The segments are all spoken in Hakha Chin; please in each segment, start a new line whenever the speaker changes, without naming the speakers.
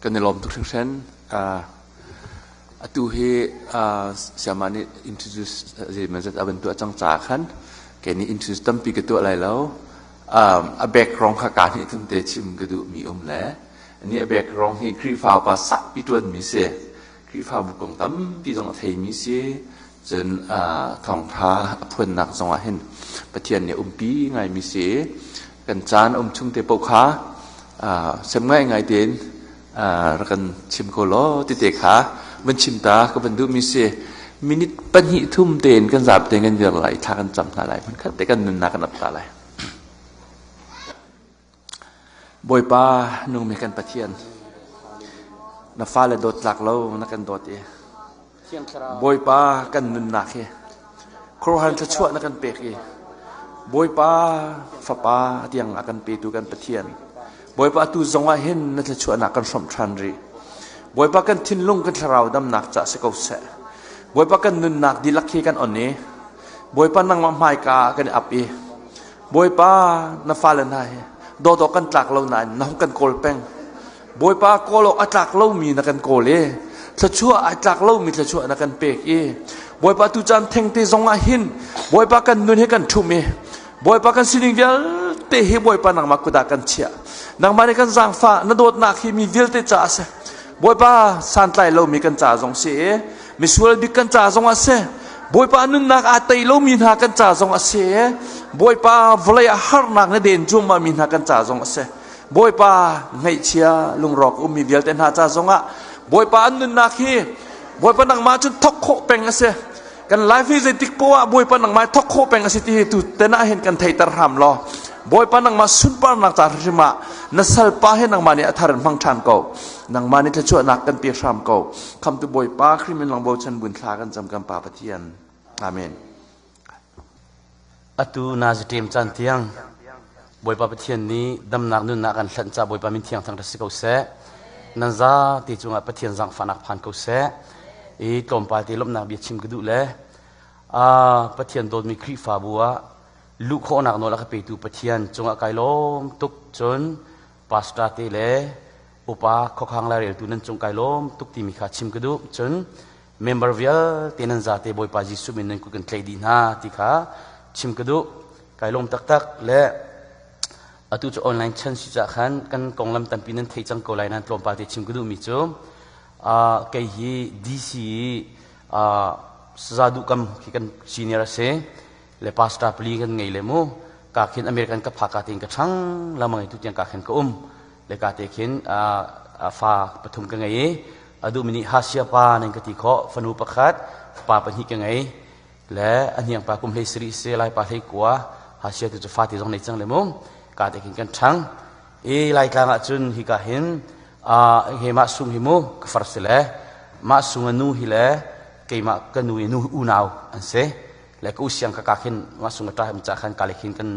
Kan i lawm tuk hringhran. Atu hi sayama nih introduce zeimawzat a van tuah cang caah khan kei nih introduce tampi ka tuah lai lo. A background kha kaa hnih thum te chim ka duhmi um le ni a background hi Khrihfa upa sakpi ṭuanmi si. Khrihfabu kong tampi zong a theimi si. Cun thawngṭha a phuannak zongah hin Pathian nih a umpi ngaimi si. Kan caan a um chung te paoh kha sem ngaingai tein rak kan chim ko law tite kha van chim ta ka van duhmi si. Minute pahnih thum tein kan zapi tein kan dir lai, thla kan cam hna lai, hmunkhat te kan nunnak kan ap ta lai. Bawipa nungmi kan Pathian, na fale dawt tlak lo na kan dawt i Bawipa kan nunnak hi khuaruahhar thluachuah na kan pek i Bawipa fapa tiang a kan petu kan Pathian Bawipa atu zong ah hin na thluachuahnak kan hrawmh ṭhan rih. Bawipa kan thinlung kan thlarau damnak ca si ko seh. Bawipa kan nunnak dihlak hi kan on i Bawipa nangmah hmaika ah kan i ap i Bawipa na fale hna hi dawdawh kan tlak lo nain na hung kan kawl peng. Bawipa kawl awk a tlak lomi na kan kawl i thluachuah ai tlak lomi thluachuah na kan pek i Bawipa tu caan thengte zong ah hin Bawipa kan nun hi kan ṭhum i Bawipa kan sining vialte hi Bawipa nangmah kut ah kan chiah. Nangmah nih kan zaangfah na dawtnak hi mi vialte caah a si. Bawipa santlai lomi kan ca zong si i misual bik kan ca zong a si. Bawipa nunnak aa tei lomi hna kan ca zong a si i Bawipa vawlei ah harnak na den cuahmah mi hna kan ca zong a si. Bawipa ngaihchia lungrawk ummi vialte hna ca zong ah Bawipa an nunnak hi Bawipa nangmah cun thok khawh peng a si. Kan life hi zeitik poah ah Bawipa nangmah thok khawh peng a si ti hi tu ten ah hin kan theiter hram law Bawipa nangmah sunparnak ca hrim ah na salpa he nangmah nih a thar in hmang ṭhan ko. Nangmah nih thluachuahnak kan pe hram ko. Khamtu Bawipa Khrih min lang bochan bun thla kan cam kan Pa Pathian. Amen.
Atu naziṭem caan tiang Bawipa Pathian nih damnak nunnak kan hlanh ca Bawipa min thiang thang si ko seh. Nan za ti cungah Pathian zaangfahnak phan ko seh. I tlawmpal te lawmhnak bia chim ka duh le Pathian dawtmi Khrihfabu ah luh khawhnak nawl a ka petu Pathian cungah kai lawm tuk cun pastor te le upa khuakhang laireltu nan cung kai lawm tuk timi kha chim ka duh. Cun member vialte nan zate Bawipa Jesuh min nan kut kan tlaih dih hna ti kha chim ka duh. Kai lawm taktak le atu cu online chan si cah khan kan konglam tampi nan thei cang ko lai nan tlawmpal te chim ka duhmi cu kei hi DC saza duhkam khi kan senior a si le pastor pali kan ngei le mu ka khin American ka phaka tein ka ṭhang lamang tu tiang ka khin ka um le ka te khin fa pathum ka ngei i a duhmi nih Hasia pa nan ka ti khawh fanu pakhat fapa pahnih ka ngei le a hniang pa kum hlei sarih si lai pa hlei kua Hasia tu cu fa ti zong nei cang le mu ka te khin kan ṭhang i Laitlang ah cun hika hin he mah sung hi mu ka far si le mah sung a nu hi le keimah ka nu i nu unau an si le ka usiang ka ka khin mah sung a ṭa hem ca khan ka le khin kan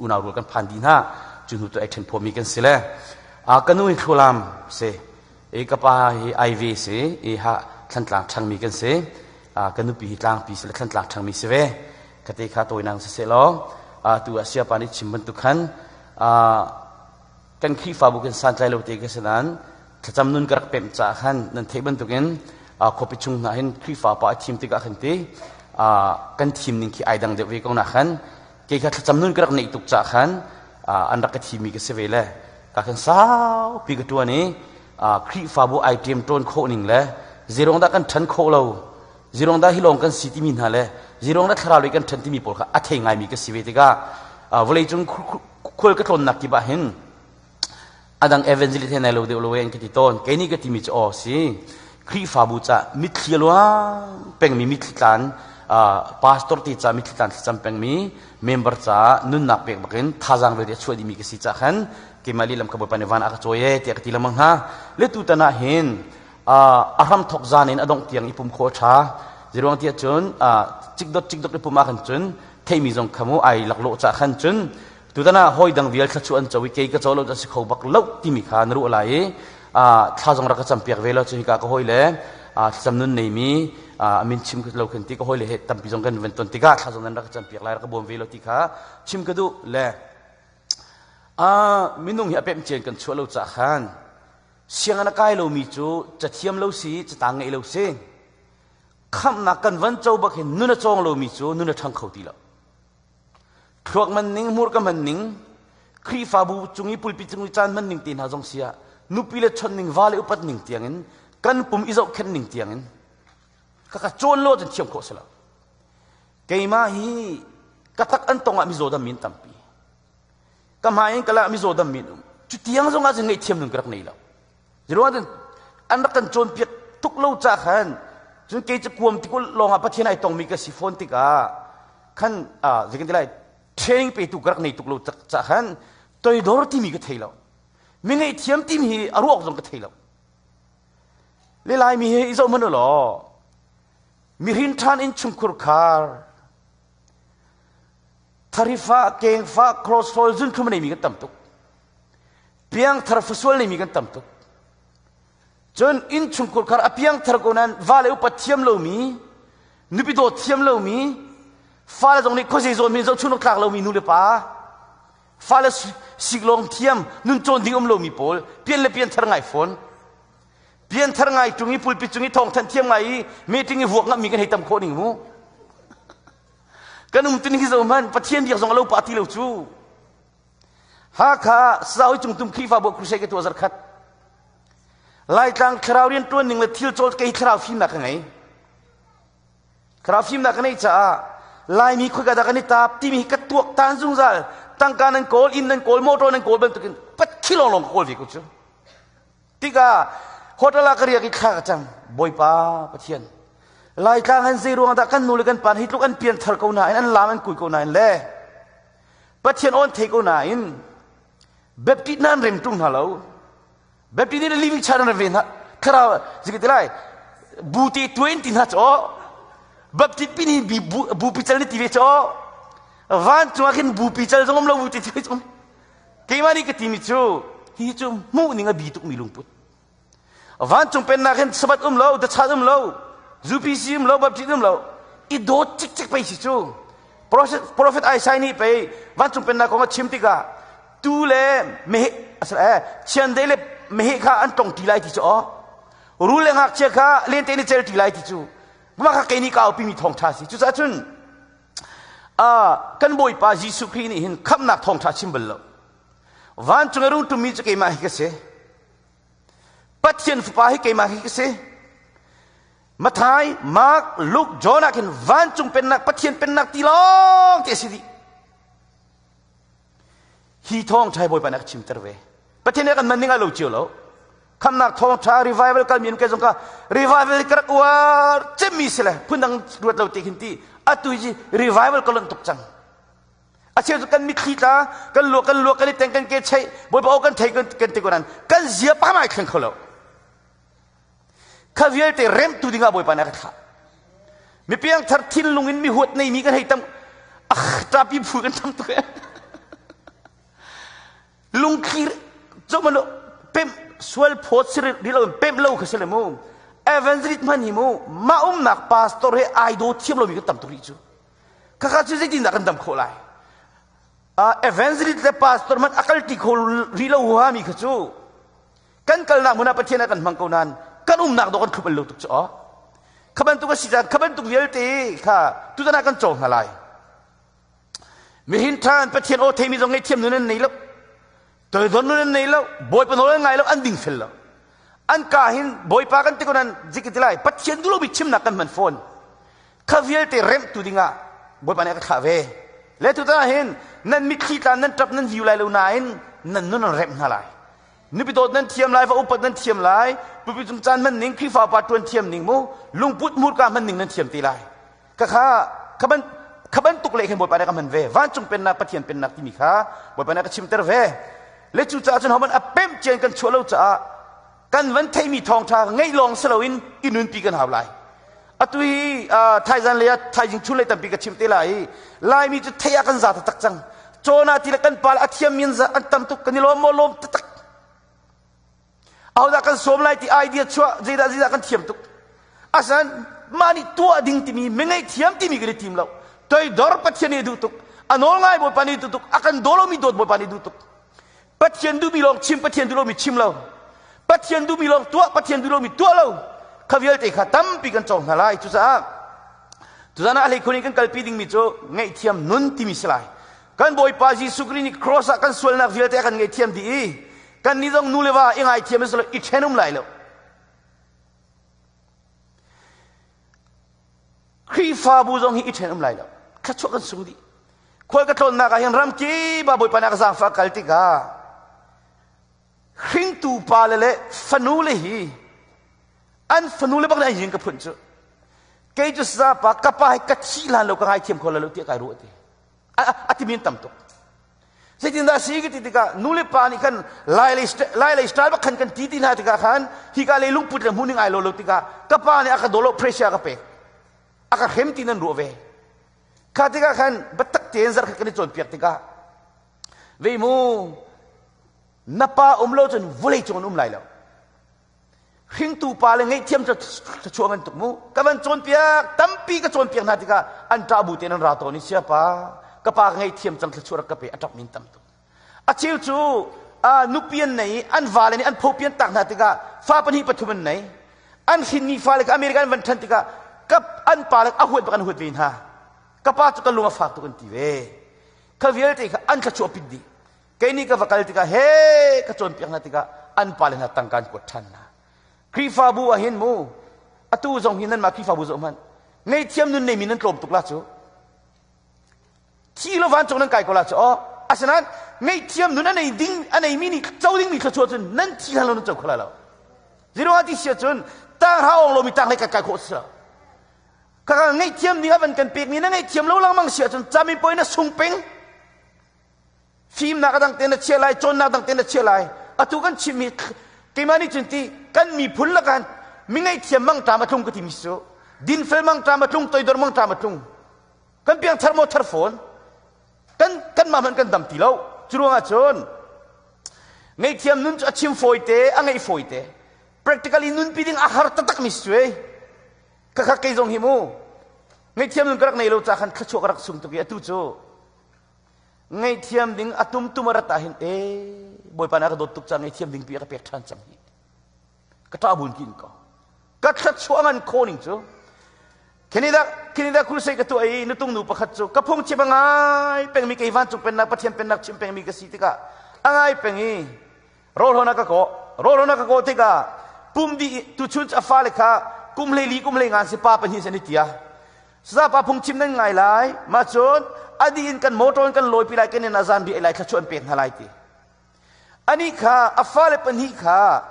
unau rual kan phan dih hna cu hnu tu ai ṭhen phuami kan si le ka nu hi thlualam si i ka pa hi IV si i ha thlantlang ṭhangmi kan si ka nupi hi tlangpi si le thlantlang ṭhangmi si ve ka te kha tawinang si seh law tu ah siapa nih chim bantuk khan kan Khrihfabu kan santlai lo te ka si nain thlacam nun ka rak pemh caah khan nan theih bantukin khuapi chung hna hin Khrihfa pa a thim tikah khan ti kan thim ning khi ai dang deuh ve ko na khan kei kha thlacam nun ka rak neih tuk caah khan an rak ka thimi ka si ve le ka khan saupi ka ṭuan i Khrihfabu ai ṭem ṭawn khawh ning le zeirong dah kan ṭhan khawh lo zeirong dah hi lawng kan si timi hna le zeirong dah thlarau lei kan ṭhan timi pawl kha a thei ngaimi ka si ve tikah vawleicung khual ka tlawnnak kip ah hin adang evangelist he nai lo deuh lo an ka ti tawn kei nih ka timi cu aw si Khrihfabu ca mitthli a luang pengmi mitthli tlan pastor te ca mitthli tlan thlacam pengmi member ca nunnak pek bakin thazaang vialte a chuah dihmi ka si ca khan keimah lihlam ka bawipa nih van a ka cawi e tiah ka ti lengmang hna le tutan ah hin a hram thok zan in a dongh tiang i pum khawh a ṭha ziruang tiah cun cikdot cikdot i pum ah khan cun theimi zong kha mu ai laklawh ca khan cun tutan ah hawi dang vial thla chu an co i kei ka co lo si kho bak lo timi kha na ruah lai i thla zong rak ka campiak ve lo cu hika ka hawi le thlacam nun neimi a min chim lo khin ti ka hawi le he tampi zong kan van ton tikah thla zong nan rak ka campiak lai rak ka bawm ve lo ti kha chim ka duh le minung hi a pemh cian kan chuah lo ca khan. Sianginn a kai lomi cu cathiam lo si, catang ngeih lo si. Khamhnak kan van co bak hin nun a cawng lomi cu nun a ṭhang kho ti lo. Thluak man ning, hmurka man ning, Khrihfabu cung i pulpit cung i caan hman ning te hna zong si ah nupi le chawnh ning, va le upat ning tiangin kan pum i zohkhenh ning tiangin kaka cawn lo cun thiam khawh si lo. Keimah hi ka tak an tong ah mizaw dam min tampi. Ka hmai in kala mizaw dam min um. Cu tiang zong ah cun ngaihthiam nun ka rak nei lo. Ziruang cun an rak kan cawnpiak tuk lo ca khan cun kei cu kuam tikul lawng ah Pathian ai tongmi ka si fawn tikah khan zeikan ti lai training petu ka rak nei tuk lo ca khan toidor timi ka thei lo. Mi ngaihthiam timi hi a ruak zong ka thei lo. Le Laimi hi i zoh hmanh u law mihrin ṭhan in chungkhur khar tharifa kengfa cholesterol zunthlum a neimi kan tam tuk piangthar fasual neimi kan tam tuk cun innchungkhur khar a piangthar ko nain vale upa thiam lomi nupi dawt thiam lomi fale zong nih khuazei zawn min zohchun awk tlak lomi nu le pa fale siklawng thiam nun cawn ding um lomi pawl pian le pianthar ngai fawn pianthar ngai ṭung i pulpit cung i thawngthanh thiam ngai i meeting i vuak ngammi kan hei tam khawh ning mu kan um tin hi zo hmanh Pathian biak zong a lo pah ti lo cu Hakha Saui cungtum Khrihfabu crusade ka tuah zarkhat Laitlang thlarau rian ṭuan ning le thil cawl kei thlarau fimnak ka ngei thlarau fimnak ka neih caah Laimi khoika dah kan i tap timi hi ka tuak tan zungzal tangka nan kawl inn nan kawl motor nan kawl bantukin pat khi lawng lawng ka kawl ve ko cu Tikah hotel ah ka riak i thla ka cam. Bawipa Pathian, Laitlang an zei ruang dah kan nu le kan pa hi tluk an pian thar ko nain an lam an kui ko nain le Pathian awn thei ko nain Baptist na an rem ṭung hna lo. Baptist nih living church an rem ve hna. Thlarau zikit ti lai bu te tuai in ti hna chaw Baptist pi nih bu pi cal ni ti ve chaw vancung ah khin bu pi cal zong um lo bu te tuai zong Keimah nih ka timi cu hi cu hmuh ning a bi tukmi lungput. Vancung pennak hin sabat um lo, dachat um lo, UPC um lo, Baptist um lo, i dawt cikcek pei si cu. Prophet, Prophet Isaiah nih pei vancung pennak kong a chim tikah tu le meheh eh, chiandei le meheh kha an tong ti lai ti cu aw. Rul le ngakchia kha lente in cel ti lai ti cu. Mah kha kei nih ka aupimi thawngṭha si. Cucaah cun kan Bawipa Jesuh Khrih nih hin khamhnak thawngṭha chim bal lo. Vancung i rung ṭummi cu keimah hi ka si. Pathian Fapa hi keimah hi ka si. Matthai, Mark, Luke, John ah khin vancung pennak, Pathian pennak ti lawng te a si dih. Hi thawngṭha hi Bawipa nih a ka chimter ve. Pathian nih a kan man ning a lo cio lo. Khamnak thawngṭha revival kalmi an kai zong ka revival ka rak uar cemmi si le phundang ruat lo te khin ti atu hi revival ka lonh tuk cang. A cheu cu kan mitthli tla kan lua kan lua kan i teng kan ke cheih Bawipa aw kan thei kan kan ti ko nan kan zia pa mai thleng kho lo. Kha vialte remtu dingah Bawipa nih a ka thlah. Mi piangthar thinlung in mi huat neimi kan hei tam ah ṭapi phu kan tam tuk lungthli cumanu pemh sual phawt si rih lo pemh lo kha si le mu evangelist hman hi mu mah umnak pastor he ai daw thiam lomi kan tam tuk rih cu khakha cu zeitin dah kan dam khawh lai evangelist le pastor hmanh a kalti kho rih lo huami kha cu kan kalnak hmun ah Pathian a kan hmang ko nain kan umnak dawh kan thlup lo tuk cu aw kha bantuk a si caan kha bantuk vialte kha tutan ah kan cawng hna lai mihin ṭhan Pathian aw theimi zong ngaihthiam nun an nei lo toidor nun an nei lo Bawipa nawl an ngai lo an ding fel lo an ka hin Bawipa kan ti ko nan zik ti lai Pathian duh lomi chimnak kan hman fawn kha vialte remhtu dingah Bawipa nih a ka thlah ve le tutan ah hin nan mitthli tla nan ṭap nan viu lai lo nain nan nun an remh hna lai Nupi dawt nan thiam lai, va upat nan thiam lai, pupi cung caan hman ning, Khrihfa upa ṭuan thiam ning mu, lungput hmurka hman ning nan thiam te lai. Khakha kha ban kha bantuk le khin Bawipa nih ka hman ve. Vancung pennak Pathian pennak timi kha Bawipa nih ka chimter ve. Le cucaah cun homan a pemh cian kan chuah lo caah kan van theimi thawngṭha ngeih lawng si loin i nunpi kan hau lai. Atu hi thaizan lei ah thaizing chun lei tampi ka chim te lai i Laimi cu thei ah kan za taktak cang. Cawn ah ti le kan pa le a thiammi an tam tuk kan i lawm maw lawm taktak. Ahodah kan sawm lai ti idea chuah zeidah zeidah kan thiam tuk. Asan mah nih tuah ding timi mi thiam timi kan i tim lo. Toidor Pathian nih duh tuk. A nawl ngai Bawipa nih duh tuk. A kan daw lomi dawt Bawipa nih duh tuk. Pathian duhmi lawng chim, Pathian duh lomi chim lo. Pathian duhmi lawng tuah, Pathian duh lomi tuah lo. Kha vialte kha tampi kan cawng hna lai. Cucaah tuzan ah a hleikhun in kan kalpi dingmi cu ngaihthiam nun timi si lai. Kan Bawipa Jesuh Khrih nih cross ah kan sualnak vialte a kan ngaihthiam dih i kan nih zong nu le va i ngaithiam in i ṭhen um lai lo. Khrihfabu zong hi i ṭhen um lai lo. Thluachuah kan sung dih. Khual ka tlawnnak ah hin ram kip ah Bawipa nih a ka zaangfah kal tikah hringtu pale le fanule hi an fanule bak nih an yin ka phun cu kei cu sapa ka pa hi ka thi hlan lo ka ngaithiam kho lo tiah kai ruah ti a timi an tam tuk zeitindah si ka ti tikah nu le pa nih khan lai lei lai lei style bak khan kan ti ti hna tikah khan hika lei lungput le hmuhning ai lo lo tikah ka pa nih a ka daw lo pressure a ka pek a ka hrem ti nan ruah ve kha tikah khan biatak tein zarh khat kan i cawnpiak tikah Vei mu, na pa um lo cun vawlei cung an um lai lo. Hringtu pa le ngaihthiam thluachuah ngan tuk mu. Ka van cawnpiak, tampi ka cawnpiak hna tikah an ṭah bu tein an ra tawn i sia pa, ka pa ka ngaihthiam cang thluachuah rak ka pe a ṭap min tam tuk. A cheu cu nupi an nei i an vale nih an phopi an tak hna tikah fa pahnih pathum an nei. An hrinmi fale kha America an van ṭhan tikah ka an pa le a huat bak an huat ve hna. Ka pa cu ka lung a fak tuk an ti ve. Kha vialte kha an thluachuah pit dih. Kei nih ka va kal tikah he ka cawnpiak hna tikah an pale hna tangka an kuat ṭhan hna. Khrihfabu ah hin mu atu zong hi nanmah Khrihfabu zoh hmanh ngaihthiam nun neimi nan tlawm tuk la cu. Thi lo vancung nan kai ko la cu aw. Asinain ngaihthiam nun a nei ding a neimi nih co dingmi thluachuah cun nan thi hlan lo nan co kho lai lo. Zeiruangah ti sia cun tanghra awng lomi tang hlei kai kai khawh si lo. Kaka ngaihthiam ding a van kan pekmi na ngaihthiam lo lengmang si ahcun camipuai na sung peng. Fimnak a dang te na chia lai, cawnnak dang te na chia lai. Atu kan chimmi keimah nih cun ti kan miphun lakan mi ngaihthiam mangṭam a tlung ka timi cu dinfel mangṭam a tlung, toidor mangṭam a tlung. Kan piangthar maw thar fawn. Kan kanmah hmanh kan dam ti lo. Cu ruangah cun ngaihthiam nun cu a chim fawi te, a ngeih fawi te. Practically nunpi ding a har taktak mi si cu ei. Khakha kei zong hi mu ngaihthiam nun ka rak nei lo ca khan thluachuah ka rak sung tuk i atu cu ngaihthiam ding a tumtum a rat ah hin e bawipa na ka dawt tuk ca ngaihthiam ding pi a ka pek ṭhan cang hi ka ṭah bun kin ko ka thluachuah ngan kho ning cu Canada Canada crusade ka tuah i nutung nu pakhat cu ka phungchim a ngai pengmi kei vancung pennak Pathian pennak chim pengmi ka si tikah a ngai peng i Rawlhawn a ka kawh. Rawlhawn a ka kawh tikah pum dih tuchun a fale kha kum hlei li kum hlei nga si pa pahnih san i tia. Saza pa phungchim nan ngai lai. Mah cun a dih in kan motor in kan lawipi lai kan in azan ri lai thla an pek hna lai ti. Ani kha a fale pahnih kha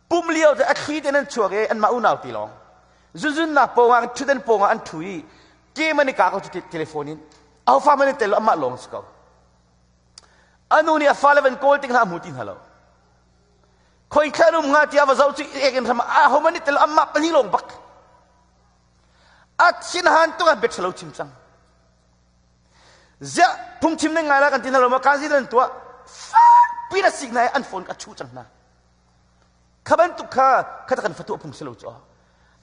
pum lio te a thli te nan chuak i anmah unau ti lawng. Zunzunnak pawngah ṭhutdan pawngah an ṭhu i ke man i ka ko cu telephone in. Aho fa man i tel lo amah lawng si ko. A nu nih a fale van kawl tik hna a hmu ti hna lo. Khoi thla an um hnga tiah va zoh cu ek in hram ah aho man nih tel amah pahnih lawng bak. A thinhan tuk ah bia ṭhalo chim cang. Ziah phungchim nan ngai la kan ti hna lo ma kan nan tuah fak pin a sik hna i an phone ka chuh cang hna. Kha bantuk kha kha kan fatuah phung si lo cu.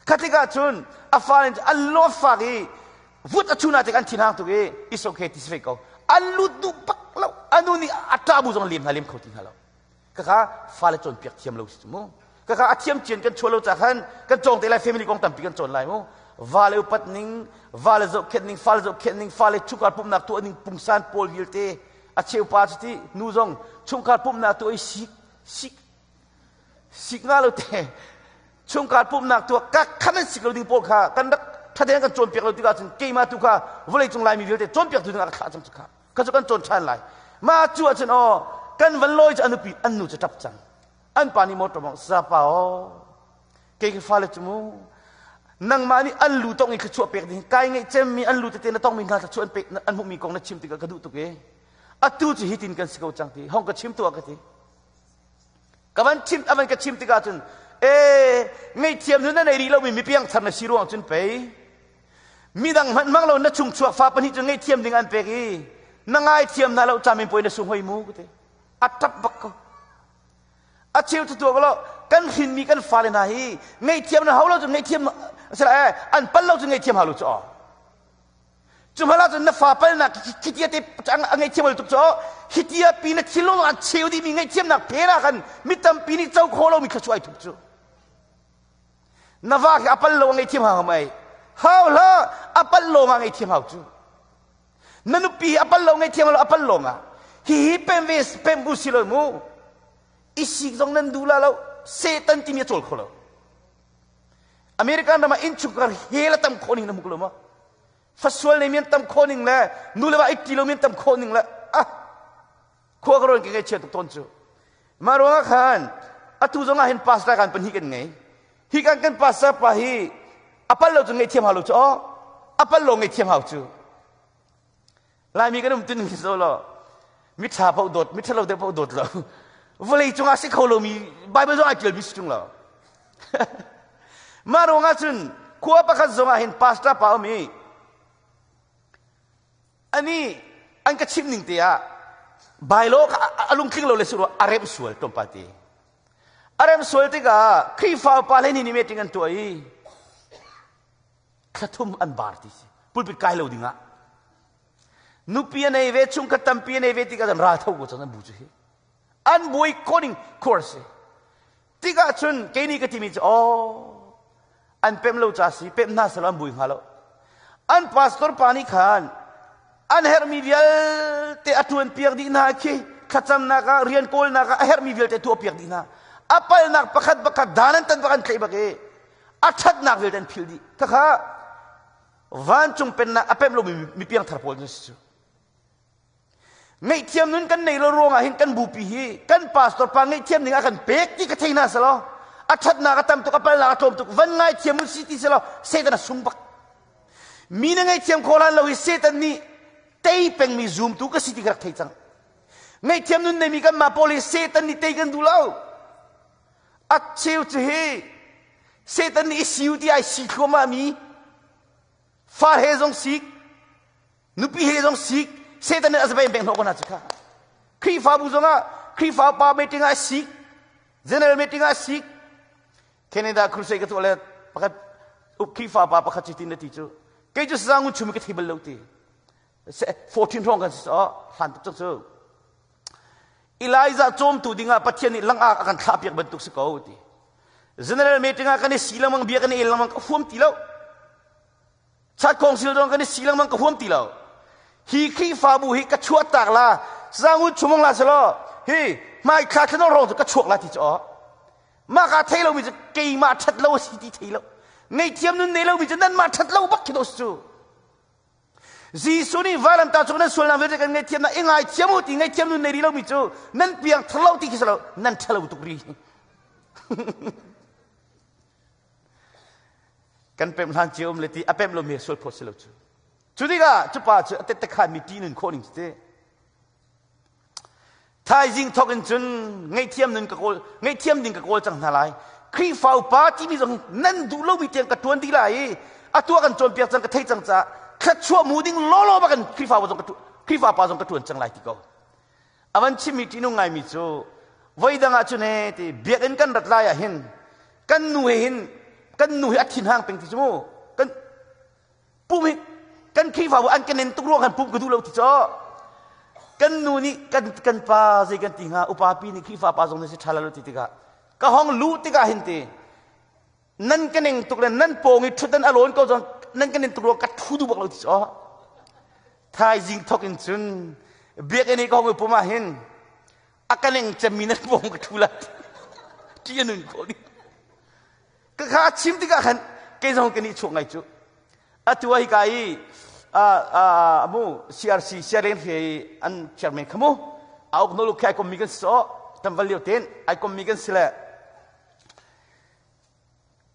Kha tikah cun a fale an lawm fak i vut a chuna tik an thinhang tuk i it's okay ti si ve ko. An lut duh bak lo. Anu nih a ṭah bu zong lem hna lem kho ti hna lo. Kaka fale cawnpiak thiam lo si cu mu. Kaka a thiam cian kan chuah lo ca khan kan cawng te lai family kong tampi kan cawn lai mu. Vale upat ning, vale zohkhenh ning, fale zohkhenh ning, fale chungkhar pumhnak tuah ning pungsan pawl vialte a cheu pa cu ti nu zong chungkhar pumhnak tuah i sik sik sik nga lo te chungkhar pumhnak tuah ka khan an sik lo ding pawl kha kan rak thaten kan cawnpiak lo tikah cun keimah tu kha vawlei cung laimi vialte cawnpiak tu ding ah ka thlah cang cu kha kha cu kan cawn ṭhan lai mah cu ahcun aw kan van lawi cu an nupi an nu cu ṭap cang an pa nih motor mong sapa aw kei ka fale cu mu nangmah nih an lu tong i thluachuah pek ding kai ngeih cemmi an lu tete na tongmi hna thluachuah an pek an hmuhmi kong na chim tikah ka duh tuk e atu cu hitin kan si ko cang ti hong ka chim tuah ka ti Ka van chim a van ka chim tikah cun ee ngaihthiam nu na nei rih lomi mi piangthar na si ruang cun pei midang hmanh hmang lo na chungchuak fa pahnih cu ngaihthiam ding an pek i na ngaithiam hna lo camin puai na sung hoi mu ka ti a ṭap bak ko a cheu cu tuah lo kan hrinmi kan fale hna hi ngaihthiam na hau lo cun ngaihthiam eh an pal lo cun ngaihthiam hau lo cu aw. Cu hmanh ahcun na fa palnak khitia te a ngaihthiam tuk cu hitia pi na thinlung an cheu dihmi ngaihthiamnak phen ah khan mi tampi nih co kho lomi thluachuah ai thup cu. Na va khi a pal lo a ngaihthiam hau mei. Hau hlah a pal lawng ah ngaihthiam hau cu. Na nupi a pal lo ngaihthiam lo a pal lawng ah hihi pem ve pem u si lo mu. I sik zong nan duh la lo Satan timi a cawl kho lo. American ram ah innchungkhar hel a tam khawh ning na hmu lo maw? Fasual nei mi an tam khawh ning le nu le va i ti lo mi an tam khawh ning le ah khua ka rawn ka ngaihchia tuk tawn cu. Mah ruangah khan atu zong ah hin pastor kan pahnih kan ngei. Hi kan kan pastor pa hi a pal lo cu ngaihthiam hau lo cu aw a pal lo ngaihthiam hau cu. Laimi kan um tin hi so lo miṭha paoh dawt miṭha lo deuh paoh dawt lo vawlei cungah si kho lomi Bible zong ai ṭialmi si ṭung lo mah ruangah cun khua pakhat zongah hin pastor pa um i ani an ka chimh ning te ah bailo a lungtling lo le si a remh sual tlawmpal te a remh sual tikah Khrihfa upa hlei ni meeting an tuah i thlathum an bar ti si pulpit kai lo dingah nupi a nei ve chungkhat tampi a nei ve tikah ral tho ko cang an bu cu hi an buai khawning course tikah cun kei nih ka timi cu oh an pem lo ca si pem hna selaw an bui hnga lo an pastor pa nih khan an herhmi vialte a tuan piak dih hna khi thlacamnak ah rian kawlnak ah a herhmi vialte tuah piak dih hna a palnak pakhat pakhat dan an tan bak an tlaih bak i a ṭhatnak vialte an philh dih khakha vancung pennak a pemh lomi mi piangthar pawl cu si cu ngaihthiam nun kan nei lo ruangah hin kan bupi hi kan pastor pa ngaihthiam ning a kan pek ti ka thei hna selaw a ṭhatnak a tam tuk a palnak a tlawm tuk van ngaithiam u si ti selaw Satan a sung bak mi na ngaihthiam khawh hlan lo hi Satan nih tei pengmi zumtu ka si ti ka rak thei cang ngaihthiam nun neimi kan mah pawl hi Satan nih tei kan duh lo A cheu cu hi Satan nih i siu ti ai si thluahmah mi far he zong sik nupi he zong sik Satan nih a zabein peng hnawh ko hna cu kha Khrihfabu zongah Khrihfa pa meeting ah sik general meeting ah sik Canada crusade ka tuah le pakhat Khrihfa pa pakhat cu tin na ti cu kei cu sazangun chum ka thei bal lo ti 14 hrawng kan si so hlan tuk cu Elijah cawmtu dingah Pathian nih langak a kan thlahpiak bantuk si ko ti. General meeting ah kan i si lengmang bia kan i el lengmang ka huam ti lo. Chat council zong kan i si lengmang ka huam ti lo. Hi Khrihfabu hi ka chuah tak la zangun chumong la selaw hi hmai thla thlanong rong cu ka chuak la ti cu aw. Mah ka thei lomi cu keimah ṭhat lo a si ti thei lo. Ngaihthiam nun nei lomi cu nanmah ṭhat lo bak khi to si cu. Jesuh nih vailamtah cung nan sualnak vialte kan ngaihthiamnak i ngaithiam u ti ngaihthiam nun nei rih lomi cu nan piang thar ti khi si lo nan ṭhalo tuk rih. kan pemh hlan cio um le ti a pemh lomi sual phawt si lo cu. Cu tikah cu pa cu a tette khanmi ṭih nun khawh ning cu ti. Thaizing thawk in cun ngaihthiam nun ka kawl ngaihthiam ding ka kawl cang hna lai. Khrihfa upa timi zong nan duh lomi tiang ka ṭuan dih lai i atu ah kan cawnpiak cang ka thei cang caah thluachuah mu ding lawlaw bak in Khrihfa zong ka Khrihfa pa zong ka ṭuan cang lai ti ko. A van chimmi ṭihnung ngaimi cu voi dang ah cun he ti biakinn kan rat lai ah hin kan nu he hin kan nu hi a thinhang peng ti cu mu kan pum hi kan Khrihfabu an kan en tuk ruang kan pum ka duh lo ti caw kan nu nih kan kan pa zei kan ti hnga upa pi nih Khrihfa pa zong nih si ṭha lo ti tikah ka hong luh tikah hin ti nan ka neng tuk le nan pawng i ṭhutdan a lawn ko zong nan ka nen tuk ruang ka ṭhu duh bak lo ti caw thaizing thok in cun biakinn i ka hong i pum ah hin a ka neng cemmi nan pawng ka ṭhu la ṭi a nun khawh ding Ka kha a chim tikah khan kei zong ka nih chuak ngai cu. Atu ah hika i amu CRC siareng hre an chairman kha mu a uk nolu khi ai kommi kan si so tamval lio ten ai kommi kan si le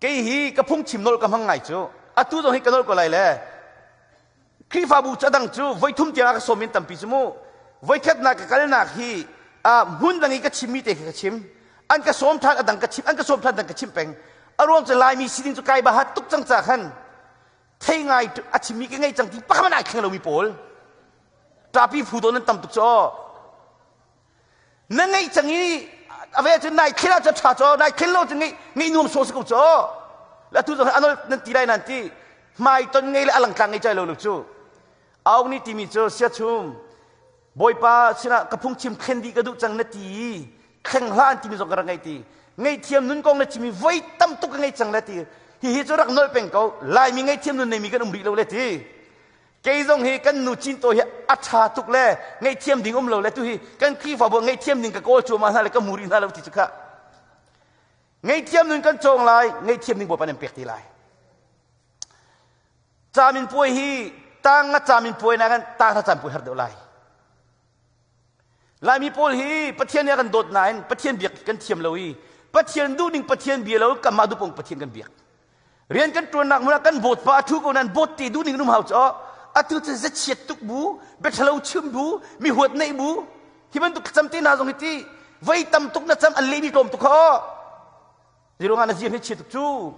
kei hi ka phungchim nol ka hmang ngai cu atu zong hi ka nol ko lai le Khrihfabu cu a dang cu voithum tiang a ka sawm in tampi cu mu. Voikhatnak ka kalnak hi hmun dang i ka chimmi te khi ka chim. An ka sawm ṭhan a dang ka chim, an ka sawm ṭhan dang ka chim peng. A ruang cu Laimi sining cu kai bahat tuk cang ca khan thei ngai a chimmi ka ngei cang ti pakhat hmanh ai thleng lomi pawl. Ṭapi phu dawn an tam tuk cu aw. Na ngeih cang i a ve cun nai thil ah cun ṭha caw nai thil lo cun ngeih ngeih nuam sawh si ko caw la tu zong anol nan ti lai nan ti hmai ton ngei le a langtlang ngei chai lo lo cu. Auk nih timi cu siachum Bawipa sinah ka phungchim thlen dih ka duh cang na ti i thleng hlah an timi zong ka rak ngei ti. Ngaihthiam nun kong na chimi voi tam tuk ka ngei cang le ti. Hihi cu rak nolh peng ko. Laimi ngaihthiam nun neimi kan um rih lo le ti. Kei zong hi kan nu Cinto hi a ṭha tuk le ngaihthiam ding um lo le tu hi kan Khrihfabu ngaihthiam ding ka kawl cuahmah hna le ka hmu rih hna lo ti cu khah. Ngaihthiam nun kan cawng lai, ngaihthiam ding Bawipa nan pek te lai. Camin puai hi tang nga camin puai na kan tang hra caan puai har deuh lai. Laimi pawl hi Pathian nih a kan dawt nain Pathian biak kan thiam lo i Pathian duhning Pathian bia lo kanmah duhpung Pathian kan biak. Rian kan ṭuannak hmun ah kan bawt pa a ṭhu ko nain bawt te duhning in um hau cu atu cu zachiat tuk bu, biaṭhalo chim bu, mi huat neih bu, hi bantuk thlacam te hna zong hi ti voi tam tuk na cam an lehmi tlawm tuk kho. Zeiruangah na ziam hi chia tuk cu.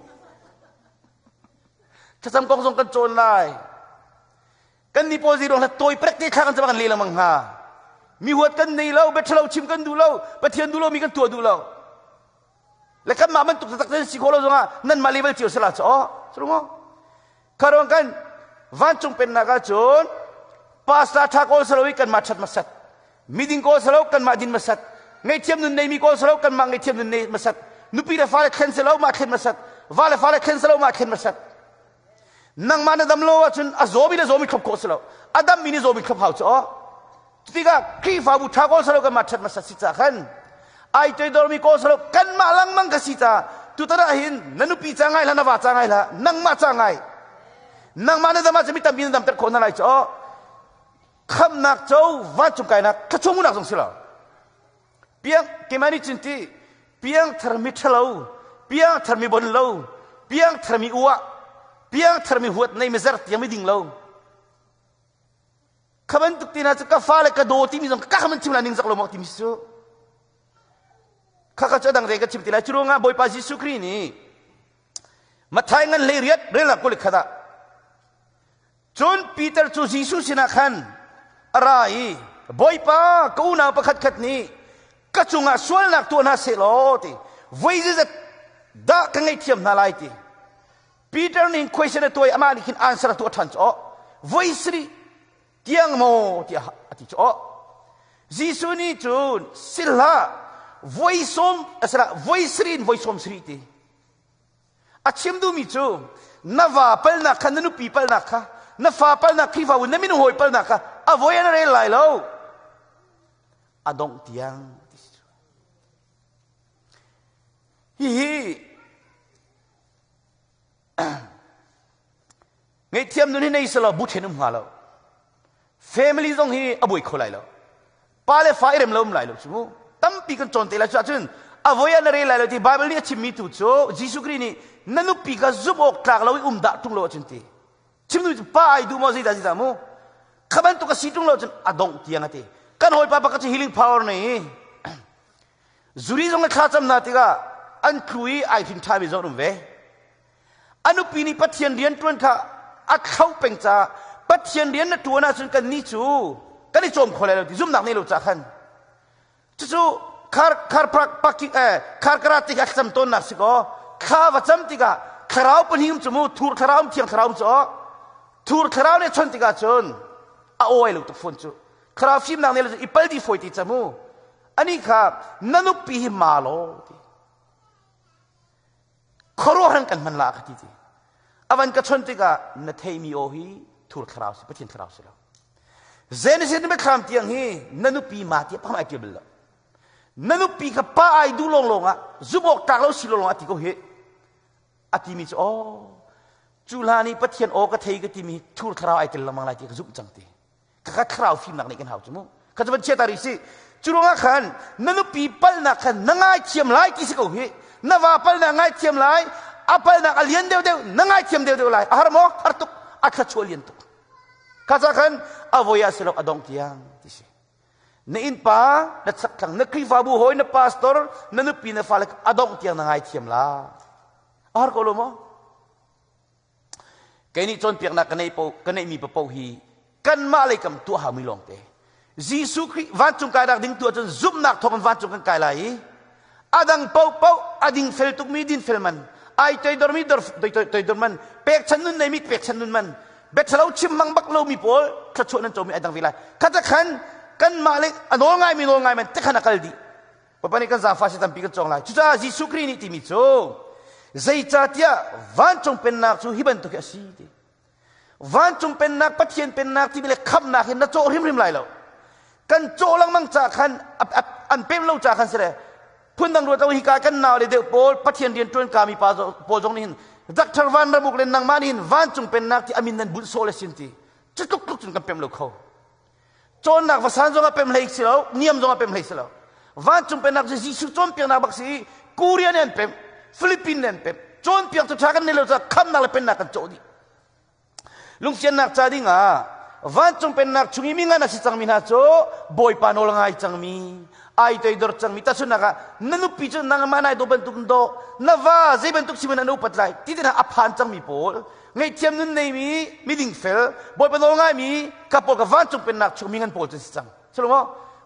Thlacam kong zong kan cawn lai. Kan nih pawl zeiruang hlat tawi prek te thla kan cam kan leh lengmang hnga. Mi huat kan nei lo, biaṭhalo chim kan duh lo, Pathian duh lomi kan tuah duh lo. Le kanmah bantuk taktak nan si khawh lo zongah nanmah level cio sala cu aw surungo. Kharuang kan vancung pennak ahcun pastor ṭha kawl salo i kanmah ṭhat hmasat. Miding kawl salo kanmah din hmasat. Ngaihthiam nun neimi kawl salo kanmah ngaihthiam nun nei hmasat. Nupi le fale thlen salo mah thlen hmasat. Va le fale thlen salo mah thlen hmasat. Nangmah na dam lo ahcun a zawmi le zawmi thlop khawh si lo. A dammi nih zawmi thlop hau cu aw. Tikah Khrihfabu ṭha kawl salo kanmah ṭhat hmasat si ca khan ai toidormi kawl salo kanmah lengmang ka si ca tutan ah hin na nupi ca ngai hlah na va ca ngai hlah nangmah ca ngai nangmah na dam ahcun mi tampi na damter khawh hna lai cu aw khamnak co vancung kainak thluachuah zong si lo piang keimah nih cun ti piangthar mi ṭhalo piangthar mi bon lo piangthar mi uah piangthar mi huat nei mi zer tiang mi ding lo kha bantuk ti na cu ka fale ka daw timi zong ka kha man chim la ning zak lo mak timi cu kha kha cu dang re ka chim ti lai cu ruangah Bawipa Jesuh Khrih nih Matthai ngan hlei riat relnak kul khat ah Cun Peter cu Jesuh sinah khan a ra i, Bawipa, ka unau pakhatkhat nih ka cungah sualnak tuah hna seh law ti voi zeizat dah ka ngaihthiam hna lai ti. Peter nih question a tuah i amah nih khin answer a tuah ṭhan cu aw voi sarih tiang maw tiah a ti cu aw. Jesuh nih cun si hlah voi sawm asala voi sarih in voi sawm sarih ti. A chim duhmi cu na va palnak kha na nupi palnak kha na fa palnak Khrihfabu na minung hawi palnak kha a voi an rel lai lo a dongh tiang hihi ngaihthiam nun hi nei selaw bu then um hnga lo Family zong hi a buai kho lai lo. Pa le fa i rem lo um lai lo cu. Tampi kan cawn te lai cu ahcun a voi ah na rel lai lo ti Bible nih a chimmi tu cu Jesuh Khrih nih na nupi kha zumh awk tlak lo i um dah ṭung lo ahcun ti. Chim nu pa ai duh maw zeidah zeidah mu. Kha bantuk a si ṭung lo cun a dongh tiang a ti. Kan hawipa pakhat cu healing power nei. Zuri zong le thlacam hna tikah an tlu i ai hrin ṭhami zong an um ve. A nupi nih Pathian rian ṭuan kha a thlauh peng caah Pathian rian na ṭuan ahcun kannih cu kan i cawm kho lai lo ti zumhnak nei lo caah khan cucu khar khar parking eh khar karate a thlacam tawnnak si kaw thla va cam tikah thlarau pahnih um cu mu thur thlarau um thiang thlarau um cu thur thlarau nih chon tikah cun a awi lo tuk fawn cu thlarau fimnak nei lo i pal di fawi ti ca mu ani kha na nupi hi ma law ti Khuaruahhar kan hman la ka ti ti. A van ka chon tikah na theimi aw hi thur thlarau si Pathian thlarau si lo. Genesis ni thlam tiang hi na nupi ma ti pam ai ti bal lo. Na nupi kha pa ai du long long ah zubok tlak lo si lo long ati ko hi. Ati mi cu oh cu hla nih Pathian aw ka thei ka ti mi thur thlarau ai tel lengmang lai ti ka zumh cang ti. Kha thlarau fimnak nih kan hau cu mu. Kha cu van chia ta rih si. Cu ruangah khan na nupi palnak khan na ngaithiam lai ti si ko hi. Na va palnak ngaithiam lai, a palnak a lian deuhdeuh na ngaithiam deuhdeuh lai. A har maw? Har tuk. A thluachuah lian tuk. Kha ca khan a voi ah si lo a dong tiang ti si. Na innpa, na chakthlang, na Khrihfabu hawi, na pastor, na nupi, na fale a dongh tiang na ngaithiam la. A har ko lo maw? Kei nih cawnpiaknak ka neih paoh ka neihmi paoh hi kanmah lei kam tuah haumi lawngte. Jesuh Khrih vancung kainak ding tu ahcun zumhnak thawng in vancung kan kai lai i a dang paohpaoh a dingfel tukmi dinfel man, ai toidormi toidor man, pekchan nun neimi pekchan nun man, Biathalo chim mang bak lomi pawl thluachuah nan comi ai dang ve lai. Kha khan kanmah le a nawl ngaimi nawl ngai man te khan a kal dih. Papa nih kan zaangfah si tampi kan cawng lai. Cucaah Jesuh Khrih nih timi cu zeicahtiah vancung pennak cu hi bantuk hi a si ti. Vancung pennak Pathian pennak timi le khamnak hi na cawh hrimhrim lai lo. Kan cawh lengmang ca khan an pem lo ca khan si le phundang ruat lo hi ka kan nau le deuh pawl Pathian rian ṭuan ka mi pa pawl zong nih hin Dr. Van Ramuk le nangmah nih hin vancung pennak ti amin nan bunh sawh le sin ti cu tluk tluk cun kan pem lo kho. Cawnnak va san zong ah pem hlei si lo, niam zong ah pem hlei si lo. Vancung pennak cu Jesuh cawnpiaknak bak si i Korea nih an pem, Philippines nih an pem. Cawnpiak cu ṭha kan nei lo caah khamnak le pennak kan cawh dih. Lungfiannak ca ding ah vancung pennak chung i mi ngan a si cangmi hna cu Bawipa nawl ngai cangmi, ai toidor cangmi tahchunhnak ah na nupi cu nangmah nai daw bantuk in daw, na va zei bantuk si hmanh an upat lai ti te hna a phan cangmi pawl ngaihthiam nun neimi miding fel bawipa nawl ngaimi ka pawl ka vancung pennak chung mi ngan pawl cu si cang silo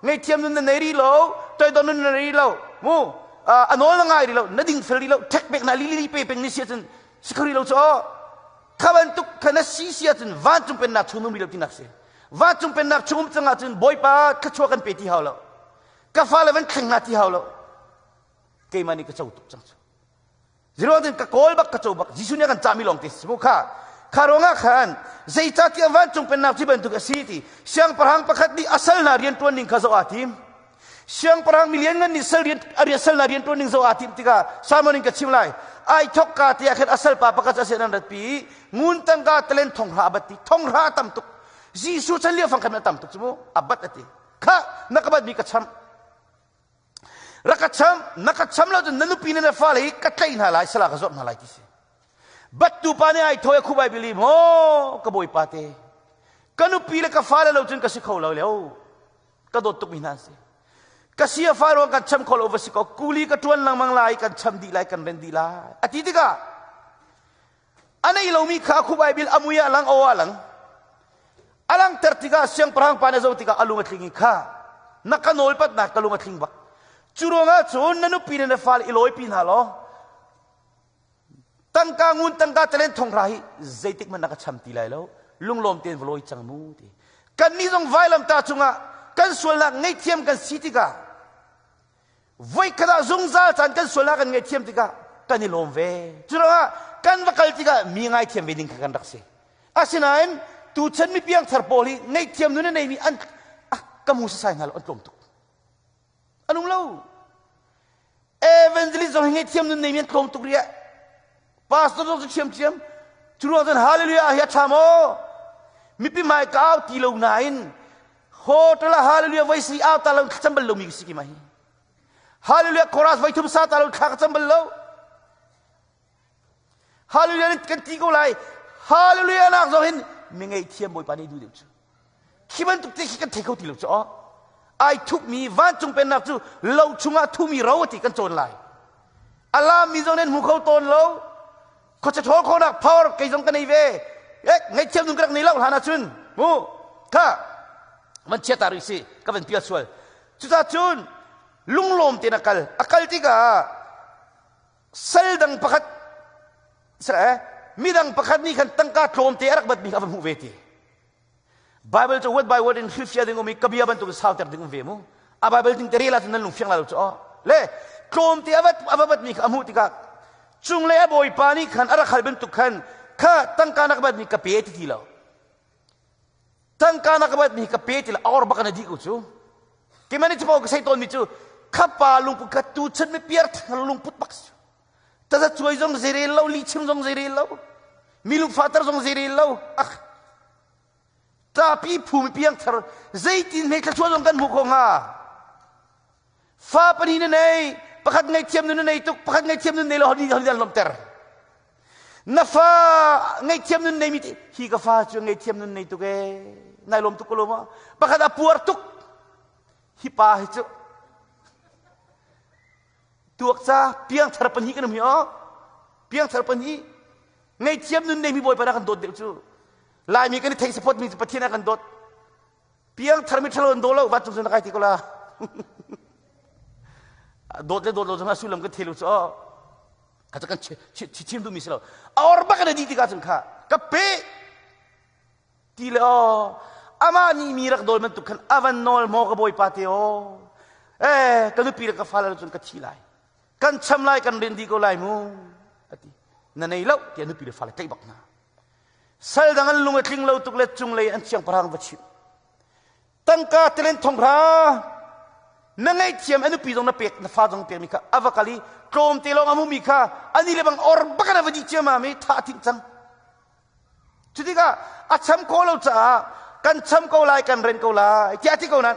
ngaihthiam nun na nei rih lo toidor nun na nei rih lo mu a nawl na ngai rih lo na ding fel rih lo ṭhek pek na li li pe peng ni si ahcun si kho rih lo cu kha bantuk kha na si si ahcun vancung pennak chung num rih lo tinak si vancung pennak chung um cang ahcun bawipa thluachuah kan pe ti hau lo ka fale van thleng hna ti hau lo keimah nih ka co tuk cang cu Zeruang ka kawl bak ka co bak Jesuh nih a kan cahmi lawng te si mu kha. Kha ruangah khan zeicahtiah vancung pennak cu bantuk a si ti siangpahrang pakhat nih a sal hna rian ṭuan ning kha zoh aa tim. Siangpahrang milian ngan nih sal rian a sal hna rian ṭuan ning zoh aa tim tikah Simon in ka chim lai. Ai thok ka te ah khan a salpa pakhat a sin an ratpi i ngun tangka talen thonghra a bat ti thonghra a tam tuk. Jesuh chan lio fang khan a tam tuk cu mu a bat a ti. Kha na ka bat mi ka cham. Rak ka cham, na ka cham lo cun na nupi le na fale hi ka tlaih hna lai, sala ka zuamh hna lai ti si. Battu pa nih ai thawi a khubai bili maw ka bawipa te. Ka nupi le ka fale lo cun ka si kho lo leo. Ka dawt tukmi hna an si. Ka si a fa ruang kan cham kho lo va si ko. Kuli ka ṭuan lengmang lai, kan cham dih lai, kan ren dih lai. A ti tikah a nei lomi kha a khubai bil a mui ah lang aw ah lang a langter tikah siangpahrang pa nih a zoh tikah a lung a tling i kha na ka nawlpatnak ka lung a tling bak cu ruangah cun na nupi le na fale i lawipi hna law tangka ngun tangka talen thonghra hi zeitik hmanh na ka cham ti lai lo lunglawm tein va lawi cang mu ti kannih zong vailamtah cungah kan sualnak ngaihthiam kan si tikah Voikhat ah zungzal caan kan sualnak kan ngaihthiam tikah kan i lawm ve. Cu ruangah kan va kal tikah mi ngaithiam ve ding kha kan rak si. Asinain tuchan mi piangthar pawl hi ngaihthiam nun a neimi an ah, ka mu sasai hna lo an tlawm tuk. An um lo. Evangelist zong hi ngaihthiam nun neimi an tlawm tuk rih. Pastor zong cu ṭhiamṭhiam. Cu ruang cun hallelujah hi a ṭha maw? Mipi hmai ka au ti lo nain hotel ah hallelujah voi si au ta lo thlacam bal lomi ka si ki ma hi. Hallelujah chorus voi thum sa ta lo thla ka cam bal lo. Hallelujah kan ti ko lai. Hallelujah nak zong hin mi ngaihthiam Bawipa nih duh deuh cu. Khi bantuk te khi kan thei kho ti lo cu aw. Ai thupmi vancung pennak cu lo chungah thumi ro ti kan cawn lai. A lammi zong nan hmu kho tawn lo. Khuacha ṭhawl khawhnak power kei zong ka nei ve. Eh, ngaihthiam nun ka rak nei lo hlan ahcun mu kha van chia ta rih si ka van pial sual. Cucaah cun lunglawm tein a kal. A kal tikah sal dang pakhat eh, midang pakhat nih khan tangka tlawmte a rak batmi kha a va hmuh ve ti. Bible cu word by word in hrilhfiah ding um i ka bia bantuk in sauter ding um ve mu. A Bible ding te rel ahcun nan lung fiang lai lo cu aw. Le tlawmte a vat a va batmi kha a hmuh tikah cunglei a bawipa nih khan a rak hal bantuk khan kha tangka na ka batmi ka pe ti ti lo. Tangka na ka batmi ka pe ti lo a or bak na dih ko cu. Keimah nih cu ka sei tawnmi cu kha pa lungput kha tu chan mi piar lungput bak si. Taza cuai zong zei rel lo, lihchim zong zei rel lo, mi lungfahter zong zei rel lo. Ah, ṭapi phumi piangthar zeitin hme thluachuah zong kan hmuh khawh hnga? Fa pahnih na nei, pakhat ngaihthiam nun na nei tuk, pakhat ngaihthiam nun nei lo honi honi dan lawmhter. Na fa ngaihthiam nun nei mi ti, hi ka fa cu ngaihthiam nun nei tuk ee, nai lawm tuk ko lo ma? Pakhat a puar tuk, hi pa hi cu Tuak ca piangthar pahnih kan um hi aw. Piangthar pahnih ngaihthiam nun neimi Bawipa na kan dawt deuh cu. Laimi kan i theih support mi cu Pathian a kan dawt. Piangthar mi ṭhalo an daw lo vancung cun na kai ti ko la. Dawt le dawt lo zong a sullam kan thei lo cu aw. Kha cu kan chim duhmi si lo. A or bak in a dih tikah cun kha ka pe. Ti le aw amah nih mi rak dawl bantuk khan a van nawl maw ka bawipa te aw eh ka nupi le ka fale cun ka thi lai kan cham lai kan rin dih ko lai mu ati na nei lo tiah nupi le fale tlaih bak hna sal dang an lung a tling lo tuk le cunglei an siangpahrang va chimh tangka telen thonghra na ngaihthiam a nupi zong na pek na fa zong pek mi kha a va kal i tlawm te lawng a hmu mi kha ani le bang or bakan a va dih ciamam i tha a thinh cang Cutikah a cham khawh lo caah kan cham ko lai kan ren ko lai tiah a ti ko nain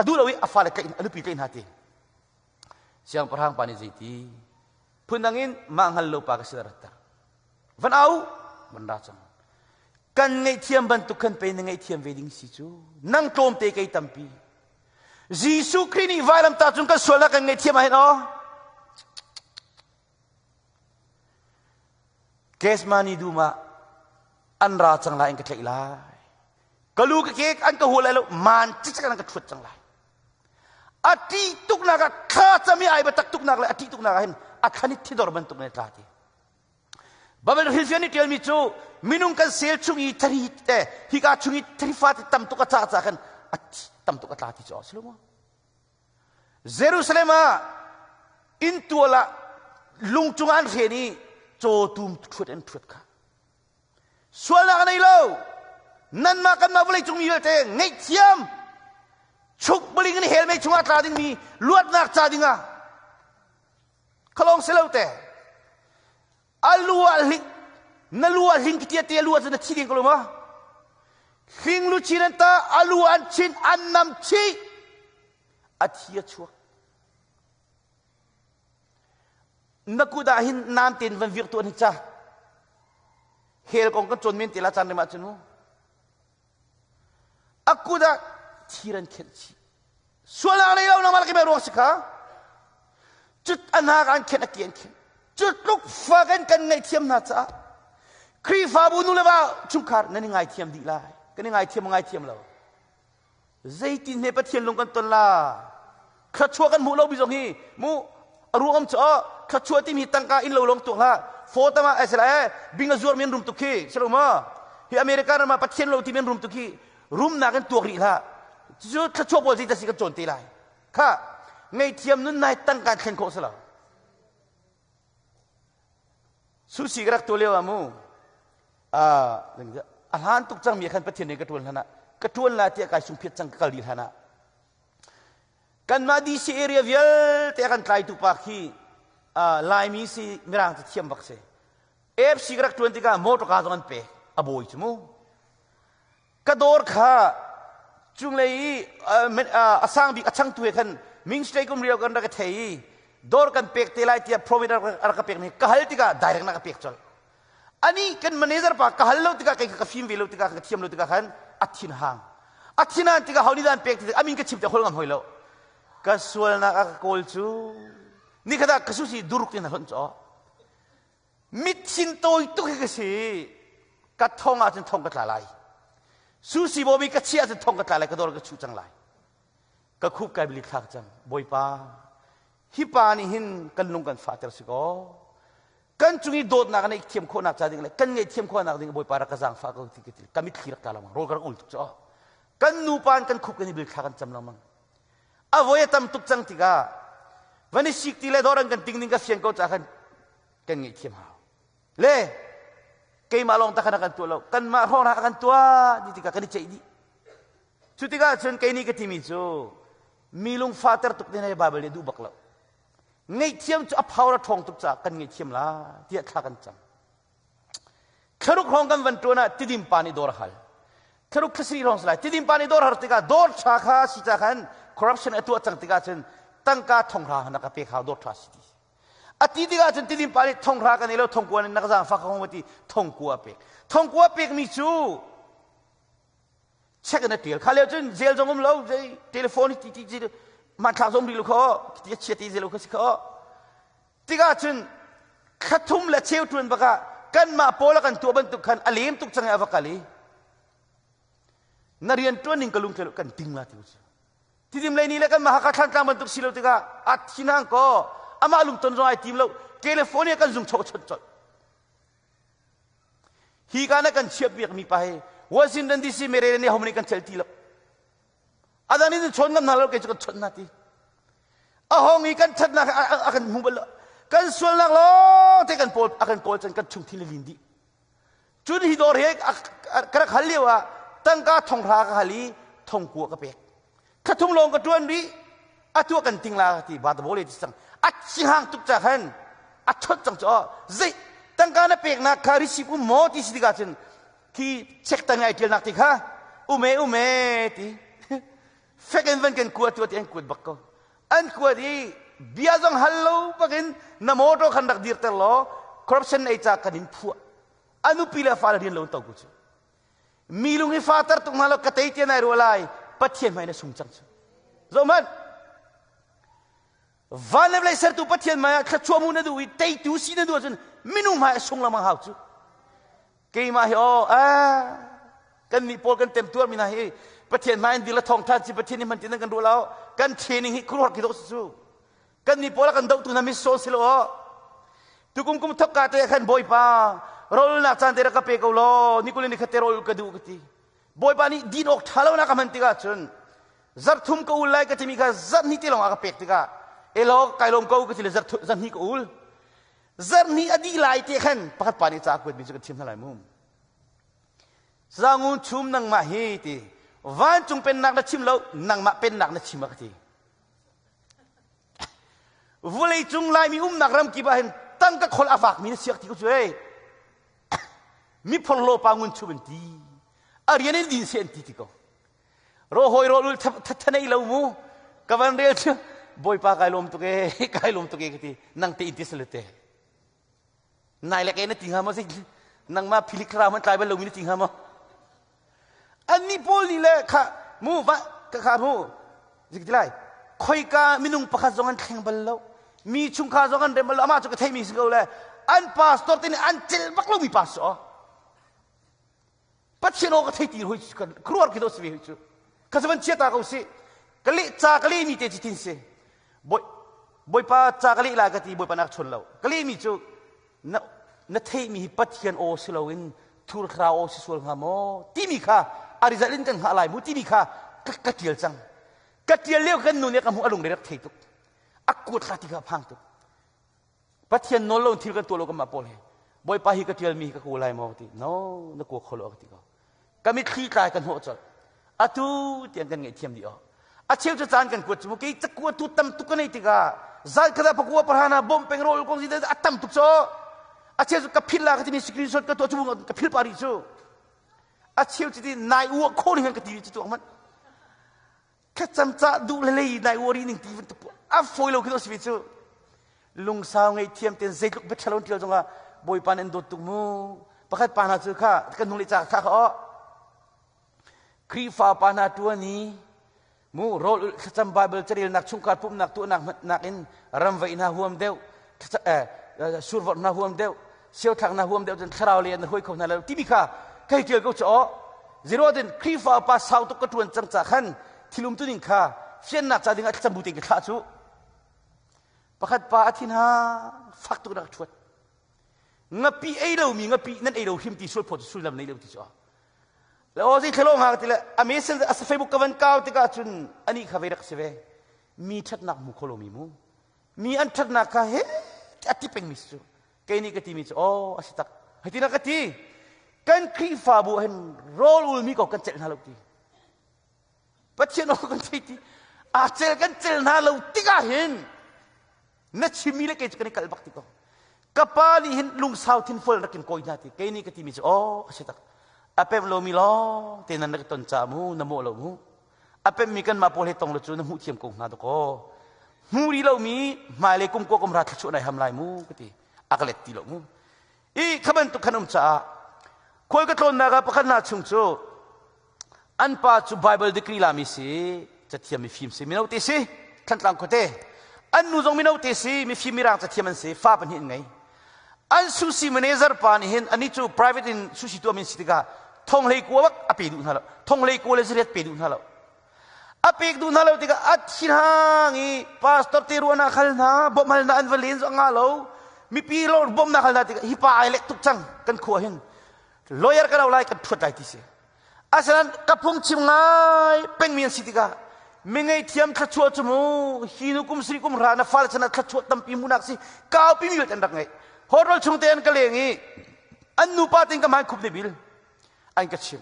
a duh lo i a fale tlaih a nupi tlaih hna ti. Siangpahrang pa nih zeiti phundang in mah hngal lo pa ka si ratter. Van au van ra cang. Kan ngaihthiam bantuk khan pe na ngaihthiam ve ding si cu. Nang tlawmte kei tampi. Jesuh Khrih nih vailamtah cung kan sualnak kan ngaihthiam ahhin aw. Gethsemane dum ah an ra cang lai an ka tlaih lai. Ka lu ka kek an ka hua lai lo maan cikcek an ka ṭhuat cang lai. A ṭih tuknak ah thla cam i ai biatak tuknak le a ṭih tuknak ah hin a thlan i thidor bantuk in a tla ti. Bible hrilhfiah nih ṭialmi cu minung kan sel chung i thari te hika chung i thari fate tam tuk a cah caah khan a tam tuk a tla ti cu a si lo maw? Jerusalem ah inntual ah lung cungah an hren i cawtum ṭhuat an ṭhuat kha. Sualnak a nei lo. Nanmah kanmah vawleicung mi vialte ngaihthiam chuk baling in hell mei chungah tla dingmi luatnak ca dingah khalong si lo te. A lu ah hling na lu ah hling tia te lu ah cun na thi ding ko lo ma? Hling lu chin an ta a lu an chin an nam chih a thi a chuak. Na kut ah hin nam tein van vir tuan hi ca. Hell kong kan cawn men te la caan rem ahcun mu. A kut ah thir an khenh chih. Sualnak nei lo nangmah ke ruang si kha. Cut a hna an khenh a ke an khenh. Cu tluk fak in kan ngaihthiam hna caah Khrihfabu nu le va chungkhar nan i ngaithiam dih lai. Kan i ngaithiam ngaithiam lo. Zeitin he Pathian lung kan ton la? Thluachuah kan hmuh lo mi zong hi mu a ruang cu thluachuah timi tangka inn lo lawng tuak hlah. Fawtam ah esela eh bing a zuar mi an rum tuk khi si lo ma? Hi America ram ah Pathian lo timi an rum tuk khi rumnak in tuak rih hlah. Cu thluachuah pawl zei si kan cawn te lai. Kha ngaihthiam nun nai tangka thlen khawh si lo. Susi ka rak tuah lio ah mu a hlan tuk cangmi khan Pathian nih ka ṭuan hlan ah ka ṭuan la tiah kai sungphiat cang ka kal dih hlan ah kanmah DC area vialte a kan tlaitu pa khi Laimi si Mirang cu thiam bak si AFC ka rak ṭuan tikah motor car zong an pek a bawi cu mu Ka dawr kha cunglei i a sang bik a changtu he khan Ming State kum rio kan rak ka thei i dawr kan pek te lai tiah promise a rak ka pek mi ka hal tikah direct na ka pek colh. Ani kan manager pa ka hal lo tikah kei ka fim ve lo tikah ka thiam lo tikah khan a thin hang. A thin han tikah ho nih dah an pek ti amin ka chim te hol ngam hoi lo. Ka sualnak a ka kawl cu nikhat ah ka susi duruk in a hlonh caw. Mithin tawi tuk hi ka si. Ka thong ahcun thong ka tla lai. Susi bawmi ka chiah ahcun thong ka tla lai, ka dawr ka chuh cang lai. Ka khup kai bili thlak cang. Bawipa, hi pa nih hin kan lung kan fahter si kaw. Kan cung i dawtnak an thiam khawhnak ca ding le kan ngaihthiam khawhnak ding Bawipa rak ka zaangfah ko ti ka ti. Ka mitthli rak tla lengmang. Rawl ka rak ul tuk cu. Kan nupa in kan khup kan i bil thla kan cam lengmang. A voi a tam tuk cang tikah van i sik ti le dawr an kan ting ding ka fian ko caah khan kan ngaihthiam hau le keimah lawng tak khan a kan tuah lo kanmah hrawng a kan tuah ti tikah kan i ceih dih cu tikah cun kei nih ka timi cu mi lungfahter tuk ding hi Bible nih duh bak lo ngaihthiam cu a power a ṭhawng tuk caah kan ngaihthiam la tiah thla kan cam thlaruk hrawng kan van ṭuan ah tidim pa nih dawr a hal thlaruk thlasarih hrawng si lai tidim pa nih dawr har tikah dawr ṭha kha si ca khan corruption a tuah cang tikah cun tangka thonghra na ka pek hau dawr ṭha si ti A ti tikah cun tilim pa nih thonghra kan ei lo thongkua in na ka zaangfah ka hung ti thongkua a pek. Thongkua pekmi cu check in a ṭial. Kha lio cun jail zong um lo, zei telephone ti ti ti hmanthlak zong ri lo kho, ti a chia ti lo kha si kho. Tikah cun thla thum le cheu ṭuan bakah kanmah pawl a kan tuah bantuk khan a lem tuk cang i a va kal i na rian ṭuan ning ka lungtle kan ting la ti u Tidim lei ni le kanmah Hakha Thlantlang bantuk si lo tikah a thi nang kaw amah lungton zong ai tim lo California kan zung chawh chawt colh. Hi ka na kan chiah piak mi pa hi Washington DC mere nih homan kan cel ti lo. Adang nih chon ngam hna lo kei cu kan chon hna ti. A hong i kan thatnak a kan hmu bal lo. Kan sualnak lawng te kan pawl a kan kawl chan kan chung thin le lin dih. Cun hi dawr he ka rak hal lio ah tangka thonghra ka hal i thongkua ka pek. Khathum lawng ka ṭuan rih. Atu kan ting la ti ba ta bole ti cang. A thihang tuk ca khan a chot cang cu zei tangka na peknak kha receipt um maw ti si tikah cun khi check tang ai ṭialnak ti kha ume ume ti fek in van kan kua tu ti an kuat bak ko an kuat i bia zong hal lo bakin na motor khan rak dirter law corruption ei ca kan in phuah a nupi le fale rian lo to ku cu mi lung i fater tuk hna lo ka tei te nai rua lai pathian hmai na sung cang cu zohmanh van le vawlei sertu pathian hmai ah thluachuah mu na duh i teitu si na duh ahcun minung hmai a sung lengmang hau cu keimah hi aw ah kan nih pawl kan temtuar mi hna hi pathian hmai in dir le thawngtha ci pathian nih hman tin kan ruah lo kan training hi khuruar ki dawh si cu kan nih pawl kan dohtu hna missaw si lo aw tukum kum thok ka te khan bawipa rolnak caan te rak ka pe ko law nikul ni khat te rol ka duh ka ti bawipa nih din awk tha lo na ka hman tikah cun zarthum ka ul lai ka timi kha zarhnih te lawng a ka pek tikah elaw kai lawm ko ka ti le zarhnih ka ul zarhnih a dih lai te khan pakhat pa nih ca kuat mi cu kan chim hna lai mu Zangun chum nangmah hi ti vancung pennak na chim lo nangmah pennak na chim a ka ti Vulei cung Laimi umnak ram kip ah hin tangka khol a vak mi na siak ti ko cu ei. Mi phorhlaw pa ngun chum an ti. A rian in din se an ti ti ko. Ro hoi ro lul thathanei lo mu. Ka van rel cu Bawipa kai lawm tuk e, kai lawm tuk e ka ti. Nang te in ti salute. Nai le ke na ti hnga maw nangmah philik thlarau hmanh tlai bal lomi na ti hnga maw annih pawl nih le kha mu va ka kha mu zik ti lai khoika minung pakhat zong an thleng bal lo mi chungkhar zong an rem bal lo amah cu ka theimi si ko le an pastor te nih an celh bak lomi pastor Pathian aw ka thei ti hoi kruar khi do si ve hoi cu ka van chia ta ko si ka leh ca ka leh mi te ci thin si bawipa ca ka leh lai ka ti bawipa nak chon lo ka leh mi cu na na theih mi hi Pathian aw si loin thur thlarau aw si sual hnga maw timi kha a result in kan hngah lai mu timi kha ka ka tial cang ka tial lio kan nu nih ka hmuh a lung rak thei tuk a kuat thla ti kha phang tuk Pathian nawl lo thil kan tuah lo kanmah pawl hi Bawipa hi ka ṭialmi hi ka kawl lai maw ti no na kua kho lo ka ti ko ka mitthli tlai ka hnawh colh atu tiang kan ngaihthiam dih a cheu cu caan kan kuat cu kei cakua tu tam tuk ka nei tikah zan khat ah pakua parhana bom peng rol kong a tam tuk cho a cheu cu ka phil la ka timi screenshot ka tuah cu ka phil pa rih cu a cheu cu ti nai ua kho ning ka ti cu tuak man thlacam cah duh le lei nai uari ning ti a fawi lo khi si cu lungsau ngei thiam ten zeitluk bia ṭhalo ṭial zongah bawipa nan dawt tuk mu pakhat pa hna cu kha kan hnung le ca kha kha o Khrihfa pa hna ṭuan i mu rawl thlacam Bible carelnak chungkhar pumhnak tuahnak nak in ramvaih hna huam deuh survorh hna huam deuh siothlak na huam deuh cun thlarau le na hoi kho hna lo timi kha kai tial ko cu zero din Khrihfa upa sau tuk ka tuan cang ca khan thil um tu ning kha fiannak ca ding ah thlacam bu tein ka thlah cu pakhat pa a thin ha fak tuk rak thuat ngapi ei lo mi ngapi nan ei lo hrim ti sul phot sullam nei lo ti cu le o zei thlalo nga ti le a message a Facebook ka van kau tikah cun ani kha ve rak si ve mi thatnak mu kholo mi mu mi an ṭhatnak kha he a ti pengmi si cu kei nih ka timi cu aw a si tak hei ti ka ti kan Khrihfabu ah hin rawl ulmi ko kan celh hna lo ti Pathian aw kan thei ti a cel kan cel hna lo tikah hin na chimmi le kei cu kan i kal bak ti ko ka pa nih hin lungsau thinfual rak in kawi hna ti kei nih ka timi cu aw a si tak a pem lomi lawng te nan rak ton ca mu na mawh lo mu A pemmi kanmah pawl he tong lo cu na hmuh thiam ko hnga dakaw. Hmu rih lomi hmailei kum kua kum ra thluachuah nai ham lai mu ka ti. A ka let ti lo mu. I kha bantuk khan um caah khual ka tlawnnak ah pakhat hna chung cu an pa cu Bible degree lami si cathiam mifim si mino te si Thantlang khuate an nu zong mino te si mifim mirang cathiam an si fa pahnih an ngei an sushi manager pa nih hin ani cu private in sushi tuah min si tikah thonghlei kua bak a pe duh hna lo thonghlei kua le zariat pe duh hna lo a pek duh hna lo tikah a thinhang i pastor te ruahnak hal hna bawmh hal hna an va len zong nga lo mipi lo bawmhnak hal hna tikah hi pa ai lek tuk cang kan khua hin lawyer ka lo lai kan thuat lai ti si. Asinain ka phungchim ngai pengmi an si tikah mi ngeihthiam thluachuah cu mu hi nu kum sri kum hra na fale chan ah thluachuah tampi hmuhnak si kaupi mi an rak ngeih. Hotel chung te an ka leng i an nupa tein ka hmai khup ne bil an ka chim.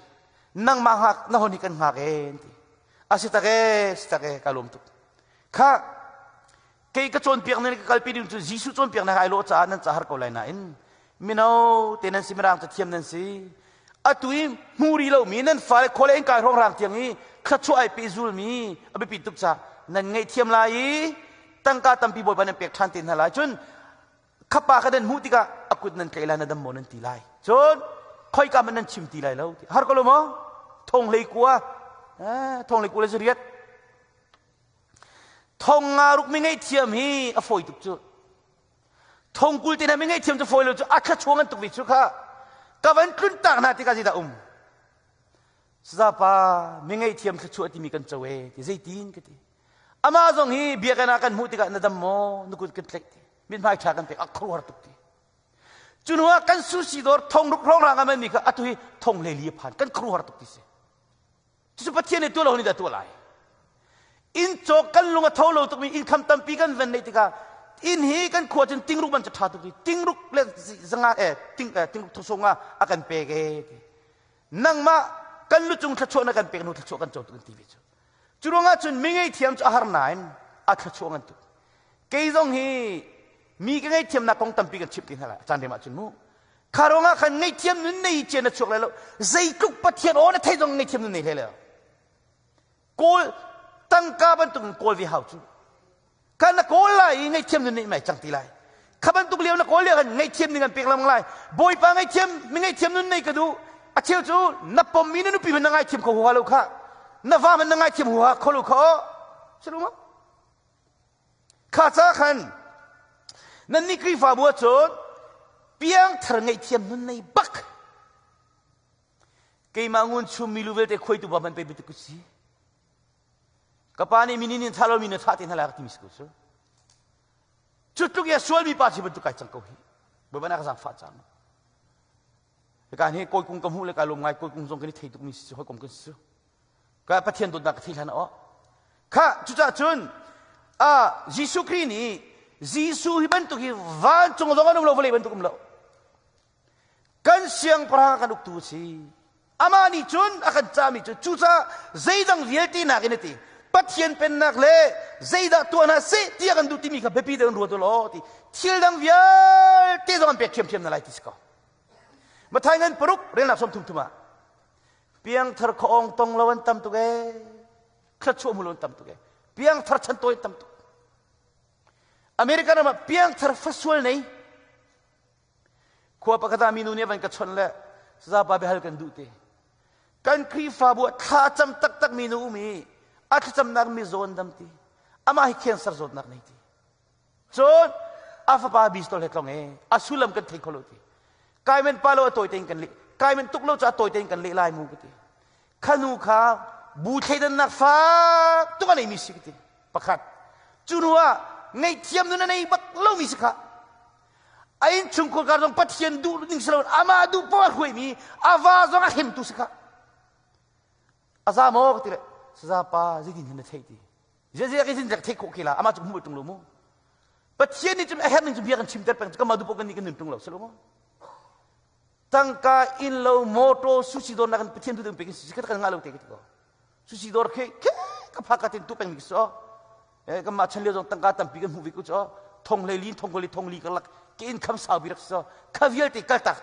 Nangmah hngak na hon hi kan hngak e an ti. A si tak e si tak e ka lawm tuk. Kha kei ka cawnpiak ning ka kalpi ding cu Jesuh cawnpiaknak ai lawh caah nan ca har ko lai nain mino te nan si mirang ca thiam nan si atu i hmu ri lomi nan fale khole in kai hrawng rang tiang i thluachuah ai pe zulmi a biapi tuk ca nan ngaihthiam lai i tangka tampi bawipa nan pek ṭhan te hna lai cun khapa kha nan hmuh tikah a kut nan tlaih lai na dam maw nan ti lai cun khoika man nan chim ti lai lo har ko lo maw thong hlei kua thong hlei kua le zariat Thong nga ruk mi ngaihthiam hi a fawi tuk cu. Thong kul te hna mi ngaihthiam cu fawi lo cu a thla an tuk ve cu kha. Ka van tlun tak hna tikah zeidah um? Sazapa mi ngaihthiam thluachuah timi kan co e ti zeitin ka ti. Amah zong hi biakinn ah kan hmuh tikah na dam maw? Na kut kan tlaih ti. Mithmai ṭha kan pek a khuaruahhar tuk ti. Cu hnu ah kan susi dawr thong ruk hrawng rang a manmi kha atu hi thong hlei li a phan kan khuaruahhar tuk ti si. Cucu Pathian nih tuah lo nih dah tuah lai. Inn cawk kan lung a tho lo tukmi income tampi kan van neih tikah inn hi kan khua cun tingruk man cu ṭha tuk i tingruk le zanga eh ting eh tingruk thosung ah a kan pek e ti. Nangmah kan lucung thluachuah na kan pek hnu thluachuah kan co tuk an ti ve cu. Cu ruangah cun mi ngeihthiam cu a har nain a thluachuah ngan tuk. Kei zong hi mi ka ngeihthiamnak kong tampi kan chimh ti hna lai caan rem ahcun mu. Kha ruangah khan ngaihthiam nun nei cia na chuak lai lo. Zeitluk Pathian aw na thei zong ngaihthiam nun nei hlei lo. Kawl tangka bantuk in kawl ve hau cu. Kha na kawl lai i ngaihthiam nun nei mai cang ti lai. Kha bantuk lio na kawl lio khan ngaihthiam ning an pek lengmang lai. Bawipa ngaihthiam mi ngaihthiam nun nei ka duh. A cheu cu na pommi na nupi man na ngaithiam kho huha lo kha. Na va man na ngaithiam huha kho lo kha aw. Si lo ma? Kha ca khan nannih Khrihfabu ah cun piangthar ngaihthiam nun nei bak keimah ngun chum milu vialte khuaitu ba man pe bituk ku si ka pa nih minin in thah lo mi na thah te hna lai ka timi si ko cu cu tluk i a sualmi pa si bantuk kai cang ko hi bawipa na ka zaangfah cang ka hi kawi kung ka hmuh le ka lawm ngai kawi kung zong kan i thei tukmi si hawikom kan si ka Pathian dawtnak ka thei hlan aw kha cucah cun a Jesuh Khrih nih Jesuh hi bantuk hi vancung zong an um lo vawlei bantuk um lo kan siangpahrang kan uktu si amah nih cun a kan cahmi cu cucaah zeidang vialte nakin a ti Pathian pennak le zeidah tuah hna seh tiah kan duh timi kha biapi deuh in ruat u law ti thil dang vialte zong an pek ṭhiamṭhiam hna lai ti si ko Mathai ngan paruk relnak som thum thum ah Piangthar khuaawng tong lo an tam tuk ee. Thluachuah hmu lo an tam tuk ee. Piangthar chan tawi an tam tuk. American ram ah piangthar fasual nei. Khua pakhat ah minu nih van ka chawnh le sazapa biahal kan duh te. Kan Khrihfabu ah thla cam taktak mi nu um i a thlacamnak mi zawn dam ti. Amah hi cancer zawtnak nei ti. Cun a fapa bistol he tlong e a sullam kan thei kho lo ti. Kai men pa lo a tawi tein kan leh. Kai men tuk lo cu a tawi tein kan leh lai mu ka ti. Khanu kha bu thleidannak fak tuk a neimi si ka ti. Pakhat. Cu hnu ah ngaihthiam nun a nei bak lomi si kha. A innchungkhar kar zong Pathian duh ning si lo amah duh poah a hruaimi a va zong a hemtu si kha. A za maw ka ti le saza pa zeitin hin na theih ti. Zeizei ka zin theih khawh khi la amah cu hmuh tung lo mu. Pathian nih cun a herh ning cu bia kan chimter peng cu kamah duh kan nih kan nun tung lo si lo mu. Tangka inn lo motor sushi dawr nak in Pathian tu ding pe si kan ngah lo te ka ti ko. Sushi dawr khi ke ka phak ka tin tu peng mi so. Eh kan mah chan lio zong tangka tampi kan hmuh vi ku cho. Thong hlei li thong li thong li ka lak ke in kham sau bi rak so. Kha vialte kal tak.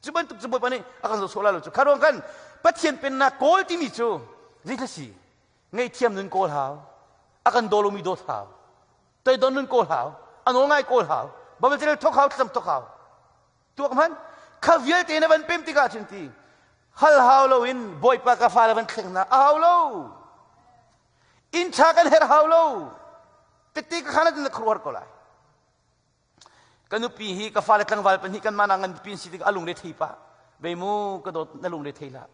Cu bantuk cu Bawipa nih a kan zo sawh la lo cu. Kha ruang kan Pathian pennak kawl timi cu zeitluk si ngaihthiam nun kawl hau a kan daw lomi dawt hau toidon nun kawl hau a nawl ngai kawl hau Bible carel thok hau thlacam thok hau tuak hman kha vialte na van pem tikah cun ti hal hau loin bawipa ka fale van thleng hna a hau lo inn ṭha kan herh hau lo tete ka khana na khuaruar ko lai Ka nupi hi ka fale tlangval pahnih kan mana ngan pipi si tik a lungre thei pah. Ve mu ka dawt na lungre thei hlah.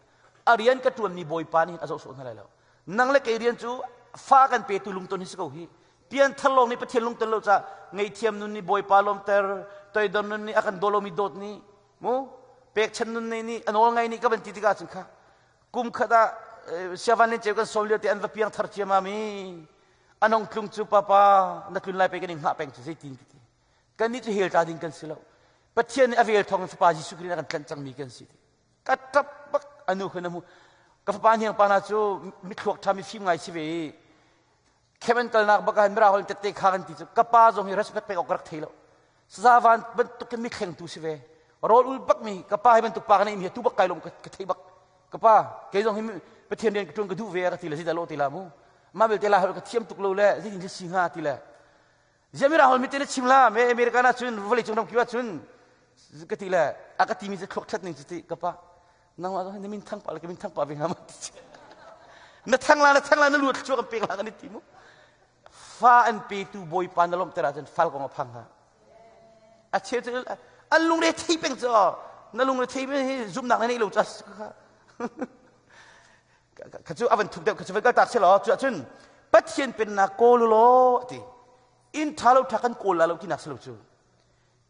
A rian ka tuanmi bawipa nih a zoh sawh hna lai lo. Nang le kei rian cu fa kan petu lungton hi si ko hi. Pian thar lawng nih Pathian lungton lo ca ngaihthiam nun nih bawipa lawmter, toidor nun nih a kan daw lomi dawt nih mu pekchan nun nei nih a nawl ngai nih ka van ti tikah cun kha. Kum khat ah siavan len ceu kan sawm lio te an va piang thar ciamam i an hong tlung cu papa na tlun lai pe kan in hngah peng cu zeitin ti kan nih cu hell tla ding kan si lo. Pathian nih a vel thawng in fapa Jesuh Khrih a kan tlanh cangmi kan si ti. Ka ṭap bak anu khan a hmu. Ka fapa hniang pa hna cu mithluak ṭha mifim ngai si ve i camp an kalnak bak ah mira hol tette kha kan ti cu ka pa zong hi respect pek awk ka rak thei lo. Saza van bantuk in mithlengtu si ve. Rawl ul bak mi ka pa hi bantuk pa ka nei mi tu bak kai lom ka thei bak. Ka pa kei zong hi Pathian rian ka ṭuan ka duh ve ka ti le zeidah lo ti la mu. Mah belte la hol ka thiam tuk lo le zeitin si hnga ti le Ziah mirang holh mite na chim la me American ah cun vawlei cung ram kip ah cun ka ti le a ka timi cu thluak ṭhat ning cu ti ka pa nangmah zong hi na min thang pah le ka min thang pah ve hnga ma ti na thang la na thang la na lu thluak kan pek la kan i ti mu fa an petu bawipa na lawmhter ahcun fal kong a phang hnga a cheu cu an lungre thei peng cu na lungre thei peng hi zumhnak na neih lo ca kha cu a van thuk deuh kha cu van kal tak si law cu ahcun Pathian pennak kawl u law ti inn ṭha lo ṭha kan kawl la lo tinak si lo cu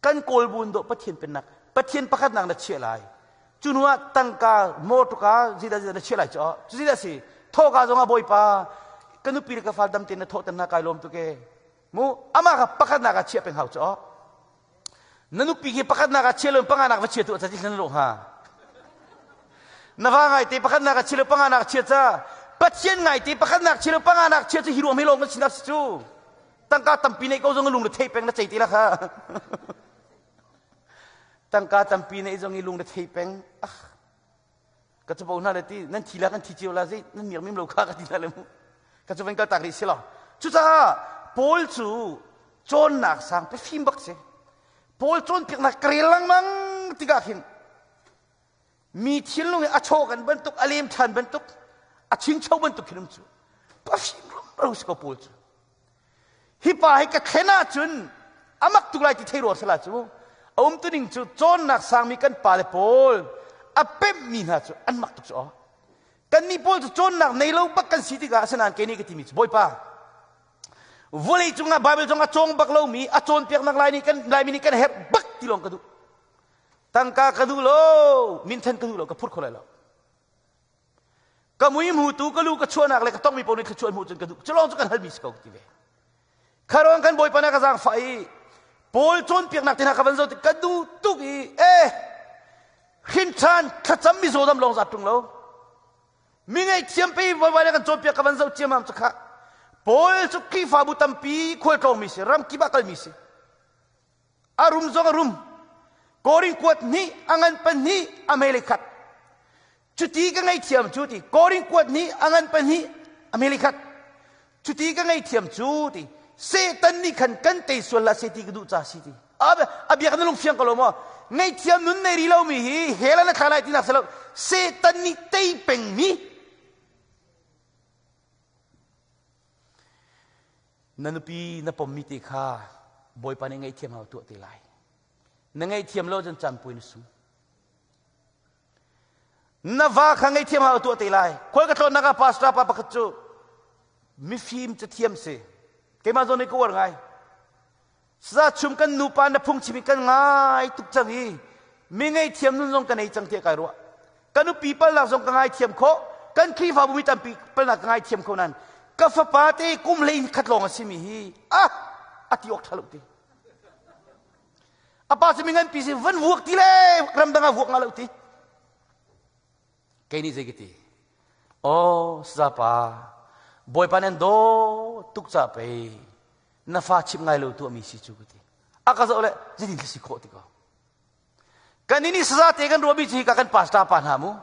kan kawl bun dawh Pathian pennak Pathian pakhatnak na chiah lai cu hnu ah tangka motorka zeidah zeidah na chiah lai cu cu zeidah si thawka zong ah bawipa ka nupi le ka fal dam tein na thawh na kai lawm tuk e mu amah kha pakhatnak ah chiah peng hau cu Na nupi khi pakhatnak ah chia lo panganak va chia tu ca ti hlan lo hnga. Na va ngai te pakhatnak ah chia lo panganak chia ca. Pathian ngai te pakhatnak chia lo panganak chia cu hi ruang hi lawng kan sinak si cu. Tangka tampi nei ko zong lung le thei peng na cei ti la kha. Tangka tampi nei zong i lung le thei peng. Ah. Ka capo hna le ti nan thi la kan thi cio la zei nan miak mim lo kha ka ti hna le mu ka cu van kal tak rih si lo cucaah Paul cu cawnnak sang pe fim bak si Paul cawnpiaknak ka rel lengmang tikah khin mi thinlung hi a chaw kan bantuk a lem ṭhan bantuk a chingcho bantuk khin um cu pafim rumro si ko Paul cu Hi pa hi ka thlen ahcun a mak tuk lai ti thei rua sala cu a umtuning cu cawnnak sangmi kan pale pawl a pemhmi hna cu an mak tuk cu aw. Kannih pawl cu cawnnak nei lo bak kan si tikah asinain kei nih ka timi cu Bawipa vawlei cungah Bible zong a cawng bak lomi a cawnpiaknak lai nih kan Laimi nih kan herh bak ti lawng ka duh. Tangka ka duh lo, minthan ka duh lo, ka phur kho lai lo. Ka mui hmutu ka lu ka chuahnak le ka tongmi paoh nih thluachuah hmuh cun ka duh. Cu lawng cu kan halmi si ko ti ve. Kharuang kan Bawipa na ka zaangfah i Paul cawnpiaknak te hna ka van zoh tik ka duh tuk i eh hrin ṭhan thlacam mi zawdam lawng zat ṭung lo. Mi ngaihthiam pe Bawipa nih kan cawnpiak ka van zoh ciammam cu khah. Paul cu Khrihfabu tampi khualtlawng mi si, ram kip ah kalmi si. A rum zong a rum. Korin kuat hnih, a ngan pahnih, a mei khat. Cuti ka ngaihthiam cu ti Korin kuat hnih, a ngan pahnih, a mei khat. Cuti ka ngaihthiam cu ti Satan nih khan kan tei sual la se ti ka duh ca si ti. A biak na lung fiang ko lo maw? Ngaihthiam nun nei ri lomi hi hell ah na thla lai ti nak si lo. Satan nih tei pengmi Na nupi na pommi te kha Bawipa nih ngaihthiam hau tuah te lai. Na ngaihthiam lo cun campui na sung. Na va kha ngaihthiam hau tuah te lai. Khual ka tlawnnak ah pastor pa pakhat cu mifim cathiam si. Keimah zawn nih ka uar ngai. Saza chum kan nupa na phungchim i kan ngai tuk cang i mi ngaihthiam nun zong ka nei cang tiah kai ruah. Ka nupi palnak zong ka ngaithiam khawh. Kan Khrihfabu mi tampi palnak ka ngaithiam kho nain ka fapa te kum hlei khat lawng a simi hi ah a ti awk ṭha lo ti. A pa cu mi nganpi si van vuak ti le ramdang ah vuak nga lo ti. Kei nih zei ka ti? Aw sazapa Bawipa nan daw tuk ca pei na fa chimh ngai lo tuahmi si cu ka ti. A ka zoh le zeitin si khawh ti ko. Kan nih saza te kan ruahmi cu hi ka kan pastor pa hna mu.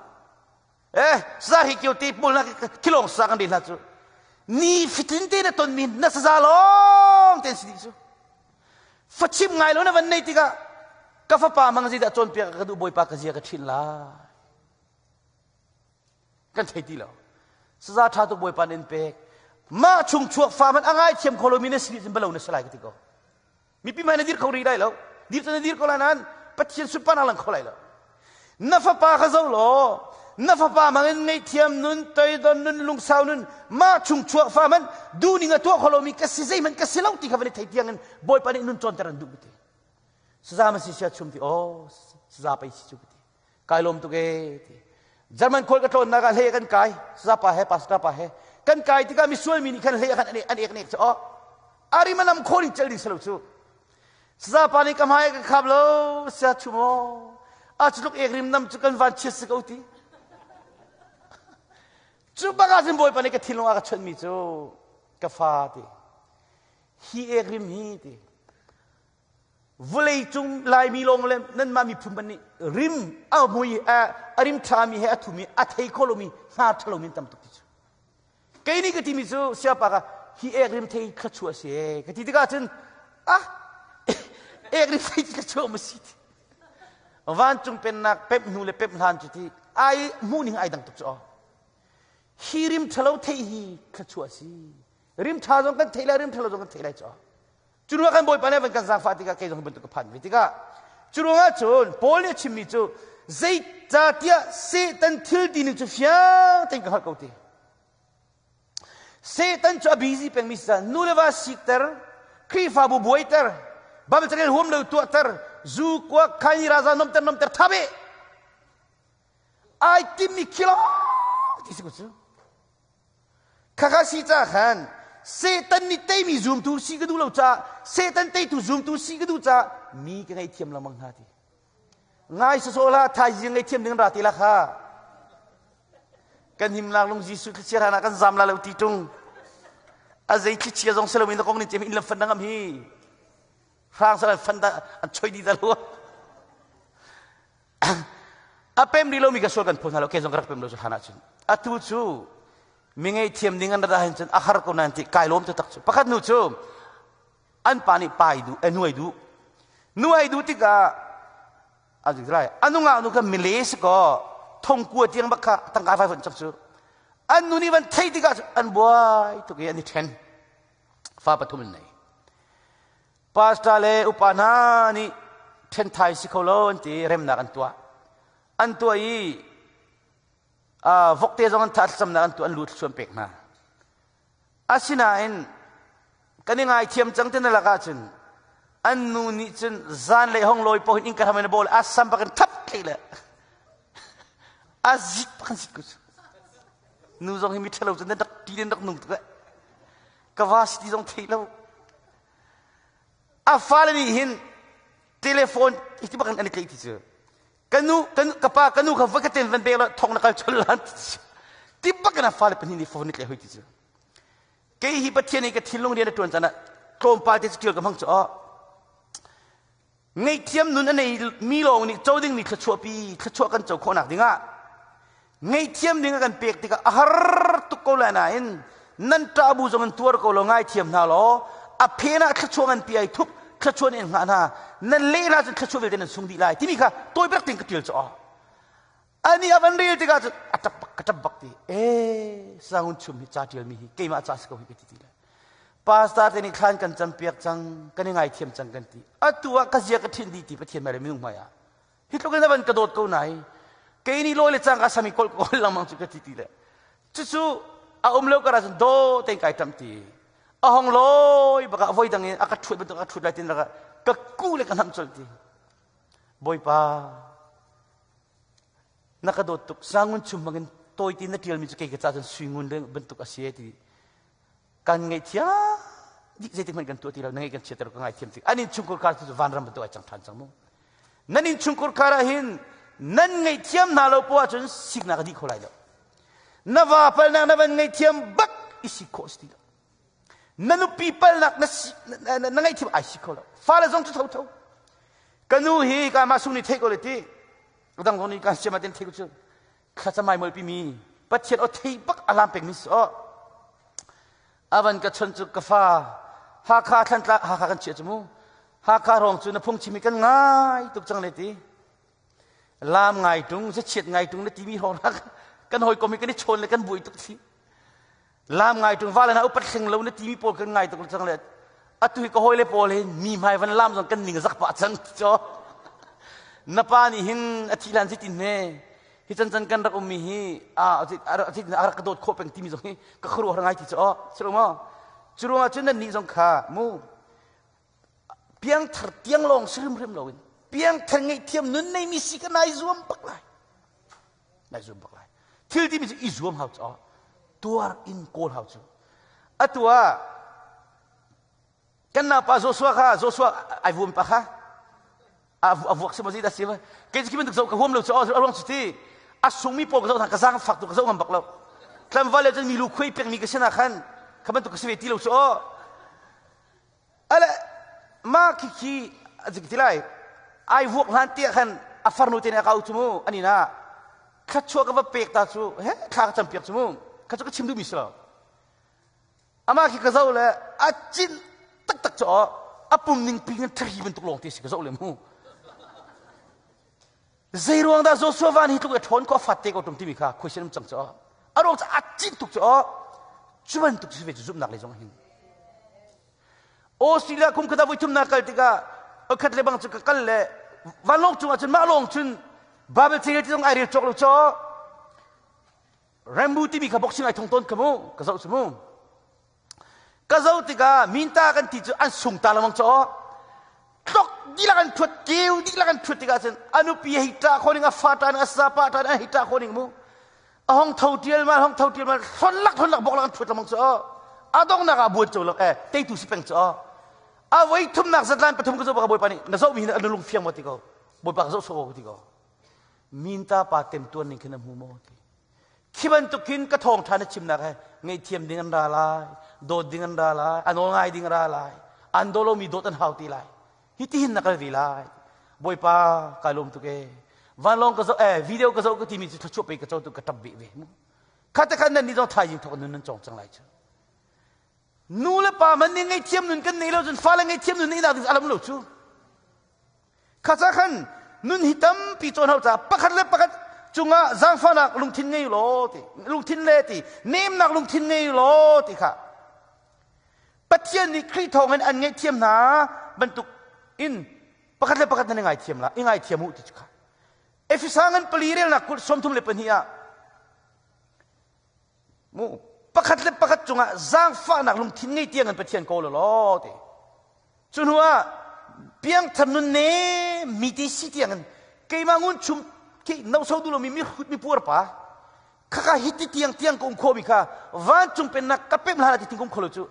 Eh saza hi kio te pawl na khilong saza kan rel hna cu. Ni fitin te na tonmi na saza lawng ten si dih cu. Fa chim ngai lo na van nei tikah ka fapa mang zeidah cawnpiak ka duh bawipa ka zia ka ṭhin lai. Kan thei ti lo. Saza ṭha tuk bawipa nin pek. Mah chung chuak fa man a ngaithiam kho lomi na si cun balo na si lai ka ti ko. Mipi hmai na dir kho rih lai lo. Dir cu na dir ko lai nain Pathian sunparnak lang kho lai lo. Na fapa kha zoh law na fapa hmangin ngaihthiam nun, toidon nun, lungsau nun, mah chung chuak fa man duhning a tuah kho lomi ka si zeihmanh ka si lo ti kha van i thei tiang in Bawipa nih nun cawnter an duh ka ti. Saza ma si sia chum ti, oh saza pei si cu ka ti. Kai lawm tuk ee ti. German khual ka tlawnnak ah hlei kan kai sapa he pastor pa he kan kai tikah misual mi nih khan hlei khan an ek nek cu oh arimanam khawli chel ding selo cu sapa nih ka hmai ka khap lo sia chumo a cu ek rim nam cu kan van chiat si ko ti cu bak ah cun bawipa nih ka thinlung ah ka chawnh mi cu ka fa ti hi ek rim hi ti Vawleicung Laimi lawng le nanmah miphun hmanh nih rim a mui a rim ṭhami he a thumi a thei kho lomi hna ṭha lomi an tam tuk ti cu. Kei nih ka timi cu siapa ka hi ek rim thei thluachuah a si ee ka ti tikah cun ah ek rim thei thluachuah ma si ti. Vancung pennak pemh hnu le pemh hlan cu ti ai hmuh ning ai dang tuk cu aw. Hi rim ṭhalo thei hi thluachuah a si. Rim ṭha zong kan theih lai rim ṭhalo zong kan theih lai cu aw. Cu ruangah kan Bawipa nih van kan zaangfah tikah kei zong hi bantuk ka phan ve tikah cu ruangah cun Paul nih a chimmi cu zeicahtiah Satan thil tining cu fiang tein ka hngalh ko ti. Satan cu a busy pengmi si nu le va sikter, Khrihfabu buaiter, Bible carel huam lo tuahter, zu kuak khaini raza nomter nomter thabe. Ai timmi khilo ti si ko cu. Khakha si ca khan Satan nih teimi zumtu si ka duh lo caah Satan teitu zumtu si ka duh caah mi ka ngaihthiam lengmang hna ti. Ngai sawsawh hlah thaizing ngaihthiam ding ra ti la kha. Kan himnak lung Jesuh thlichia hlan ah kan zam la lo ti tung. A zei thlichia zong si loin na kong nin cem in lam fan dangam hi. Hrang sal an fan da an choi di da lo. A pem rih lomi ka sual kan phu hna lo ke zong ka rak pem lo cu hlan ahcun. Atu cu mi ngaihthiam ding an rat ahhin cun a har ko nain ti kai lawm taktak cu. Pakhat nu cu an pa nih pa ai duh, nuai duh. Nuai duh tikah a lai a nungak nu kha mile si kaw thongkua tiang bak kha tangka fai fon cak cu. An nu nih van thei tikah an buai tuk i an i ṭhen. Fa pathum an nei. Pastor le upa hna nih ṭhenthai si kho lo an ti remnak an tuah. An tuah i vokte zong an thah thlacamnak an tuah an lu thluachuah an pek hna. Asinain kan i ngaithiam cang ti na lakah cun an nu nih cun zanlei hong lawi paoh in innka hram in a bawl a sam bak in thap tlei le a zik bak an zik ko cu. Nu zong hi mi ṭhalo cun nan rak ti nan rak nung tuk eh. Ka va si ti zong thei lo. A fale nih hin telephone iti bak in an i tlaih ti cu. Ka nu ka pa ka nu kha va ka ten van pek la thong na kal chol lan ti cu. Ti bak in a fale pahnih nih phone i tlaih hoi ti cu. Kei hi Pathian i ka thinlung rian a ṭuan caan ah tlawmpal te cu ṭial ka hmang cu aw. Ngaihthiam nun a nei mi lawng nih co dingmi thluachuahpi thluachuah kan co khawhnak dingah ngaihthiam ding a kan pek tikah a har tuk ko lai nain nan ṭah bu zong in tuar ko law ngaithiam hna law a phen ah thluachuah nganpi ai thup thluachuah in hngah hna nan leh hna cun thluachuah vialte nan sung dih lai timi kha tawi bak tein ka ṭial cu aw ani a van rel tikah cun a ṭap bak ka ṭap bak ti e sangun chum hi ca ṭialmi hi keimah ca si ko hi ka ti ti le pastor te nih thlan kan campiak cang kan i ngaithiam cang kan ti atu ah ka zia ka ṭhin dih ti Pathian hmai le minung hmai ah hi tluk in a van ka dawt ko nai kei nih lawi le cangka sami kol kol lengmang cu ka ti ti le cucu a um lo kar ahcun daw tein kai ṭam ti a hong lawi bak ah voi dang in a ka ṭhuat bantuk a ṭhut lai tin raka ka ku le ka hnamh colh ti Bawipa na ka dawt tuk sangun chum bangin tawi ti na ṭialmi cu kei ka ca cun suingun bantuk a si ti kan ngaihthiam dih zeitik hmanh kan tuah ti lo na ngaih kan chiater ka ngaithiam tik an innchungkhar khar cu vanram bantuk ai cang ṭhan cang mu nan innchungkhar khar ah hin nan ngaihthiam hna lo poah cun siknak a dih kho lai lo na va palnak na van ngaihthiam bak i sik khawh si ti lo na nupi palnak na na ngaihthiam ai si kho lo fale zong cu tho tho ka nu hi ka mah sung nih thei ko le ti dang zong nih kan siam ah ten thei ko cu thlacamai molpi mi Pathian aw thei bak alam pek mi si aw avan ka chon cu ka fa Hakha thlantla Hakha kan chia cu mu Hakha rong cu na phung chimi kan ngai tuk cang le ti lam ngai tung zachiat ngai tung na timi hong rak kan hawi kom hi kan i chawn le kan buai tuk thi Lam ngai ṭung vale hna upat hling lo na timi pawl kan ngai tuk cang le atu hi ka hawile pawl hin mi hmai van lam zong kan ning zak pah cang cho na pa nih hin a thi lan zeitin hme hi can can kan rak ummi hi a a rak ka dawt khawh peng timi zong hi ka khuaruah har ngai ti cho cu maw cu ruangah cun nan nih zong kha mu piangthar tiang lawng si hrimhrim loin piangthar ngaihthiam nun nei mi si ka nai zuam bak lai. Nai zuam bak lai. Thil timi cu i zuam hau cu tuar in kawl hau cu. Atu ah kan naupa Joshua kha Joshua ai vuam pa kha a vuak si maw dah si kei cu khi bantuk zoh ka huam lo cu a ruang cu ti a sungmi pawl ka zoh hna ka zaang fak tu ka zoh ngam bak lo tlangval le cun milu khuai pekmi ka si na khan kha bantuk ka si ve ti lo cu aw ale ma khi khi a ti lai ai vuak hlan te khan a farnu te nih a kau cu mu ani na thluachuah ka va pek ta cu he thla ka cam piak cu mu kha cu ka chim duhmi si lo Amah khi ka zoh le a cin taktak cu a pum ning pi in ṭhari bantuk lawng te si ka zoh le mu. Zei ruang dah Joshua van hi tluk a ṭhawn ko a fat te ko tum timi kha question um cang cu a ruang cu a cin tuk cu cu bantuk si ve cu zumhnak lei zong hin. Australia kum khat ah voi thumnak kal tikah khat le bang cu ka kal le vanlawng cungah cun mah lawng cun Bible carel ti zong ai rel cawk lo caw Rambo timi kha boxing ai thong tawn ka mu ka zoh cu mu ka zoh tikah minta kan ti cu an sung ta lengmang caw tlok dihlak an thuat keu dihlak an thuat tikah cun a nupi hei ṭah khawh ning a fa ṭah ning a sapa ṭah ning a hei ṭah khawh ning mu a hong tho tial ma hong tho tial ma hlon lak hlon lak bok lak an thuat lengmang cu a donghnak ah buan co lak eh teitu si peng cu a voi thumnak zatlan pathum ka zoh baka bawipa nih na zoh mi hi na lung fiang maw ti ko bawipa ka zoh sawh ko ti ko minta pa temtuan ning khin na hmu maw ti khi bantuk khin ka thawngṭha na chimnak he ngaihthiam ding an ra lai dawt ding an ra lai a nawl ngai ding ra lai an daw lomi dawt an hau ti lai hi ti hin na kal ve lai bawipa kai lawm tuk e vanlawng ka zoh eh video ka zoh ka timi cu thluachuah pe ka co tu ka ṭap ve ve mu kha te khan nan ni zong thaizing thawk nun nan cawng cang lai cu nu le pa man nih ngaihthiam nun kan nei lo cun fale ngaihthiam nun neih nak ding alam lo cu Kha ca khan nun hi tampi cawn hau caah pakhat le pakhat cungah zaangfahnak lungthin ngei law ti lungthin le ti nemnak lungthin ngei law ti kha Pathian nih Khrih thawngin an ngaihthiam hna bantuk in pakhat le pakhat nan i ngaithiam la i ngaithiam u ti cu kha Efesa ngan pali relnak kul 32 ah mu pakhat le pakhat cungah zaangfahnak lungthin ngei tiang in Pathian kawl law ti Cu hnu ah piangthar nun ne mi ti si tiang in keimah ngun chum khi noso duh lomi mihrut mipuar pa khaka hi ti tiang tiang ka um khomi kha vancung pennak ka pem hlan ah ti ting ka um kho lo cu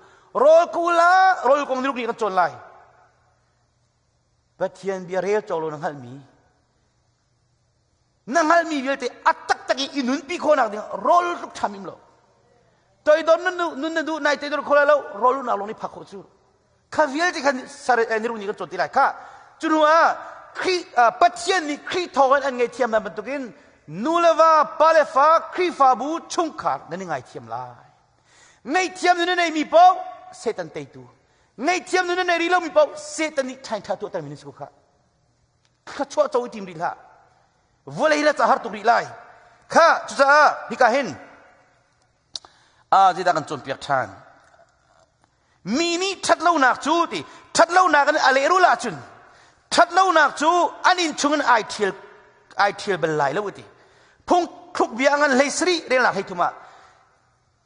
rawl ka ul ah rawl kong niruk ni kan cawn lai Pathian bia rel cawk lo na hngalhmi Na hngalhmi vialte a taktak i i nunpi khawhnak ding rawl tluk ṭham im lo. Toidor nun nun na duh nai toidor kho lai lo rawl ulnak lawng nih phak khawh cu. Kha vialte khan sar eh, niru ni kan cawn ti lai kha. Cu hnu ah Khrih Pathian nih Khrih thawngin an ngaihthiam hna bantukin nu le va, pa le fa, Khrihfabu chungkhar nan i ngaithiam lai. Ngaihthiam nun a neimi paoh Satan teitu. Ngaihthiam nun a nei rih lomi paoh Satan nih ṭhain ṭha tuahtermi nan si ko khah. Thluachuah co i tim rih hlah. Vawlei le ca har tuk rih lai. Kha cucaah hika hin zeidah kan cawnpiak ṭhan. Mi nih ṭhatlonak cu ti ṭhatlonak in a lehrul ahcun ṭhatlonak cu an inn chungin ai ṭhial ai ṭhial bal lai lo ti. Phung thluk bia ngan hlei sarih relnak hlei thum ah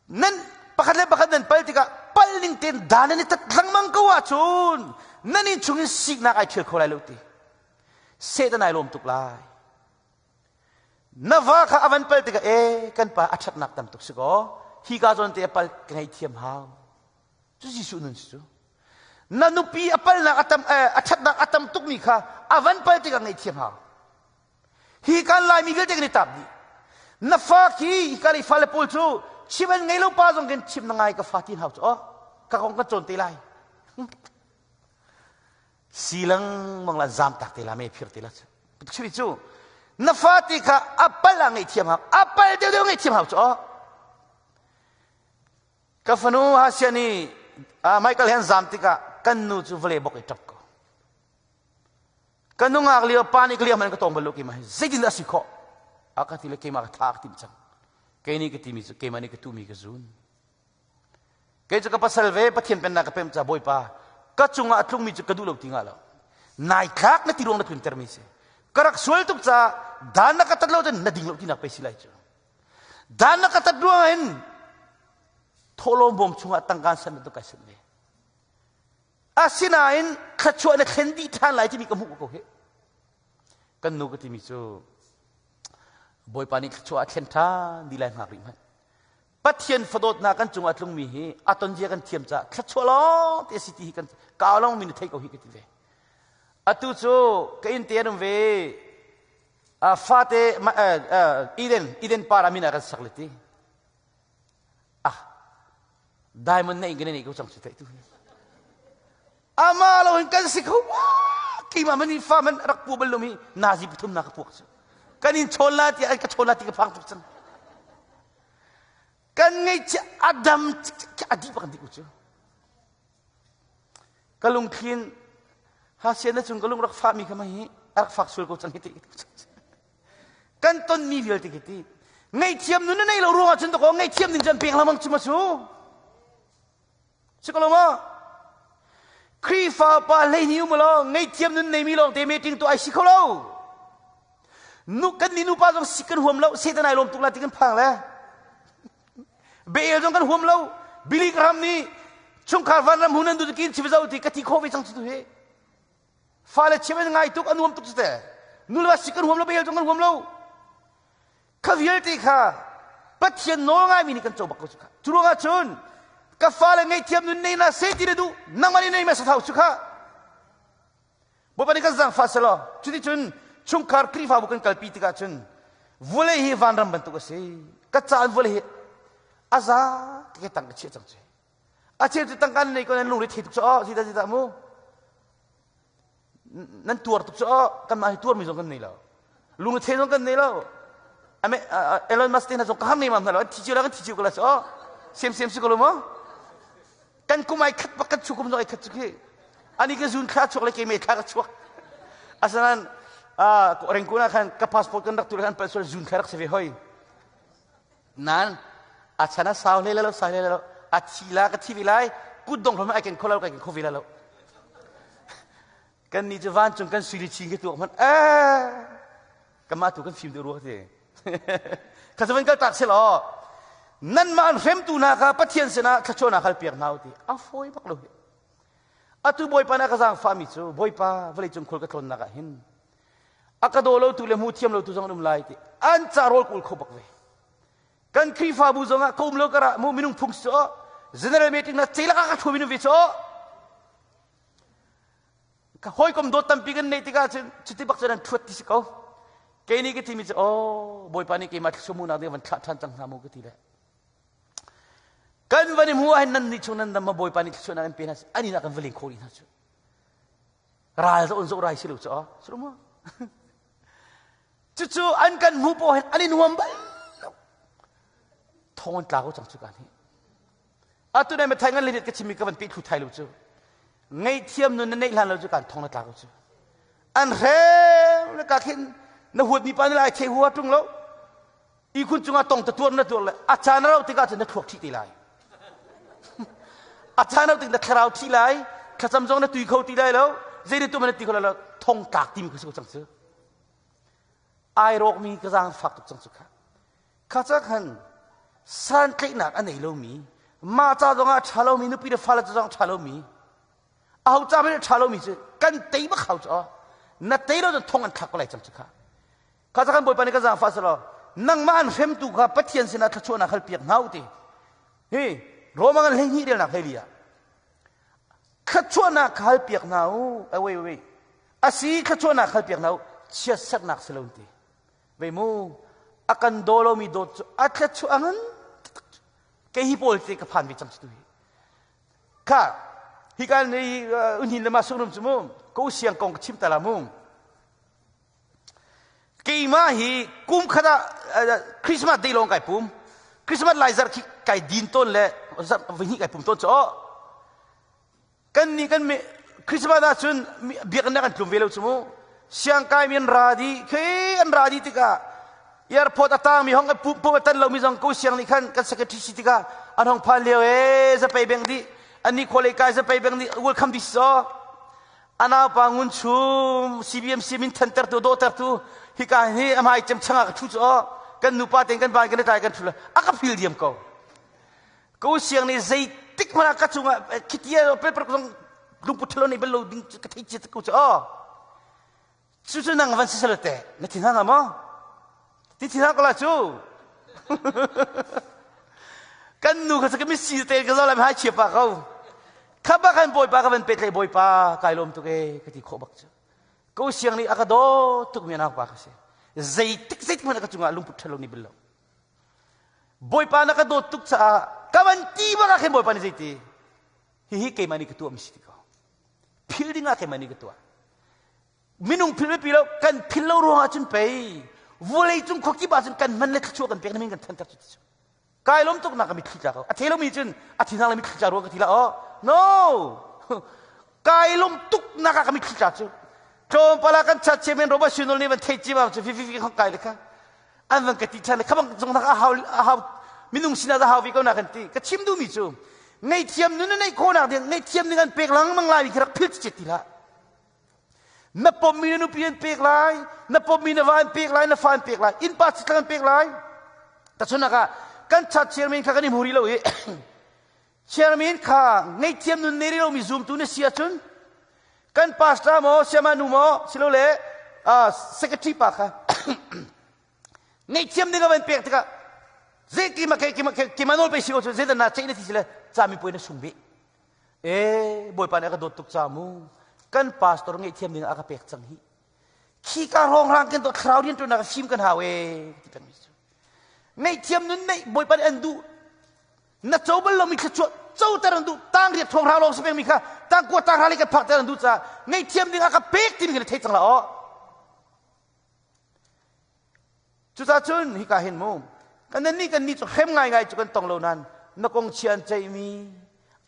nan pakhat le pakhat nan pal tikah pal ning tein dan nan i tat lengmang ko ahcun nan inn chung in siknak ai ṭhial kho lai lo ti Satan ai lawm tuk lai na va kha a van pal tikah e kan pa a ṭhatnak tam tuk si kaw hi ka zawn te a pal ka ngaihthiam hau cu Jesuh nun si cu na nupi a palnak a tam a ṭhatnak a tam tukmi kha a van pal tikah ngaihthiam hau Hi kan Laimi vialte kan i tap dih. Na fa khi hi ka lei fale pawl cu chim an ngei lo pa zong kan chim na ngai ka fa tin hau cu oh ka kong kan cawn te lai. Si lengmang la zam tak te la me phir te la cu. Chimi cu na fa ti kha a pal ah ngaihthiam hau a pal deuh deuh ngaihthiam hau cu oh ka fanu Hasia nih Michael he an zam tikah kan nu cu vawlei bok i ṭap ko Ka nungak lio pa nih ka liam man ka tong bal lo keimah hi zeitin dah a si khawh? A ka ti le keimah ka tha ka timh cang. Kei nih ka timi cu keimah nih ka tuhmi ka zun. Kei cu ka pasal ve Pathian pennak ka pem ca Bawipa ka cungah a tlungmi cu ka duh lo ti nga lo. Nai thlak na ti ruang na tluntermi si. Ka rak sual tuk caah dan na ka tat lo cun na ding lo tinak pei si lai cu. Dan na ka tat ruangah hin thawhlawm bawm chungah tangka san na tuk kai sanh ve. Asinain thluachuah na thlen dih ṭhan lai timi ka hmuh ko hi. Kan nu ka timi cu Bawipa nih thluachuah a thlen ṭhan dih lai hngak rih hmanh. Pathian fadawtnak kan cungah tlungmi hi a ton zia kan thiam caah thluachuah lawng te si ti hi kan kau lawng mi na thei ko hi ka ti ve. Atu cu ka inn te an um ve. Fate Eden Eden para min ah kan sak le ti. Ah diamond na in kan nei ko cang cu te tu. Ama lo in kan si kho keimah man fa man rak pu bal lomi nazi pathum na ka puak cu. Kan in chawn la ti an ka chawn la ti ka phang tuk cang. Kan ngaihchia adam adi bak dik cu. Ka lungthlin ha sian na cung ka lung rak fa mi kha ma hi rak fak sual ko cang hi ti. Kan ton mi vialte khi ti. Ngaihthiam nun na nei lo ruangah cun ko ngaihthiam ning cun pek lamang cu ma su. Si ko lo ma? Khrihfa pa hleihnih um law ngaihthiam nun neimi lawng te meeting tu ai si kho lo. Nu kan ni nupa zong si kan huam lo, Satan ai lawm tuk la ti kan phang le. Beel zong kan huam lo. Billy Graham nih chungkhar vanram hun an du kin chiv zo ti ka ti kho ve cang chu tu he. Fale chim an ngai tuk a nuam tuk cu te. Nu le si kan huam lo, beel zong kan huam lo. Kha vialte kha Pathian nawl ngaimi nih kan co bak ko cu kha. Cu ruangah cun ka fale ngaihthiam nun nei na se ti na duh nangmah nih nei ma sathau cu kha. Bawipa nih kan zaangfah selaw cuticun chungkhar Khrihfabu kan kalpi tikah cun vawlei hi vanram bantuk a si. Ka caan vawlei hi a za ke tang ka chiah cang cu. A cheu cu tangka nan nei ko nan lungre thei tuk cu oh zita zita mu. Nan tuar tuk cu oh kanmah hi tuarmi zong kan nei lo. Lungre thei zong kan nei lo. Ame Elon Musk te hna zong ka ham nei mam hna lo. An thi cio la kan thi cio ko la cu oh. Sem sem si ko lo mu. Kan kum ai khat bak kan chu kum zong ai khat cu khi. Ani ka zun thla chuak le keimei thla ka chuak. Asanan rengkun ah khan ka passport kan rak tu le khan pal sual zun thla rak si ve hoi. Nan a chan a sau hle lo sau hle lo a thi la ka thi ve lai kut dong hlom ai ken kho lo kai ken kho ve la lo kan ni cu vancung kan sui le chin ke tuak hmanh eh kanmah tu kan fim deuh rua ti kha cu van kal tak selaw nanmah an hremtu hna kha Pathian sinah thluachuahnak hal piak hna u ti a fawi bak lo hi atu Bawipa na ka zaangfahmi cu Bawipa vawleicung khul ka tlawnnak ah hin a ka daw lotu le hmu thiam lotu zong an um lai ti an ca rawl kawl kho bak ve kan Khrihfabu zong ah ka um lo karah mu minung phung si general meeting na celak ah ka thu minung ve cu ka hawikom dawt tampi kan neih tikah cun cuti bak cun an thuat ti si ko kei nih ka timi cu oh bawipa nih keimah thluachuah hmuhnak ding van thlah ṭhan cang hna mu ka ti le kan van i hmu ah hin nan nih chung nan dam ma bawipa nih thluachuahnak an pe hna an inn ah kan va leng kho rih hna cu ral zoh zoh rai si lo cu si lo ma cucu an kan hmu paoh hin an i nuam bal lo thong an tla ko cang cu kan hi atu nai mathai ngan le ka chimmi ka van pe thlu thai lo cu ngaihthiam nun na neih hlan lo cu kan thong na tla ko cu an hrem le ka khin na huat mi pa ni lai thei hua tung lo ihkhun cungah tong ta tuar na tuar le a caan a rauh tikah cun na thluak ṭhi te lai a caan rauh tik na thlarau ṭhi lai thlacam zong na tui kho ti lai lo zei na tu na ti kho lai lo thong tlak timi kha si ko cang cu ai rawkmi ka zaang fak tuk cang cu kha kha ca khan santlaihnak a nei lomi mah ca zongah a ṭha lomi nupi le fale ca zong a ṭha lomi aho ca hmanh a ṭha lomi cu kan tei bak hau cu na tei lo cun thong an thlak ko lai cang cu kha Kha ca kan Bawipa nih ka zaangfah selaw nangmah an hremtu kha Pathian sinah thluachuahnak hal piak hna u ti. Hi Roma ngan 12 relnak 14 ah thluachuahnak kha hal piak hna u. Eh, wait, wait. Asi thluachuahnak hal piak hna u. Chiatserhnak si lo ti. Vei mu a kan daw lomi dawt cu a thluachuah a ngan kei hi pawl te ka phan ve cang tu hi. Kha hi kan i unhin le ma sung cu mu ko siang kong ka chim ta la mu. Keimah hi kum khat ah Christmas day lawng kai pum. Christmas lai zarh khi kai din tawn le voi kai pum tawn cu kan nih kan Christmas ah cun biakinn ah kan tlum ve lo cu mu. Siangkai mi an ra dih khi an ra dih tikah airport a tang mi hong pum pum a tan lo mi zong ko siang nih khan kan secretary si tikah an hong phan lio e zapei beng dih an ni khawlei kai zapei beng dih welcome dih so A naupa Ngun Chum CBMC min thantertu dawhtertu hika hi a hmai cem changah ka ṭhu cu aw kan nupa tein kan van kan i tlai kan ṭhu le a ka fil diam ko. Ka u siang nih zeitik hmanh ah ka cungah khitia paper zong lungput ṭhalo nei bal lo ding ka thei cia ko cu aw. Cucu nang van si sal te na thin hang maw? Ti thi hna ko la cu. Kan nu kha ka misi te ka zoh lai hai chia pa ko. Kha ba kan bawipa ka van pet le bawipa kai lawm tuk e ka ti khawh bak cu. Ko siang nih a ka daw tuk mi anak pa ka si. Zeitik zeitik hmanh ka cungah lungput ṭhalo ni bil lo. Bawipa na ka dawt tuk caah ka van ti bak ah khin Bawipa nih zeiti hihi keimah nih ka tuah mi si ti ko. Phil ding ah keimah nih ka tuah. Minung phil pi lo kan phil lo ruangah cun pei vawlei cung khuakip ah cun kan man le thluachuah kan pek na min kan thanter cu ti cu. Kai lawm tuk nak ka mitthli tla ko. A thei lomi cun a thi hna le mitthli tla ruang ka ti la oh. No. Kai lawm tuk nak ah ka mitthli tla cu. Tlawmpal ah kan chat chairman Robert Sunol nih van thei cim ah cu fi fi fi kai le kha. An van ka ti than le kha bang zong nak a hau a hau minung sinah a hau vi ko na kan ti. Ka chim duhmi cu ngaihthiam nun na neih khawhnak ding ngaihthiam ning an pek lengmang lai mi khi rak phil cicet ti hlah. Na pommi na nupi an pek lai, na pommi na va an pek lai, na fa an pek lai, innpa citlang an pek lai. Tahchunhnak ah kan chat chairman kha kan i hmu rih lo i chairman kha ngaihthiam nun nei rih lomi zumtu na si ahcun kan pastor maw siama nu maw silole secretary pa kha ngaihthiam ding a van pek tikah zei kima kima kima nawl pe si ko cu zeidah na ceih na ti si le cami puai na sung bih E Bawipa nih a ka dawt tuk ca mu kan pastor ngaihthiam ding a ka pek cang hi khi ka hrawng kan to thlarau rian tuan fim kan hau e ti peng mi cu ngaihthiam nun neih Bawipa nih an duh na co bal lomi thluachuah co ter an duh tang riat thong rang lawng si peng mi kha tang kua tang ra le kan phak ter an duh ca ngaihthiam ding a ka pek timi khi na thei cang la aw Cucaah cun hika hin mu kan nih kan nih cu hrem ngaingai cu kan tong lo nain na kong chia an ceihmi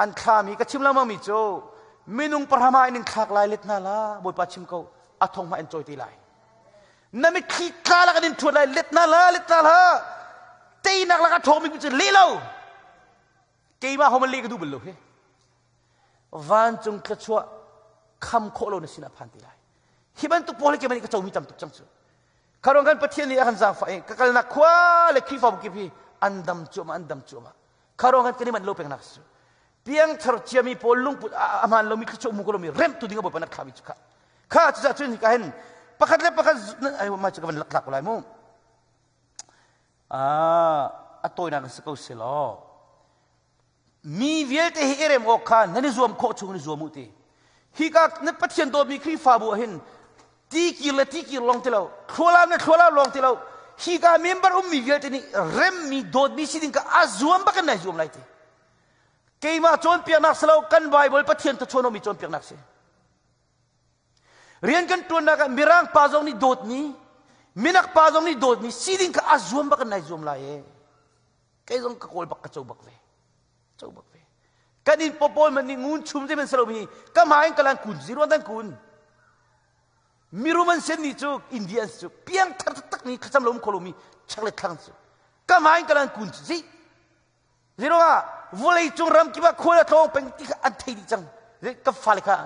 an thlami ka chim lengmang mi cu minung pahram in in thlak lai let hna la bawipa chim ko a thong hma in cawi ti lai na mitthli tla lak in ṭhuat lai let hna la let hna la teinak lak a ṭhawngmi cu leh lo keimah homan leh ka duh bal lo hi vancung thluachuah kham khawh lo na sinah phan ti lai hi bantuk pawl hi keimah nih ka comi tam tuk cang cu Kharuang kan Pathian nih a kan zaangfah i ka kalnak khua le Khrihfabu kip hi an dam cuahmah an dam cuahmah. Kharuang kan kan i manh lo pengnak si cu. Piangthar ciami pawl lungput a hmaan lomi thluachuah mu ko lomi remtu ding a Bawipa na thlahmi cu kha. Kha cucaah cun hika hin pakhat le pakhat ai ma cu ka van laklak ko lai mu. Ah, a tawinak in si ko seh law. Mi vialte hi i rem awk kha nan i zuam khawh chung in i zuam u ti. Hika na Pathian dawtmi Khrihfabu ah hin tikir le tikir lawng ti lo, thlualam le thlualam lawng ti lo, hika member ummi vialte nih remmi dawtmi si ding kha a zuam bak in nai zuam lai ti. Keimah cawnpiaknak si lo, kan Bible Pathian thachuanawmi cawnpiaknak si. Rian kan ṭuannak ah Mirang pa zong nih dawtmi, Minak pa zong nih dawtmi si ding kha a zuam bak in nai zuam lai ee. Kei zong ka kawl bak ka co bak ve. Co bak ve. Kan in pawl man nih ngun chum zei man salo mi ka hma in kalan kun zero dan kun. Mirum an sen ni cu India an cu piang thar taktak ni thlacam lo um kholo mi chak le thlang cu ka hma in kalan kun cu zi zero ah vawlei cung ram kip ah khual a tlawng peng ti kha an thei dih cang ka fale kha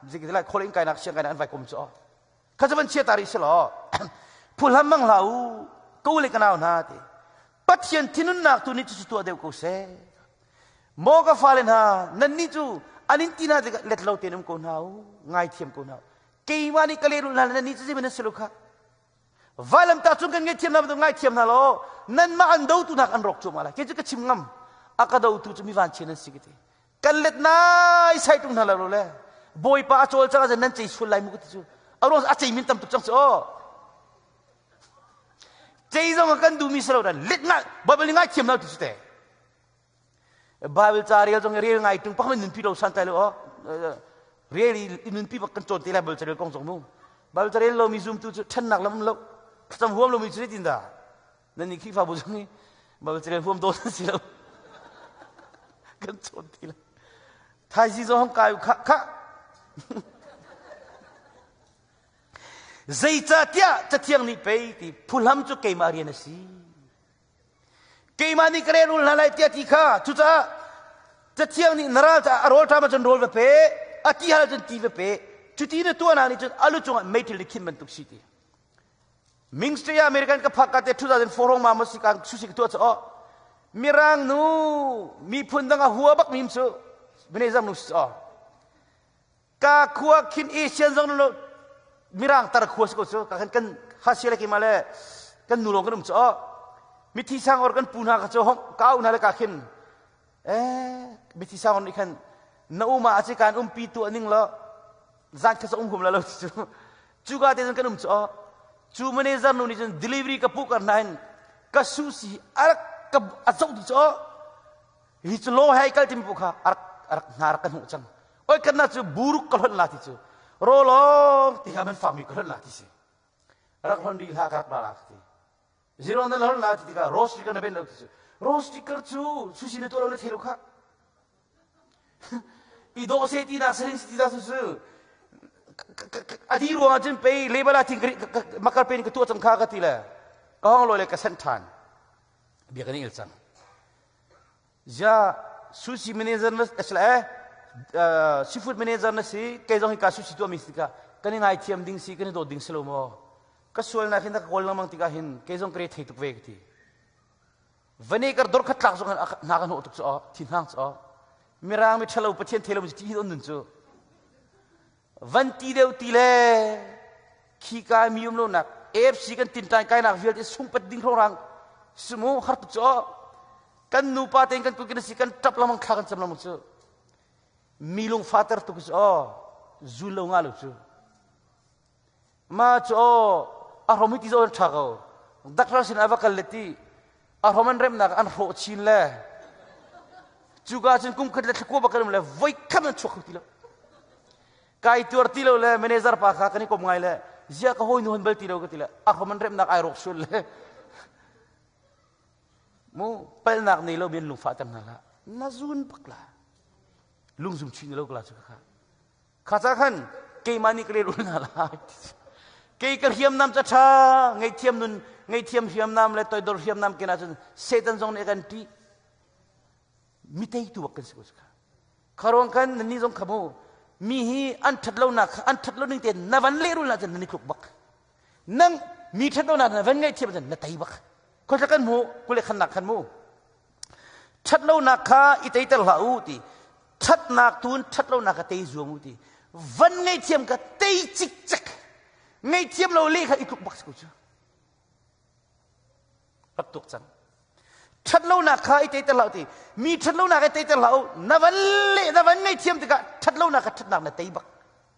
zei khual in kainak siang kainak an vai kom cu kha cu van chia ta rih si law phuhlam mang hlah u ko le ka nau hna ti Pathian thinunnak tu nih cucu tuah deuh ko seh. Maw ka fale hna, nannih cu an in ti hna tikah let lo tein um ko hna u, ngaithiam ko hna u. Keimah nih ka lehrulh hna le nannih cu zeiman nan si lo kha. Vailamtah cung kan ngaihthiam hna bantuk ngaithiam hna law nanmah an dotu hna an rawk cuahmah lai. Kei cu ka chim ngam. A ka dotu cu mi vanchian an si ka ti. Kan let nai sai tung hna lo le Bawipa a cawlcang ahcun nan cei sual lai mu ka ti cu. A ruang a cei min tam tuk cang cu aw. Cei zong kan duhmi si lo dan lit ngai Bible nih ngai thiam lo ti cu te. Bible ca rel zong rel ngai tung pakhat nunpi lo san tai lo aw. Rel i nunpi bak kan cawn te lai Bible ca rel kong zong mu. Bible ca rel lomi zumtu cu ṭhennak lam lo thlacam huam lomi cu zeitin dah nan nih Khrihfabu zong hi Bible ca rel huam dawn si lo. Kan cawn ti lai. Thaizing zong hong kai u kha kha. Zeicahtiah Cathiang nih pei ti phuhlam cu keimah rian a si. Keimah nih ka relul hna lai tiah ti kha cucaah Cathiang nih na ral caah a rawl ṭam ahcun rawl va pe, a ti hal ahcun ti va pe. Cuti na tuahnak nih cun a lu cungah meiṭil nih khin bantuk si ti. Mingstay American ka phak ka te 2004 hong ma si kan susi ka tuah cu oh Mirang nu miphun dang a hua bak mi cu Benezam nu si oh Ka khua khin Asian zong lo mirang tar khua si ko cu ka kan kan Hasia le keimah le Kan nu lawng kan um cu mithi sangor kan pu hna kha cu ka au hna le ka khin eh mithi sangor nih khan na uma a ci kan umpi tu ning lo zan kha um hum la lo cu cu ka te kan um cu cu manager nu nih cun delivery ka pu kar nain ka su si arak ka a zoh ti cu hi cu lo hai kal tim pu kha arak arak hna rak kan hmuh cang oi kan na cu buruk ka hlonh la ti cu rolong ti kha man fami ka hlonh la ti si rak hlonh rih hlah ka rak la ti zero na hlonh la ti tikah rose sticker na ben lo ti cu rose sticker cu sushi na tuah lo na thei lo kha i dawh se ti nak sarin ti su su adi ruang ah cun pei lebala thing makar pen ka tuah cang kha ka ti le ka hong loi le ka sent than bia kan il cang Zia sushi manager na asila eh seafood manager na si kei zong hi ka sushi tuah mi si tikah kan i ngaithiam ding si kan i dawt ding si lo maw ka sualnak hin ka kawl lengmang tikah hin kei zong ka re thei tuk ve ka ti vane kar dor khat tlak zong hna ka hnawh tuk cu thi hnang cu mirang mi ṭhalo pathian thei lo mi ti hi on nun cu Van ti deuh ti le khika mi um lonak AFC kan tinṭan kainak vialte sungpat ding hrawng sumu har tuk cu kan nupa tein kan kukin si kan ṭap lamang thla kan cam lamang cu mi lung fater tuk cu aw zul lo nga lo cu Ma cu aw a hrom hi ti zawn ṭha ko. Dakrar sin a va kal le ti a hrom an remnak an hrawh chin le cuka cun kum khat le thlakua bak kan um le voi khat an chuak kho ti lo. Kai tuar ti lo le manager pa kha kan i kom ngai le zia ka hawi nu hon bal ti lo ka ti le a hrom an remnak ai rawk sual le mu palnak nei lo men lungfah ter hna hlah na zun bak la lungzum chin lo ka la cu kha Kha ca khan keimah nih ka lehrul hna lai. Kei ka hriamnam ca ṭha ngaihthiam nun ngaihthiam hriamnam le toidor hriamnam ken ahcun Satan zong nih a kan ṭih. Mi teitu bak kan si ko kha. Kha ruang khan nannih zong kha mu mi hi an ṭhat lonak kha an ṭhat lo ning tein na van lehrul ahcun nan i tluk bak. Nang mi ṭhat lonak na van ngaihthiam ahcun na tei bak. Khoi kan hmu kule khannak khan mu. Ṭhatlonak kha i teiter hlah u ti. Ṭhatnak tu in ṭhatlonak kha tei zuam u ti. Van ngaihthiam kha tei cikcek. Ngaihthiam lo le kha i tluk bak si ko cu. Rak tuk cang. Ṭhatlonak kha i teiter hlah u ti. Mi ṭhatlonak i teiter hlah u. Na van le na van ngaihthiam tikah ṭhatlonak kha ṭhatnak na tei bak.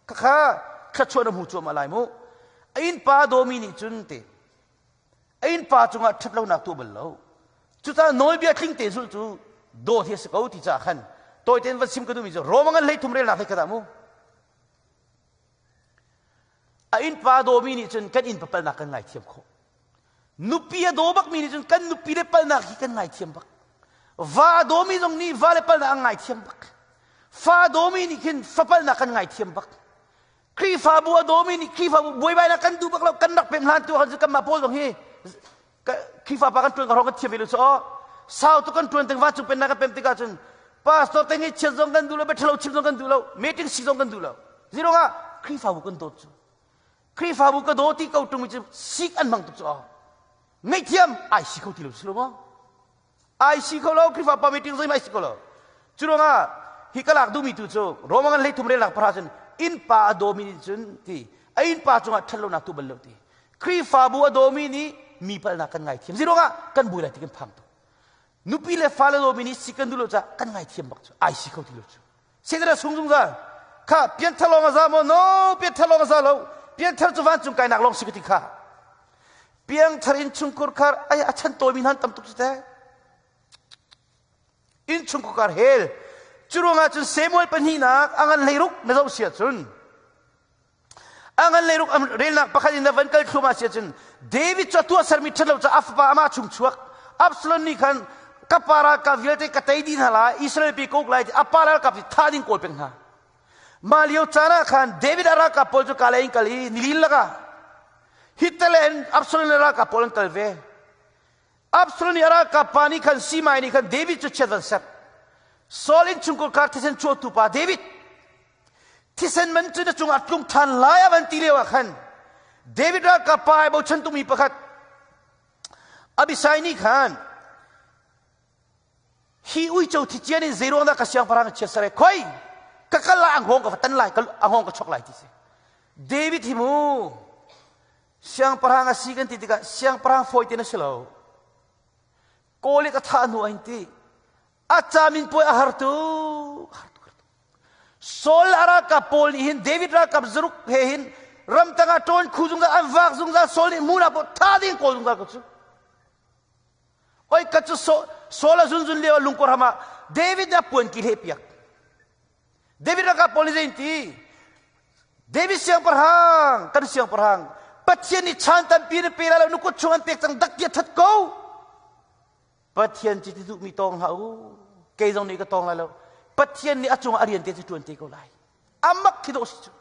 Khakha thluachuah na hmu cuahmah lai mu. A innpa dawmi nih cun ti. A innpa cungah ṭhatlonak tuah bal lo. Cucaah nawlbia tling te zulh cu dawt hi a si ko ti caah khan tawi tein van sim ka duhmi cu Rome ngan 13 relnak hlei khat ah mu. A innpa dawmi nih cun kan innpa palnak kan ngaithiam khawh. Nupi a daw bakmi nih cun kan nupi le palnak hi kan ngaithiam bak. Va a dawmi zong nih va le palnak an ngaithiam bak. Fa a dawmi nih khin fa palnak kan ngaithiam bak. Khrihfabu a dawmi nih Khrihfabu buaibainak kan duh bak lo kan rak pem hlan tu khan cu kanmah pawl zong hi Khrihfa pa kan ṭuan ka hrawng kan thiam ve lo cu aw sau tu kan ṭuan ting vancung pennak kan pem tikah cun pastor te ngeihchiat zong kan duh lo biaṭhalo chim zong kan duh lo meeting si zong kan duh lo ziruangah Khrihfabu kan dawt cu Khrihfabu ka daw ti ko ṭung cu sik an hmang tuk cu aw ngaihthiam ai si kho ti lo si lo maw Ai si kho lo Khrihfa pa meeting zei ai si kho lo. Cu ruangah hi ka lak duhmi tu cu Roma ngan 13 relnak pahra cun innpa a dawmi nih cun ti a innpa cungah ṭhatlonak tu bal lo ti. Khrihfabu a dawmi nih mi palhnak kan ngaithiam. Zei ruangah kan buai lai ti kan phang tuk. Nupi le fale dawmi nih si kan duh lo caah kan ngaithiam bak cu ai si kho ti lo cu. Satan a sung zungzal. Kha pianthar lawng a za maw? No, pianthar lawng a za lo. Pianthar cu vancung kainak lawng si ka ti kha. Piangthar innchungkhar khar ai a chan tawimi hna tam tuk cu teh. Innchungkhar hel. Cu ruangah cun Samuel pahnihnak a ngan 16 na zoh si ahcun a ngan 16 relnak pakhat in na van kal thluahmah si ahcun David cu a tuahsermi ṭhatlo caah a fapa amah chung chuak Absalom nih khan ka pa ralkap vialte ka tei dih hna lai Israel pi ka uk lai ti a pa ralkap nih thah ding kawl peng hna mah lio caan ah khan David a ralkap pawl cu kale in kal i nilin lakah Hitler in Absalom le ralkap pawl an kal ve. Absalom nih a ralkap pa nih khan Simai nih khan David cu chiat van ser. Saul in chungkhar kar thisen chuahtu pa David thisen man cu na cungah tlung ṭhan lai a van ti lio ah khan David ralkap pa ai bochan tukmi pakhat Abisai nih khan Hi uico thi cian in zeiruang dah ka siangpahrang ka chiat sare khoi ka kal lai ang hawng ka va tan lai ka ang hawng ka chok lai ti si David hi mu. Siangpahrang a si kan ti tikah siangpahrang fawi te na si lo. Kawl i ka thah hnu ah ti a camin puai a har tuk. Saul a ralkap pawl nih hin David ralkap zaruk he hin ramtang ah ṭawn khu zungzal an vak zungzal Saul nih hmun ah pawh tha ding kawl zungzal ko cu. Oi ka cu Saul a zunzun lio ah lungkawr ham ah David nih a puan ki hleh piak. David ralkap pawl nih zei an ti? David siangpahrang, kan siangpahrang, Pathian nih chan tampi na pe lai lo, na kut chung an pek cang, dak tiah that ko. Pathian ci ti duhmi tawng hlah u. Kei zong nih ka tawng lai lo. Pathian nih a cungah a rian te cu ṭuan te ko lai. Amak khi dawh si cu.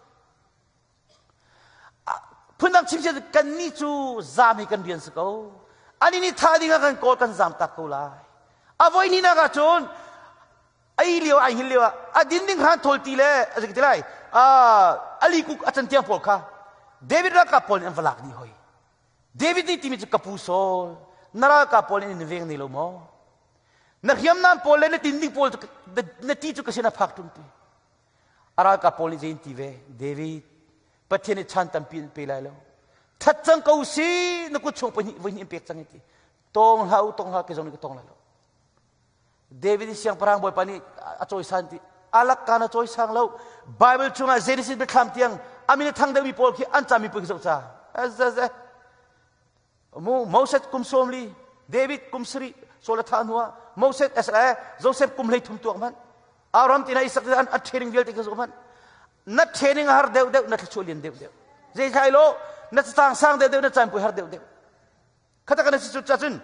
Phundang chim sia kan nih cu zam hi kan rian si ko. Ani nih tha ding ah kan kawl kan zam tak ko lai. A voi ni nak ah cun ei lio ai hin lio ah a din ding hran thawl ti le a ti lai ali kuk a can tiang pawl kha David ralkap pawl nih an va lak dih hoi. David nih timi cu ka pu Saul na ralkap pawl nih in veng ne lo maw? Na hriamnam pawl le na tin ding pawl na ti cu ka sin a phak ṭung ti. A ralkap pawl nih zei in ti ve? David, Pathian nih chan tampi in pe lai lo. That cang ko si na kut chung pahnih voi hnih in pek cang ti. Tawng hlah u, tawng hlah ke zong nih ka tawng lai lo. David siangpahrang bawipa nih a cawisan ti alak kaan a cawisang lo Bible chungah Genesis biathlam tiang amin a thang deuhmi pawl khi an cami pawl khi zoh ca ze mu Moses kum 40 David kum 70 Saul a thah hnuah Moses SLA Joseph kum 33 tuak hmanh Abraham tina Isaac an a training vialte khi zoh hmanh na training a har deuh deuh na thluachuah lian deuh deuh zei thlai lo na cang sang deuh deuh na caan pui har deuh deuh Khata kan si cu cun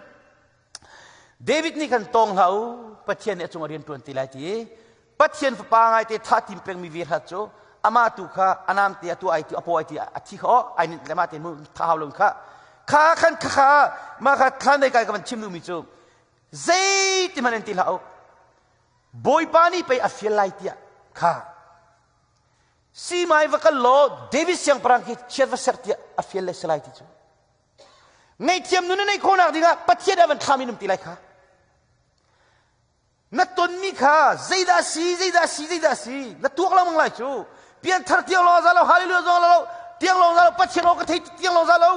David nih khan tawng hlah u Pathian nih a cung a rian ṭuan ti lai ti Pathian fapa ngai te tha tim pengmi ve hrat cu amah tu kha anam te atu ai ti apo ai ti a thi kha ai nin le ma te mu tha hau lo kha kha khan kha kha ma kha thlan dei kai ka van chim duhmi cu zei ti man an ti hlah u Bawipa nih pei a fial lai tiah kha simai va kal law David siangpahrang khi chiat va ser tiah a fial le si lai ti cu Ngaihthiam nun na neih khawhnak dingah Pathian a van thlam in um ti lai kha. Na tonmi kha zeidah si, zeidah si, zeidah si, na tuak lengmang lai cu. Pianthar tiang lawng za lo, hallelujah zong lo, tiang lawng za lo, Pathian aw ka thei tiang lawng za lo.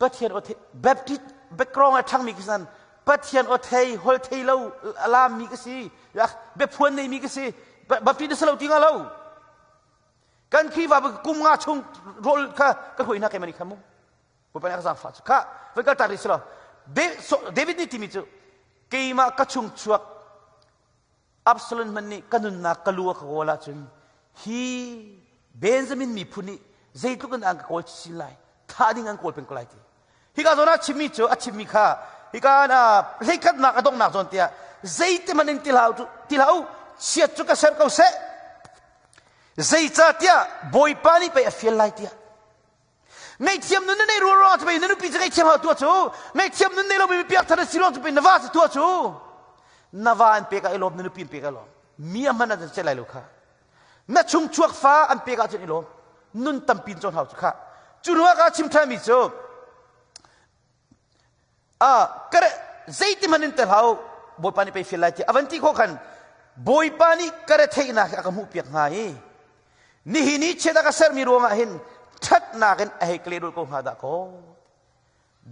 Pathian aw thei, Baptist background a ṭhangmi ka san, Pathian aw thei, hol thei lo, alam mi ka si, biaphuan nei mi ka si, Baptist na si lo ti nga lo. Kan Khrihfabu kum nga chung rawl kha ka hruai hna keimah nih khan mu. Bawipa nih a ka zaangfah cu kha voi kal tak rih si lo. David nih timi cu keimah ka chung chuak Absalom hmanh nih ka nunnak ka lu a ka kawl ahcun hi Benjamin miphun nih zeitluk in an ka kawl chin lai thah ding an kawl peng ko lai ti. Hika zawn ah chimmi cu a chimmi kha hika hleikhatnak a donghnak zawn tiah zeiti hmanh in ti hlah ti hlah u chiat cu ka ser ko seh zeicahtiah Bawipa nih pei a fial lai tiah ngaihthiam nun na nei ruang ruang cu pei na nupi cu ngaihthiam hau tuah cu ngaihthiam nun nei lomi piak thar na si ruang cu pei na va cu tuah cu na va an pek ah i lawm na nupi an pek ah i lawm mi a hman ah cel lai lo kha na chung chuak fa an pek ahcun i lawm nun tampi in cawn hau cu kha cu hnu ah ka chim ṭhanmi cu a kare zeiti hmanh in tel hau bawipa nih pei fial lai ti a van ti khawh khan bawipa nih ka retheihnak hi a ka hmuh piak hnga i nihin i chiat a ka sermi ruangah hin ṭhatnak in a hei ka lehrulh ko hnga dah kaw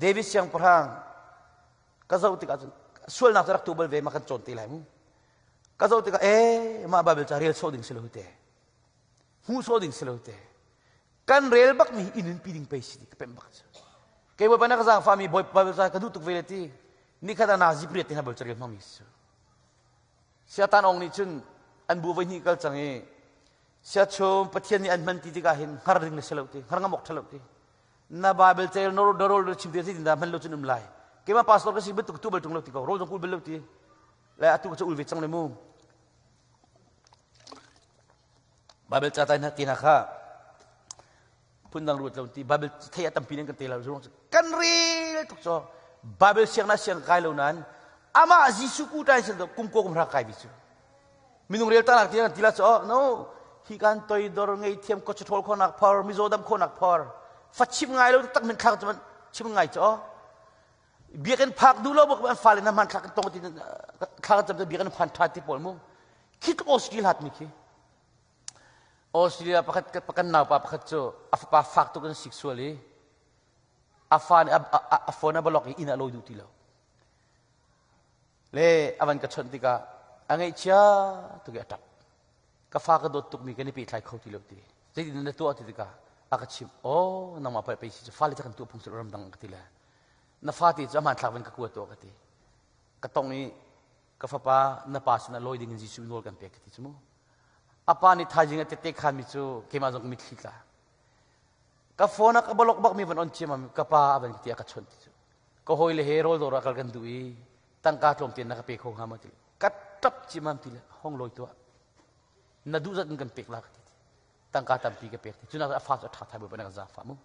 David siangpahrang ka zoh tikah cun sualnak cu rak tu bal ve ma kan cawn te lai mu Ka zoh tikah ee mah Bible ca rel sawh ding si lo te. Hmuh sawh ding si lo te. Kan rel bak mi hi inn pi ding pei si ti ka pemh bak cu. Kei bawipa na ka zaangfah mi Bible ca ka duh tuk ve le ti. Nikhat ah nazi priat te hna Bible ca rel hmang mi si. Siatan ong nih cun an bu voi hnih kal cang i siachum Pathian nih an hman ti tikah hin hngar ding na si lo ti hngar ngam awk ṭha lo ti na Bible cel na rol na chim te zeitin dah hman lo cun um lai keimah pastor ka si bantuk tu bal ṭung lo ti ko rol zong kul bal lo ti Le atu cu ul ve cang le mu. Bible ca tai na ti na kha phundang ruat lo ti Bible thei a tampi nan kan te lo zurong kan rel tuk cho Bible siang na siang kai lo nan amah Jesuh ku tai sel kum ko kum ra kai bi chu minung rel ta nak ti ti la cho no hi kan toi dor ngei thiam ko chthol kho nak phor mizo dam kho nak phor fa chim ngai lo tak min thlak chuan chim ngai cho Biakinn phak duh lo bak an fale na hman thlak kan tong ti thla kan cam biakinn phan tha ti pawl mu khi tluk skill hat mi khi. Australia pakhat kan naupa pakhat cu a fapa fak tuk in sik sual i a fa nih a phone a block i inn ah lawi duh ti lo. Le a van ka chawnh tikah a ngaihchia tuk i a ṭap. Ka fa ka dawt tukmi kan i pehtlai kho ti lo ti. Zeitin na tuah ti tikah a ka chimh. Oh, nangmah pei pei si cu fale cu kan tuah phung si ramdang ka ti le. Na fate cu a hmanthlak van ka kua tuah ka ti. Ka tong i ka fapa na pa sinah lawi ding in Jesuh nawl kan pek ka ti cu mu. A pa nih thaizing a tette khanmi cu keimah zong ka mitthli tla. Ka phone ah ka bolok bakmi van on ciam ka pa a van ti a ka chawnh ti cu. Ka hawile he rawl dawr ah kal kan duh i tangka tlawmte na ka pe kho hnga maw ti ka ṭap ciamam ti le hong lawi tuah. Na duh zat in kan pek la ka ti. Tangka tampi ka pek ti. Cunak a fa cu a ṭha thai bawipa na kan zaangfah mu.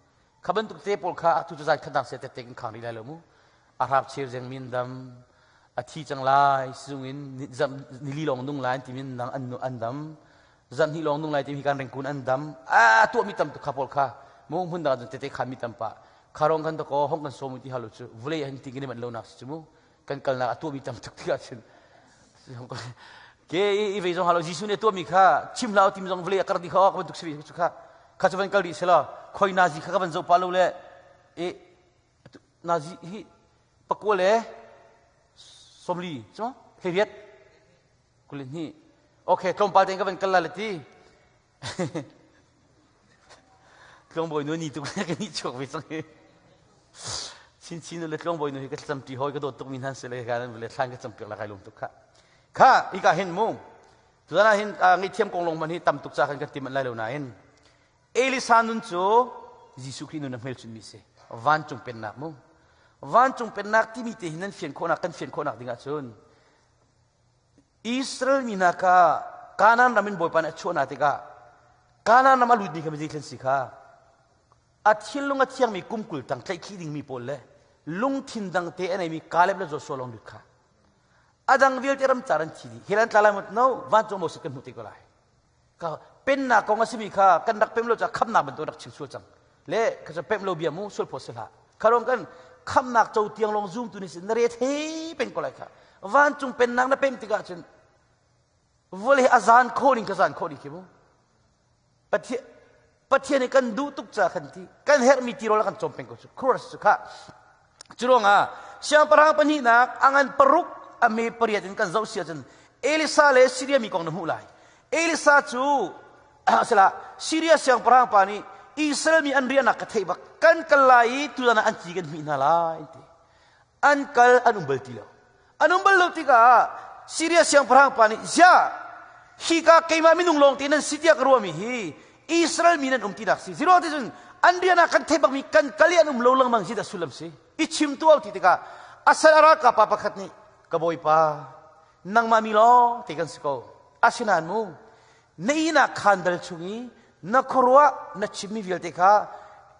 Kha bantuk te pawl kha atu cu zan khat dang se tette kan khang rih lai lo mu. A hrap cheu zeng min dam a thi cang lai sizung in nili lawng nung lai ti min dang an an dam zan hnih lawng nung lai ti hi kan rengkun an dam a tuah mi tam tuk kha pawl kha mu hmun dang tete kha mi tam pa kharong kan to ko hong kan som ti halu chu vulei han ti kini man lo nak si chu mu kan kalnak a tuah mi tam tuk tikah cun ke i ve zong halo Jesuh nih tuah mi kha chim hlah tim zong vulei a kar di kha ka bantuk si chu kha kha chu van kal rih sela khoi nazi kha ka van zo pa lo le e nazi hi pakua le somli chu hleiriat kulin hi okay tlawmpal tein ka van kal la le ti Tlawngbawi nu ni tuk le ka nih chuak ve cang hi. Chinchin le tlawngbawi nu hi ka thlacam ṭi hawi ka dawt tukmi hna si le ka nan le thlan ka cam piak la kai lawm tuk kha. Kha hika hin mu. Tuzan ah hin ngaihthiam kong lawng man hi tam tuk ca kan kan tim lai lo nain Elisa nun cu Jesuh Khrih nun a hmelchunmi si. Vancung pennak mu. Vancung pennak timi te hi nan fian khawhnak kan fian khawhnak ding ahcun Israel mi hna kha Kanaan ram in Bawipa nih a chuah hna tikah Kanaan ram a lutmi kha zei thlen si kha a thinlung a thiangmi kum 20 tang tlaihkhih dingmi pawl le lungthin dangte a neimi Kaleb le Joshua lawng lut kha a dang vialte ram car an thi dih hilan tla lai no vancung Moses kan hmuh te ko lai ka pennak kong a simi kha kan rak pem lo caah khamnak bantuk rak chim sual cang le ka pem lo bia mu sual phaw si hlah kharong kan khamnak co tiang lawng zum tu ni sin na re thei peng ko lai kha vancung pennak na pem tikah cun vawlei a zan khawh ning ka zan khawh ning khi mu Pathian Pathian nih kan duh tuk ca kan ti kan herhmi tirawl a kan cawm peng ko cu Cross cu kha cu ruangah siangpahrang pahnihnak a ngan paruk a me pariat in kan zoh si ahcun Elisa le Syria mi kong na hmuh lai Elisa cu sila Syria siangpahrang pa nih Israel mi an riahnak ka theih bak kan kal lai i tuzan ah an ci kan hmih hna lai ti an kal an um bal ti lo An um bal lo tikah Syria siangpahrang pa nih ziah hika keimah minung lawng te nan si tiah ka ruahmi hi Israel mi nan um tinak si zero ti cun an rian ah kan theih bakmi kan kal i an um lo lengmang hi dah sullam si i chim tu ti tikah asal a ralkap pa pakhat nih ka bawipa nangmah mi lawng te kan si ko asinain mu na ihnak khaan dal chung i na khuaruah na chimmi vialte kha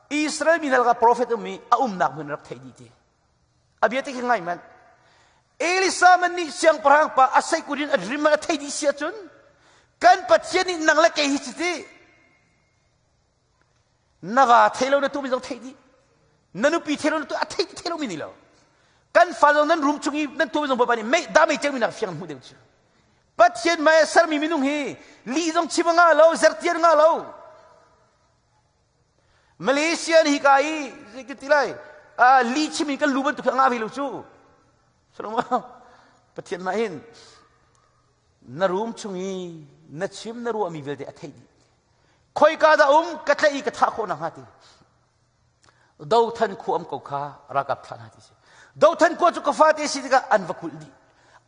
Israel mi hna lakah profet ummi a umnak hmun rak theih dih ti A bia te khi ngai manh. Elisa man nih siangpahrang pa a seikut in a rim a thei dih si ahcun kan Pathian nih nang le kei hi chiti na va thei lo na tu mi zong thei dih na nupi thei lo na tu a thei thei lo mi ni lo kan fa zong nan room chung i nan tu mi zong bawipa nih mei da mei ceu mi nak fiang hmuh deuh cu Pathian mei sermi minung hi lih zong chim nga lo zertian nga lo Malaysia nih hika i zei ka ti lai li chim in kan lu bantuk hi a ngah ve lo cu Pathian mah hin na room chung i na chim na ruahmi vialte a theih dih khoika dah um ka tlaih i ka thah khawh nakhnga ti Dothan khua um ko kha ralkap thlah hna ti si Dothan khua cu ka fate si tikah an va kulh dih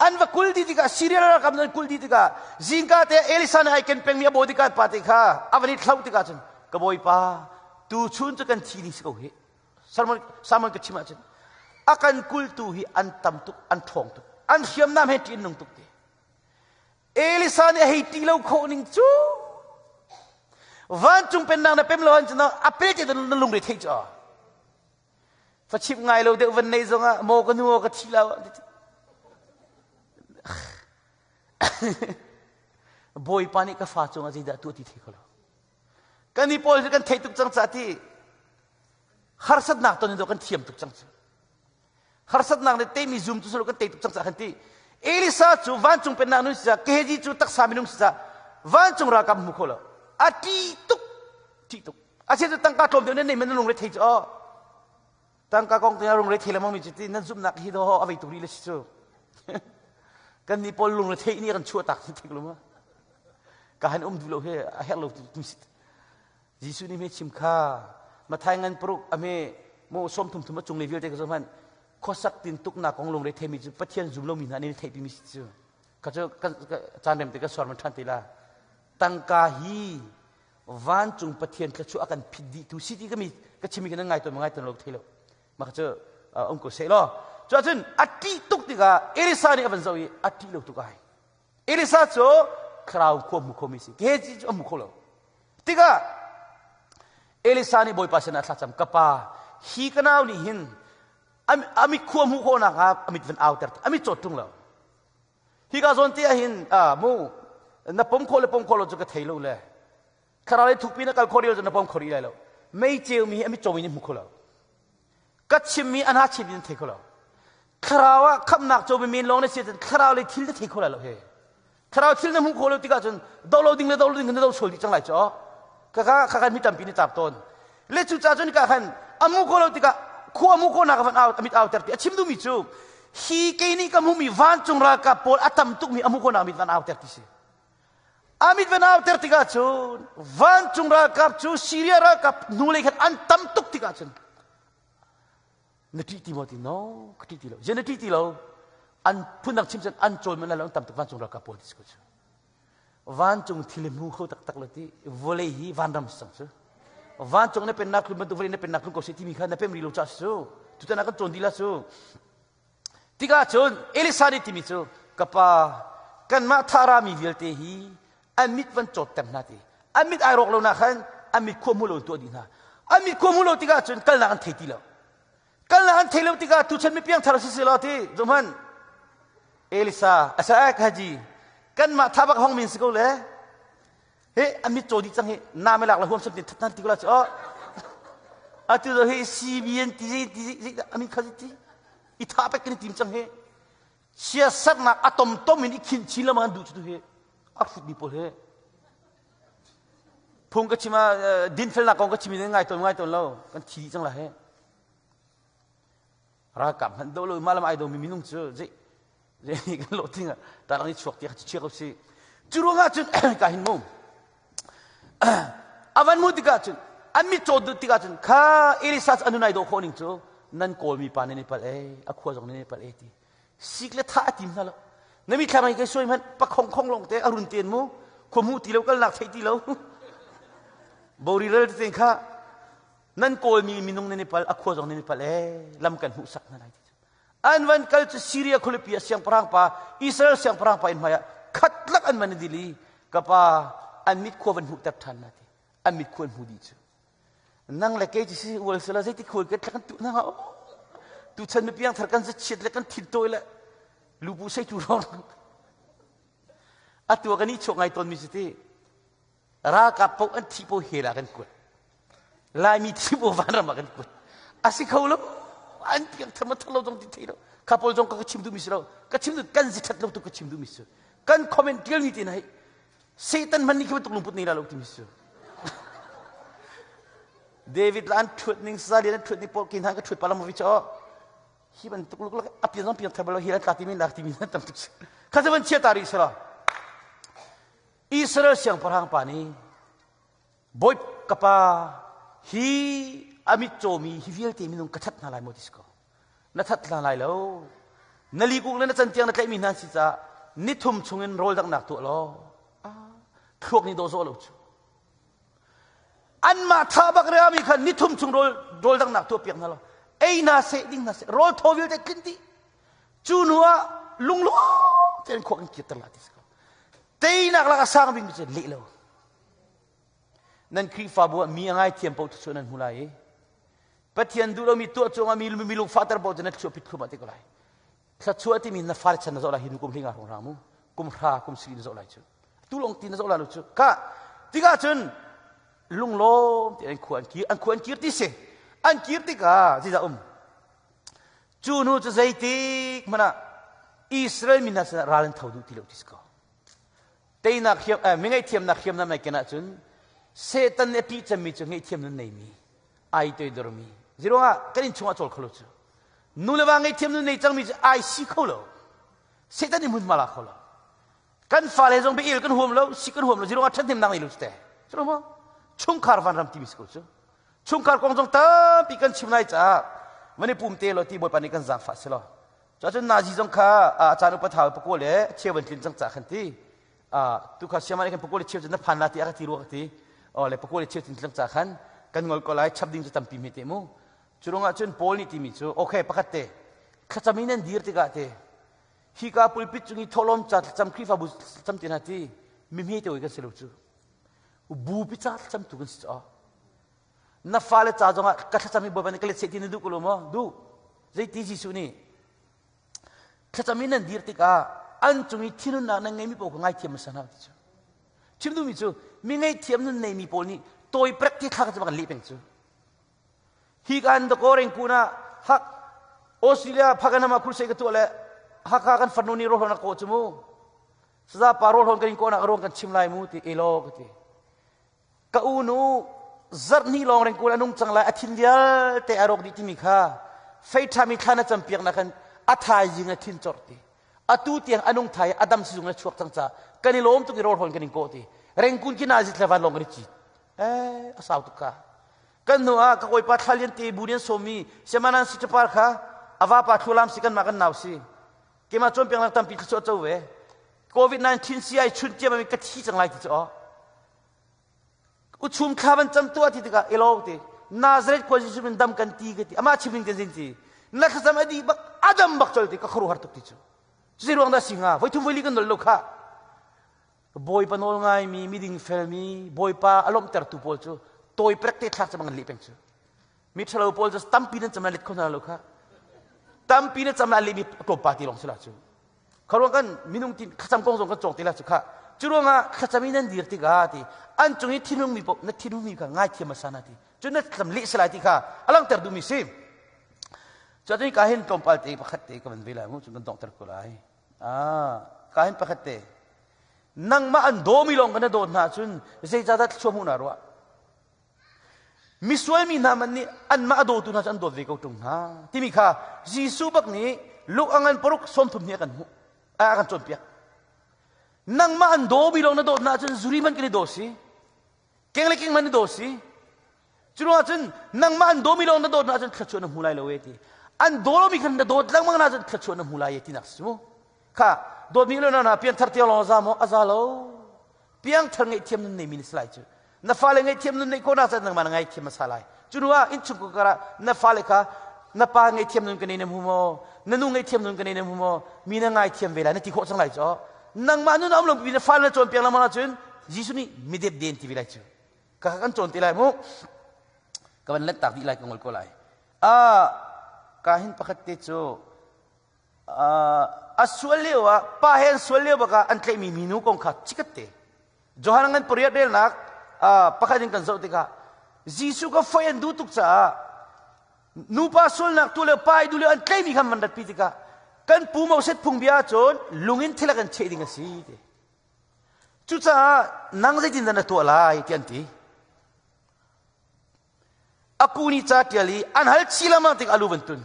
an va kul dih tikah Syria ralkap an kul dih tikah zingka te Elisa nih ai ken pengmi a bodyguard pa te kha a van i thlau tikah cun ka bawipa tu chun cu kan thi ding si ko hi Salmon Salmon ka chim ahcun a kan kultu hi an tam tuk an ṭhawng tuk an hriamnam he ṭih nung tuk ti Elisa nih a hei ṭih lo khawh ning cu vancung pennak na pem lo an cun a pe te na lungre thei cu Fachimh ngai lo deuh van nei zongah maw ka nu ka thi lo. Bawipa nih ka fa cungah zeidah tuah ti thei ko lo. Kan i pawl cu kan thei tuk cang ca ti harsatnak ton in kan thiam tuk cang cu. Harsatnak le teimi zum cu kan tei tuk cang ca kan ti. Elisa cu vancung pennak nun si ca Gehazi cu taksa minung si ca vancung ralkap hmu kho lo. A ṭih tuk, ṭih tuk. A cheu cu tangka tlawm deuh nan nei man na lungre thei cu aw. Tangka kong te lungre thei lengmang mi cu ti nan zumhnak hi daw a vei tuk rih le si cu. Kan nih pawl lungre theih nih kan chuah tak thik lu ma. Ka han um duh lo he a herh lo tu si. Jesuh nih me chim kha Mathai ngan paruk a me mo som thum thum a cung le vialte ka zoh khuasak tin tuknak kong lungre theimi cu Pathian zum lomi hna nih theihpi mi si cu. Ka cu caan rem te ka suar man ṭhan te la. Tangka hi vancung Pathian thluachuah a kan phit dih tu si ti ka mi ka chimi ka nan ngai tawn ngai tawn lo thei lo. Mah cu um ko seh law. Cu ahcun a ṭih tuk tikah Elisa nih a van zoh i a ṭih lo tuk ai. Elisa cu thlarau khua hmu khomi si. Gehazi cu a hmu kho lo. Tikah Elisa nih Bawipa sinah thlacam ka pa hi ka nau nih hin a mit khua hmuh khawhnak hnga a mit van auter a mit cawt ṭung lo. Hika zawn te ah hin mu na pom khawh le pom khawh lo cu ka thei lo le thlarau lei thukpi na kal khawh rih lo na pom kho rih lai lo. Mei ceu mi hi a mit caw in hmu kho lo. Ka chimmi a hna chim in thei kho lo. Thlarau ah khamnak comi men lawng na si ahcun thlarau lei thil na thei kho lai lo he. Thlarau thil na hmuh khawh lo tikah cun do lo ding le do lo ding na do sual dih cang lai cu. Kaka kaka mi tampi nih tap tawn. Le cu ca cun ka khan a hmuh khawh lo tikah khua hmuh khawhnak van au amit au ter ti a chim duhmi cu hi kei nih ka hmuhmi vancung ralkap pawl a tam tukmi a hmuh khawhnak mit van au ter ti si. Amit van au ter tikah cun vancung ralkap cu Syria ralkap hnulei khan an tam tuk tikah cun na ṭih ti maw ti no ka ṭih ti lo zian na ṭih ti lo an phundang chim cun an cawl man lo an tam tuk vancung ralkap pawl ti si ko cu vancung thil hmu kho taktak lo ti vawlei hi vanram si cang cu vancung na pennak tlun bantuk vawlei na pennak tlun ko seh timi kha na pem rih lo ca si cu tutan ah kan cawn dih la cu tikah cun Elisa nih timi cu ka pa kanmah thara mi vialte hi an mit van cawtter hna ti an mit ai rawk lo nak khan an mit khua hmu lo tuah dih hna an mit khua hmu lo tikah cun kalnak an thei ti lo kalnak an thei lo tikah tuchan mi piangthar si si lo ti zohman Elisa asa ka haji kanmah thabak hong min si ko le he an mit caw dih cang hi na me lak la huam sam tin thatnan ti ko la chu atu zo hi CBN ti ti ti amin kha ti i tha pek kan tim cang he siasaknak a tomtom in i khin chin lengmang an duh cu hi a hrutmi pawl hi phung ka chim ah dinfelnak kong ka chim in ngai tawn ngai tawn lo kan thi dih cang la he ralkap hmanh do lo mah lam ai domi minung cu zei zei kan lawh ting ah tarang i chuak ti kha chia ko si cu ruangah cun ka hin mu avan mu tikah cun an mit caw duh tikah cun kha Elisa cu anun ai dawh khawh ning cu nan kawlmi pa nan i palh e a khua zong nan i palh e ti sik le tha a tim hna lo na mi thlam kai suai hmanh pakhong khong long te arun ten mu khua mu ti lo kalnak thei ti lo bori rel te kha nan kawlmi minung nan i pal a khua zong nan i palh e lam kan hmuh sak hna lai ti an van kal cu Syria khualipi ah siangpahrang pa Israel siangpahrang pa in hmai ah khatlak an van i dil i ka pa an mit khua van hmuhter ṭhan na ti an mit khua an hmu dih cu nang le kei cu si ual sila zeiti khual kan kan tu na tu chan mi piang thar kan chiat le kan thin tawi le lubu sei tu rong atu kan i chuak ngai ton mi si ti ralkap paoh an thi paoh hell ah kan kuat laimi thi paoh vanram ah kan kuat a si kho lo an piang tham a lo zong ti thei lo kha pawl zong ka chim duhmi si lo ka chim duh kan zi that lo tu ka chim duhmi si kan comment tial mi te na hei Satan hman nih khi bantuk lungput nei la lo timi si David la an thuat ning Salian an thuat ning pawl kin han ka thuat palam vi cho hi bantuk luk lak apian zong pian thabalo hi an tla timi nak timi nan tam tuk kha van chia ta ri sala Israel siangpahrang pa nih Bawi ka pa hi a mit cawmi hi vialte minung ka that hna lai maw ti si ko na that hna lai lo na likuk le na cantiang na tlaihmi hna si caah nithum chungin rawl danghnak tuah law thluak nih dawh zawh lo cu anmah tha bak reami khan nithum chung rawl rawl danghnak tuah piak hna law ei hna seh ding hna seh rawl thaw vialte tlinh dih cu hnu ah lunglawm tein khua kan kirter la ti si ko teinak lak a sang bikmi cu leh lo nan Khrihfabu ah mi a ngaithiam paoh cu nan hmu lai i Pathian duh lomi tuah cungah mi mi lungfahter paoh cu na thluah pit thluahmah te ko lai thluachuah timi na fale chan na zoh lai hi nu kum hlinga hrawng mu kum hra kum siri na zoh lai cu tu lawng ti na zoh lai lo cu ka tikah cun lunglawm ti an khua an kir an khua an kir ti si an kir tikah zeidah um cu hnu cu zeitik hmanh ah Israel mi hna sinah ral an tho duh ti lo ti si ko teinak hiam eh, mi ngaihthiamnak hriamnam nai ken ahcun Satan nih a ṭih cemmi cu ngaihthiam nun neimi, ai toidormi. Zeiruangah kan innchung ah cawl kho lo cu. Nu le va ngaihthiam nun nei cangmi cu ai si kho lo. Satan nih hmunhma la kho lo. Kan fale zong bia kan huam lo, si kan huam lo, zeiruangah ṭhathnemnak nei lo cu te. Cu maw? Chungkhar vanram timi si ko cu. Chungkhar kong zong tampi kan chim lai caah van i pum te lo ti Bawipa nih kan zaangfah si lo. Cuacun nazi zong kha a caan upa thau pakua le cheu van tlin cang ca khan ti. Tu kha siama nih khan pakua le cheu cu na phan la ti a ka ti rua ka ti. O le pakua le cheu tin tlang ca khan kan ngol ko lai chap ding cu tampi hme te mu. Cu ruangah cun Paul nih timi cu okay pakhat te thlacam in nan dir tikah te hika pulpit cung i thawhlawm ca thlacam Khrihfabu thlacam ti hna ti mi hme te kan si lo cu. Bupi ca thlacam tu kan si caw. Na fale ca zongah ka thlacam hi Bawipa nih ka let seh ti na duh ko lo maw? Duh. Zeiti Jesuh nih thlacam in nan dir tikah an cung i thinhunnak nan ngeimi paoh kha ngaithiam hmasa hna ti cu. Chim duhmi cu mi ngaihthiam nun neimi pawl nih tawi prek ti thla ka kan leh peng cu. Hi kan the koreng kuna hak Australia phakan hama crusade ka tuah le Hakha kan farnu nih rohlon a kawh cu mu. Saza pa rohlon kan in kawhnak a ruang kan chim lai mu ti elo ka ti. Ka unu zarhni lawng rengkul a nung cang lai a thin vialte a rawk dih timi kha fei ṭhami thla na campiak na khan a thaizing a thin cawrh ti atu tiang a nung thai a dam sizung le chuak cang ca kan i lawm tuk i rawl hawn kan in kawh ti rengkun ki na zit le van lawng kan i cit eh a sau tuk ka kan hnu ah ka kawipa thla lian te bu lian sawmi semanan si chapar kha a vapa thlulam si kan mah kan nau si keimah cawnpiak nak tampi thluachuah co ve covid 19 si ai chun tiam ka thi cang lai ti cu aw Uchum thla van cam tuah ti tikah elo ti Nazareth khua Jesuh min dam kan ti ka ti amah chim in kan zin ti na thlacam a dih bak adam bak chol ti ka khuaruahhar tuk ti cu cuti ruang dah si hnga voi thum voi li kan nol lo kha Bawipa nawl ngaimi miding felmi Bawipa a lawmhtertu pawl cu tawi prek te thlak cam an leh peng cu mi ṭhalo pawl cu tampi nan cam la let kho hna lo kha tampi na cam la lehmi tlawmpa ti lawng si la cu Kharuang kan minung tin thlacam kong zong kan cawng te la cu kha. Cu ruangah thlacam in nan dir tikah ti an cung i thinhung mi paoh na thinhung mi kha ngaithiam hmasa na ti. Cun na thlacam leh si lai ti kha a langhter duhmi si. Cu ahcun ka hin tlawmpal te pakhat te ka van ve lai mu cun kan donghter ko lai. Ah, ka hin pakhat te. Nangmah an dawmi lawng kan na dawt hna cun zeicahdah thluachuah hmuh na ruah? Misual mi hna man nih anmah a dawtu hna cu an dawt ve ko ṭung hna timi kha Jesuh bak nih Luke a ngan paruk 30 nih a kan hmuh a kan cawnpiak. Nangmah an dawmi lawng na dawt hna ahcun zuri man kan i daw si keng le keng man i daw si cu ruangah cun nangmah an dawmi lawng na dawt hna ahcun thluachuah na hmu lai lo e ti an daw lomi khan na dawt lengmang hna ahcun thluachuah na hmu lai e tinak si mu kha dawtmi lo na pianthar tiang lawng a za maw a za lo piangthar ngaihthiam nun neimi na si lai cu na fale ngaihthiam nun neih khawhnak caah nangmah na ngaithiam hmasa lai cu hnu ah innchung kar ah na fale kha na pa ngaihthiam nun ka nei na hmu maw na nu ngaihthiam nun ka nei na hmu maw mi na ngaithiam ve lai na ti khawh cang lai cu nangmah nun a um lo na fale na cawnpiak lengmang ahcun Jesuh nih midep den ti ve lai cu ka kan cawn te lai mu ka van let tak dih lai ka ngol ko lai a ka hin pakhat te cu a sual lio ah pa he an sual lio bak ah an tlaihmi minu kong kha chikat te Johan ngan pariat relnak pakhat in kan zoh tikah Jesuh ka foi an duh tuk caah nupa sualnak tu le pa i duh lio an tlaihmi khan van ratpi tikah kan pu Moses phungbia ahcun lung in thil a kan cheh ding a si ti cucaah nang zeitin dah na tuah lai ti an ti A ku nih ca ṭial i an hal chih lengmang tik a lu van tun.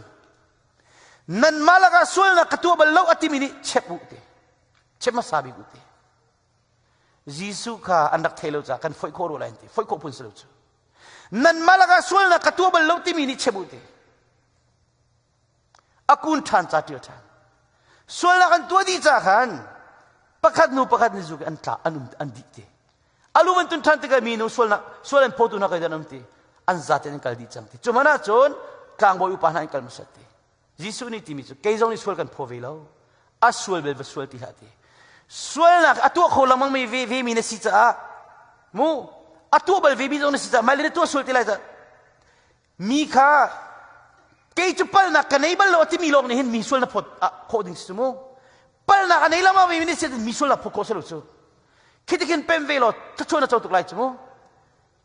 Nanmah lakah sualnak ka tuah bal lo a timi nih chep u ti. Chep hmasa bik u ti. Jesuh kha an rak thei lo caah kan foih khawh rua lai an ti. Foih khawh phun si lo cu. Nanmah lakah sualnak ka tuah bal lo timi nih chep u ti. A kun ṭhan ca ṭial ṭhan. Sualnak an tuah dih ca khan pakhat hnu pakhat nih zu an tla an um an dih ti. Alu van tun ṭhan tikah mi nu sualnak sual an phawtu hna kai an um ti. An zate an kal dih cang ti. Cu hmanh ah cun tlangbawi upa hna an kal hmasat ti. Jesuh nih timi cu kei zong nih sual kan phaw ve lo. A sual bel va sual ti hlah ti. Sualnak a tuah kho lengmang mi ve ve mi na si caah mu a tuah bal ve mi zong na si caah mai le na tuah sual ti lai caah Mi kha kei cu palnak ka nei bal lo a timi lawng nih hin mi sual na phawt khawh ding si mu. Palnak a nei lama mi nih sian mi sual na phawt khawh si lo cu. Khi tikhin pem ve law thluachuah na co tuk lai cu mu.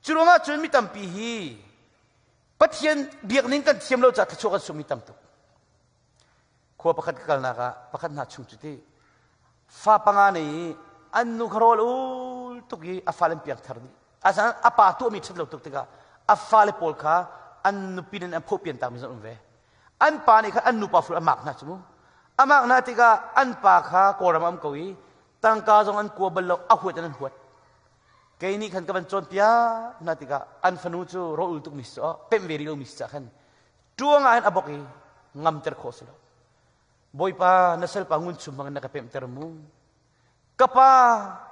Cu ruangah cun mi tampi hi Pathian biakning kan thiam lo caah thluachuah kan sungmi tam tuk. Khua pakhat ka kalnak ah pakhat hna chung cu ti fa panga nei i an nu kha rawl ul tuk i a fale an piangthar dih. Asinain a pa tuahmi ṭhat lo tuk tikah a fale pawl kha an nupi in an phawhpian takmi zong an um ve. An pa nih khan an nupa fur a mak hna cu mu. A mak hna tikah an pa kha Kawlram a um ko i tangka zong an kua bal lo, a huat in an huat. Kei nih khan ka van cawnpiak hna tikah an fanu cu rawl ul tukmi si cu pemh ve rih lomi si cah khan ṭuang ah hin a bok i ngamter khawh si lo. Bawipa na salpa ngun chum bangin na ka pemhter mu. Ka pa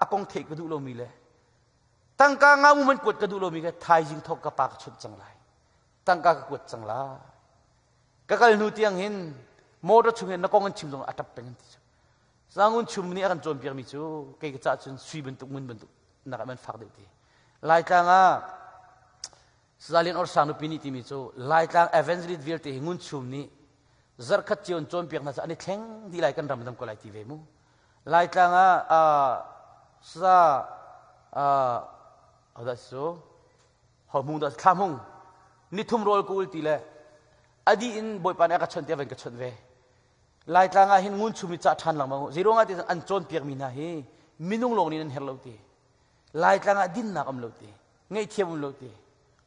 a kong theih ka duh lomi le tangka nga mu man kuat ka duh lomi kha thaizing thawk ka pa ka chawnh cang lai. Tangka ka kuat cang lai. Ka kal hnu tiang hin motor chung hin na kong an chim zong a ṭap peng an ti cu. Sangun chum nih a kan cawnpiakmi cu kei ka caah cun sui bantuk ngun bantuk nak ah man fak deuh ti. Laitlang ah Sazalian Orsang nupi nih timi cu Laitlang evangelist vialte hi ngun chum nih zarkhat cio in cawnpiak hna cu an i thleng dih lai kan ram dam ko lai ti ve mu. Laitlang ah sa hodah cu hohmung dah thla hmung nithum rawl ka ul ti le a dih in Bawipa nih a ka chawnh ti a van ka chawnh ve. Laitlang ah hin ngun chum i cah ṭhan lengmang u. Zeiruang ah ti an cawnpiakmi hna hi minung lawng nih nan herh lo ti. Laitlang ah dinnak um lo ti. Ngaihthiam um lo ti.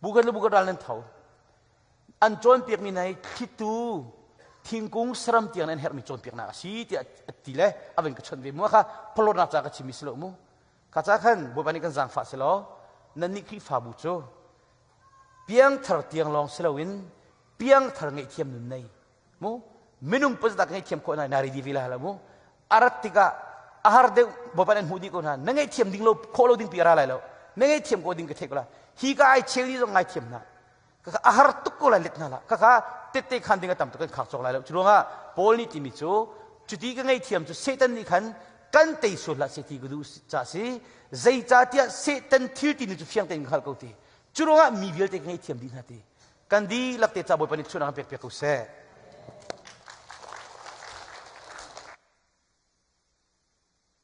Bukhat le bukhat ral nan tho. An cawnpiakmi hna hi thlitu thingkung saram tiang nan herhmi cawnpiaknak a si tiah a ti le a van ka chawnh ve mu kha phalawtnak ca ka chimmi si lo mu. Kha ca khan Bawipa nih kan zaangfah si law nannih Khrihfabu cu piangthar tiang lawng si loin piangthar ngaihthiam nun nei mu minung pazat ka ngaihthiam khawh na na ready ve la mu arat tikah a har deuh bawipa nan hmuh dih ko hna na ngaihthiam ding lo khawh lo ding pi ara lai lo na ngaihthiam ko ding ka theih ko la hi ka ai cheu ni zong ngaithiam hna ka a har tuk ko lai let hna la ka kha tette khan ding a tam tuk kan khak cawk lai lo cu ruangah Paul nih timi cu cuti ka ngaihthiam cu Satan nih khan kan tei sual hlah se ti ka duh ca si zeicahtiah Satan thil ti ni cu fiang tein ka hngalh ko ti cu ruangah mi vialte ka ngaihthiam dih hna ti kan dihlak te ca Bawipa nih chunak pek piak ko seh.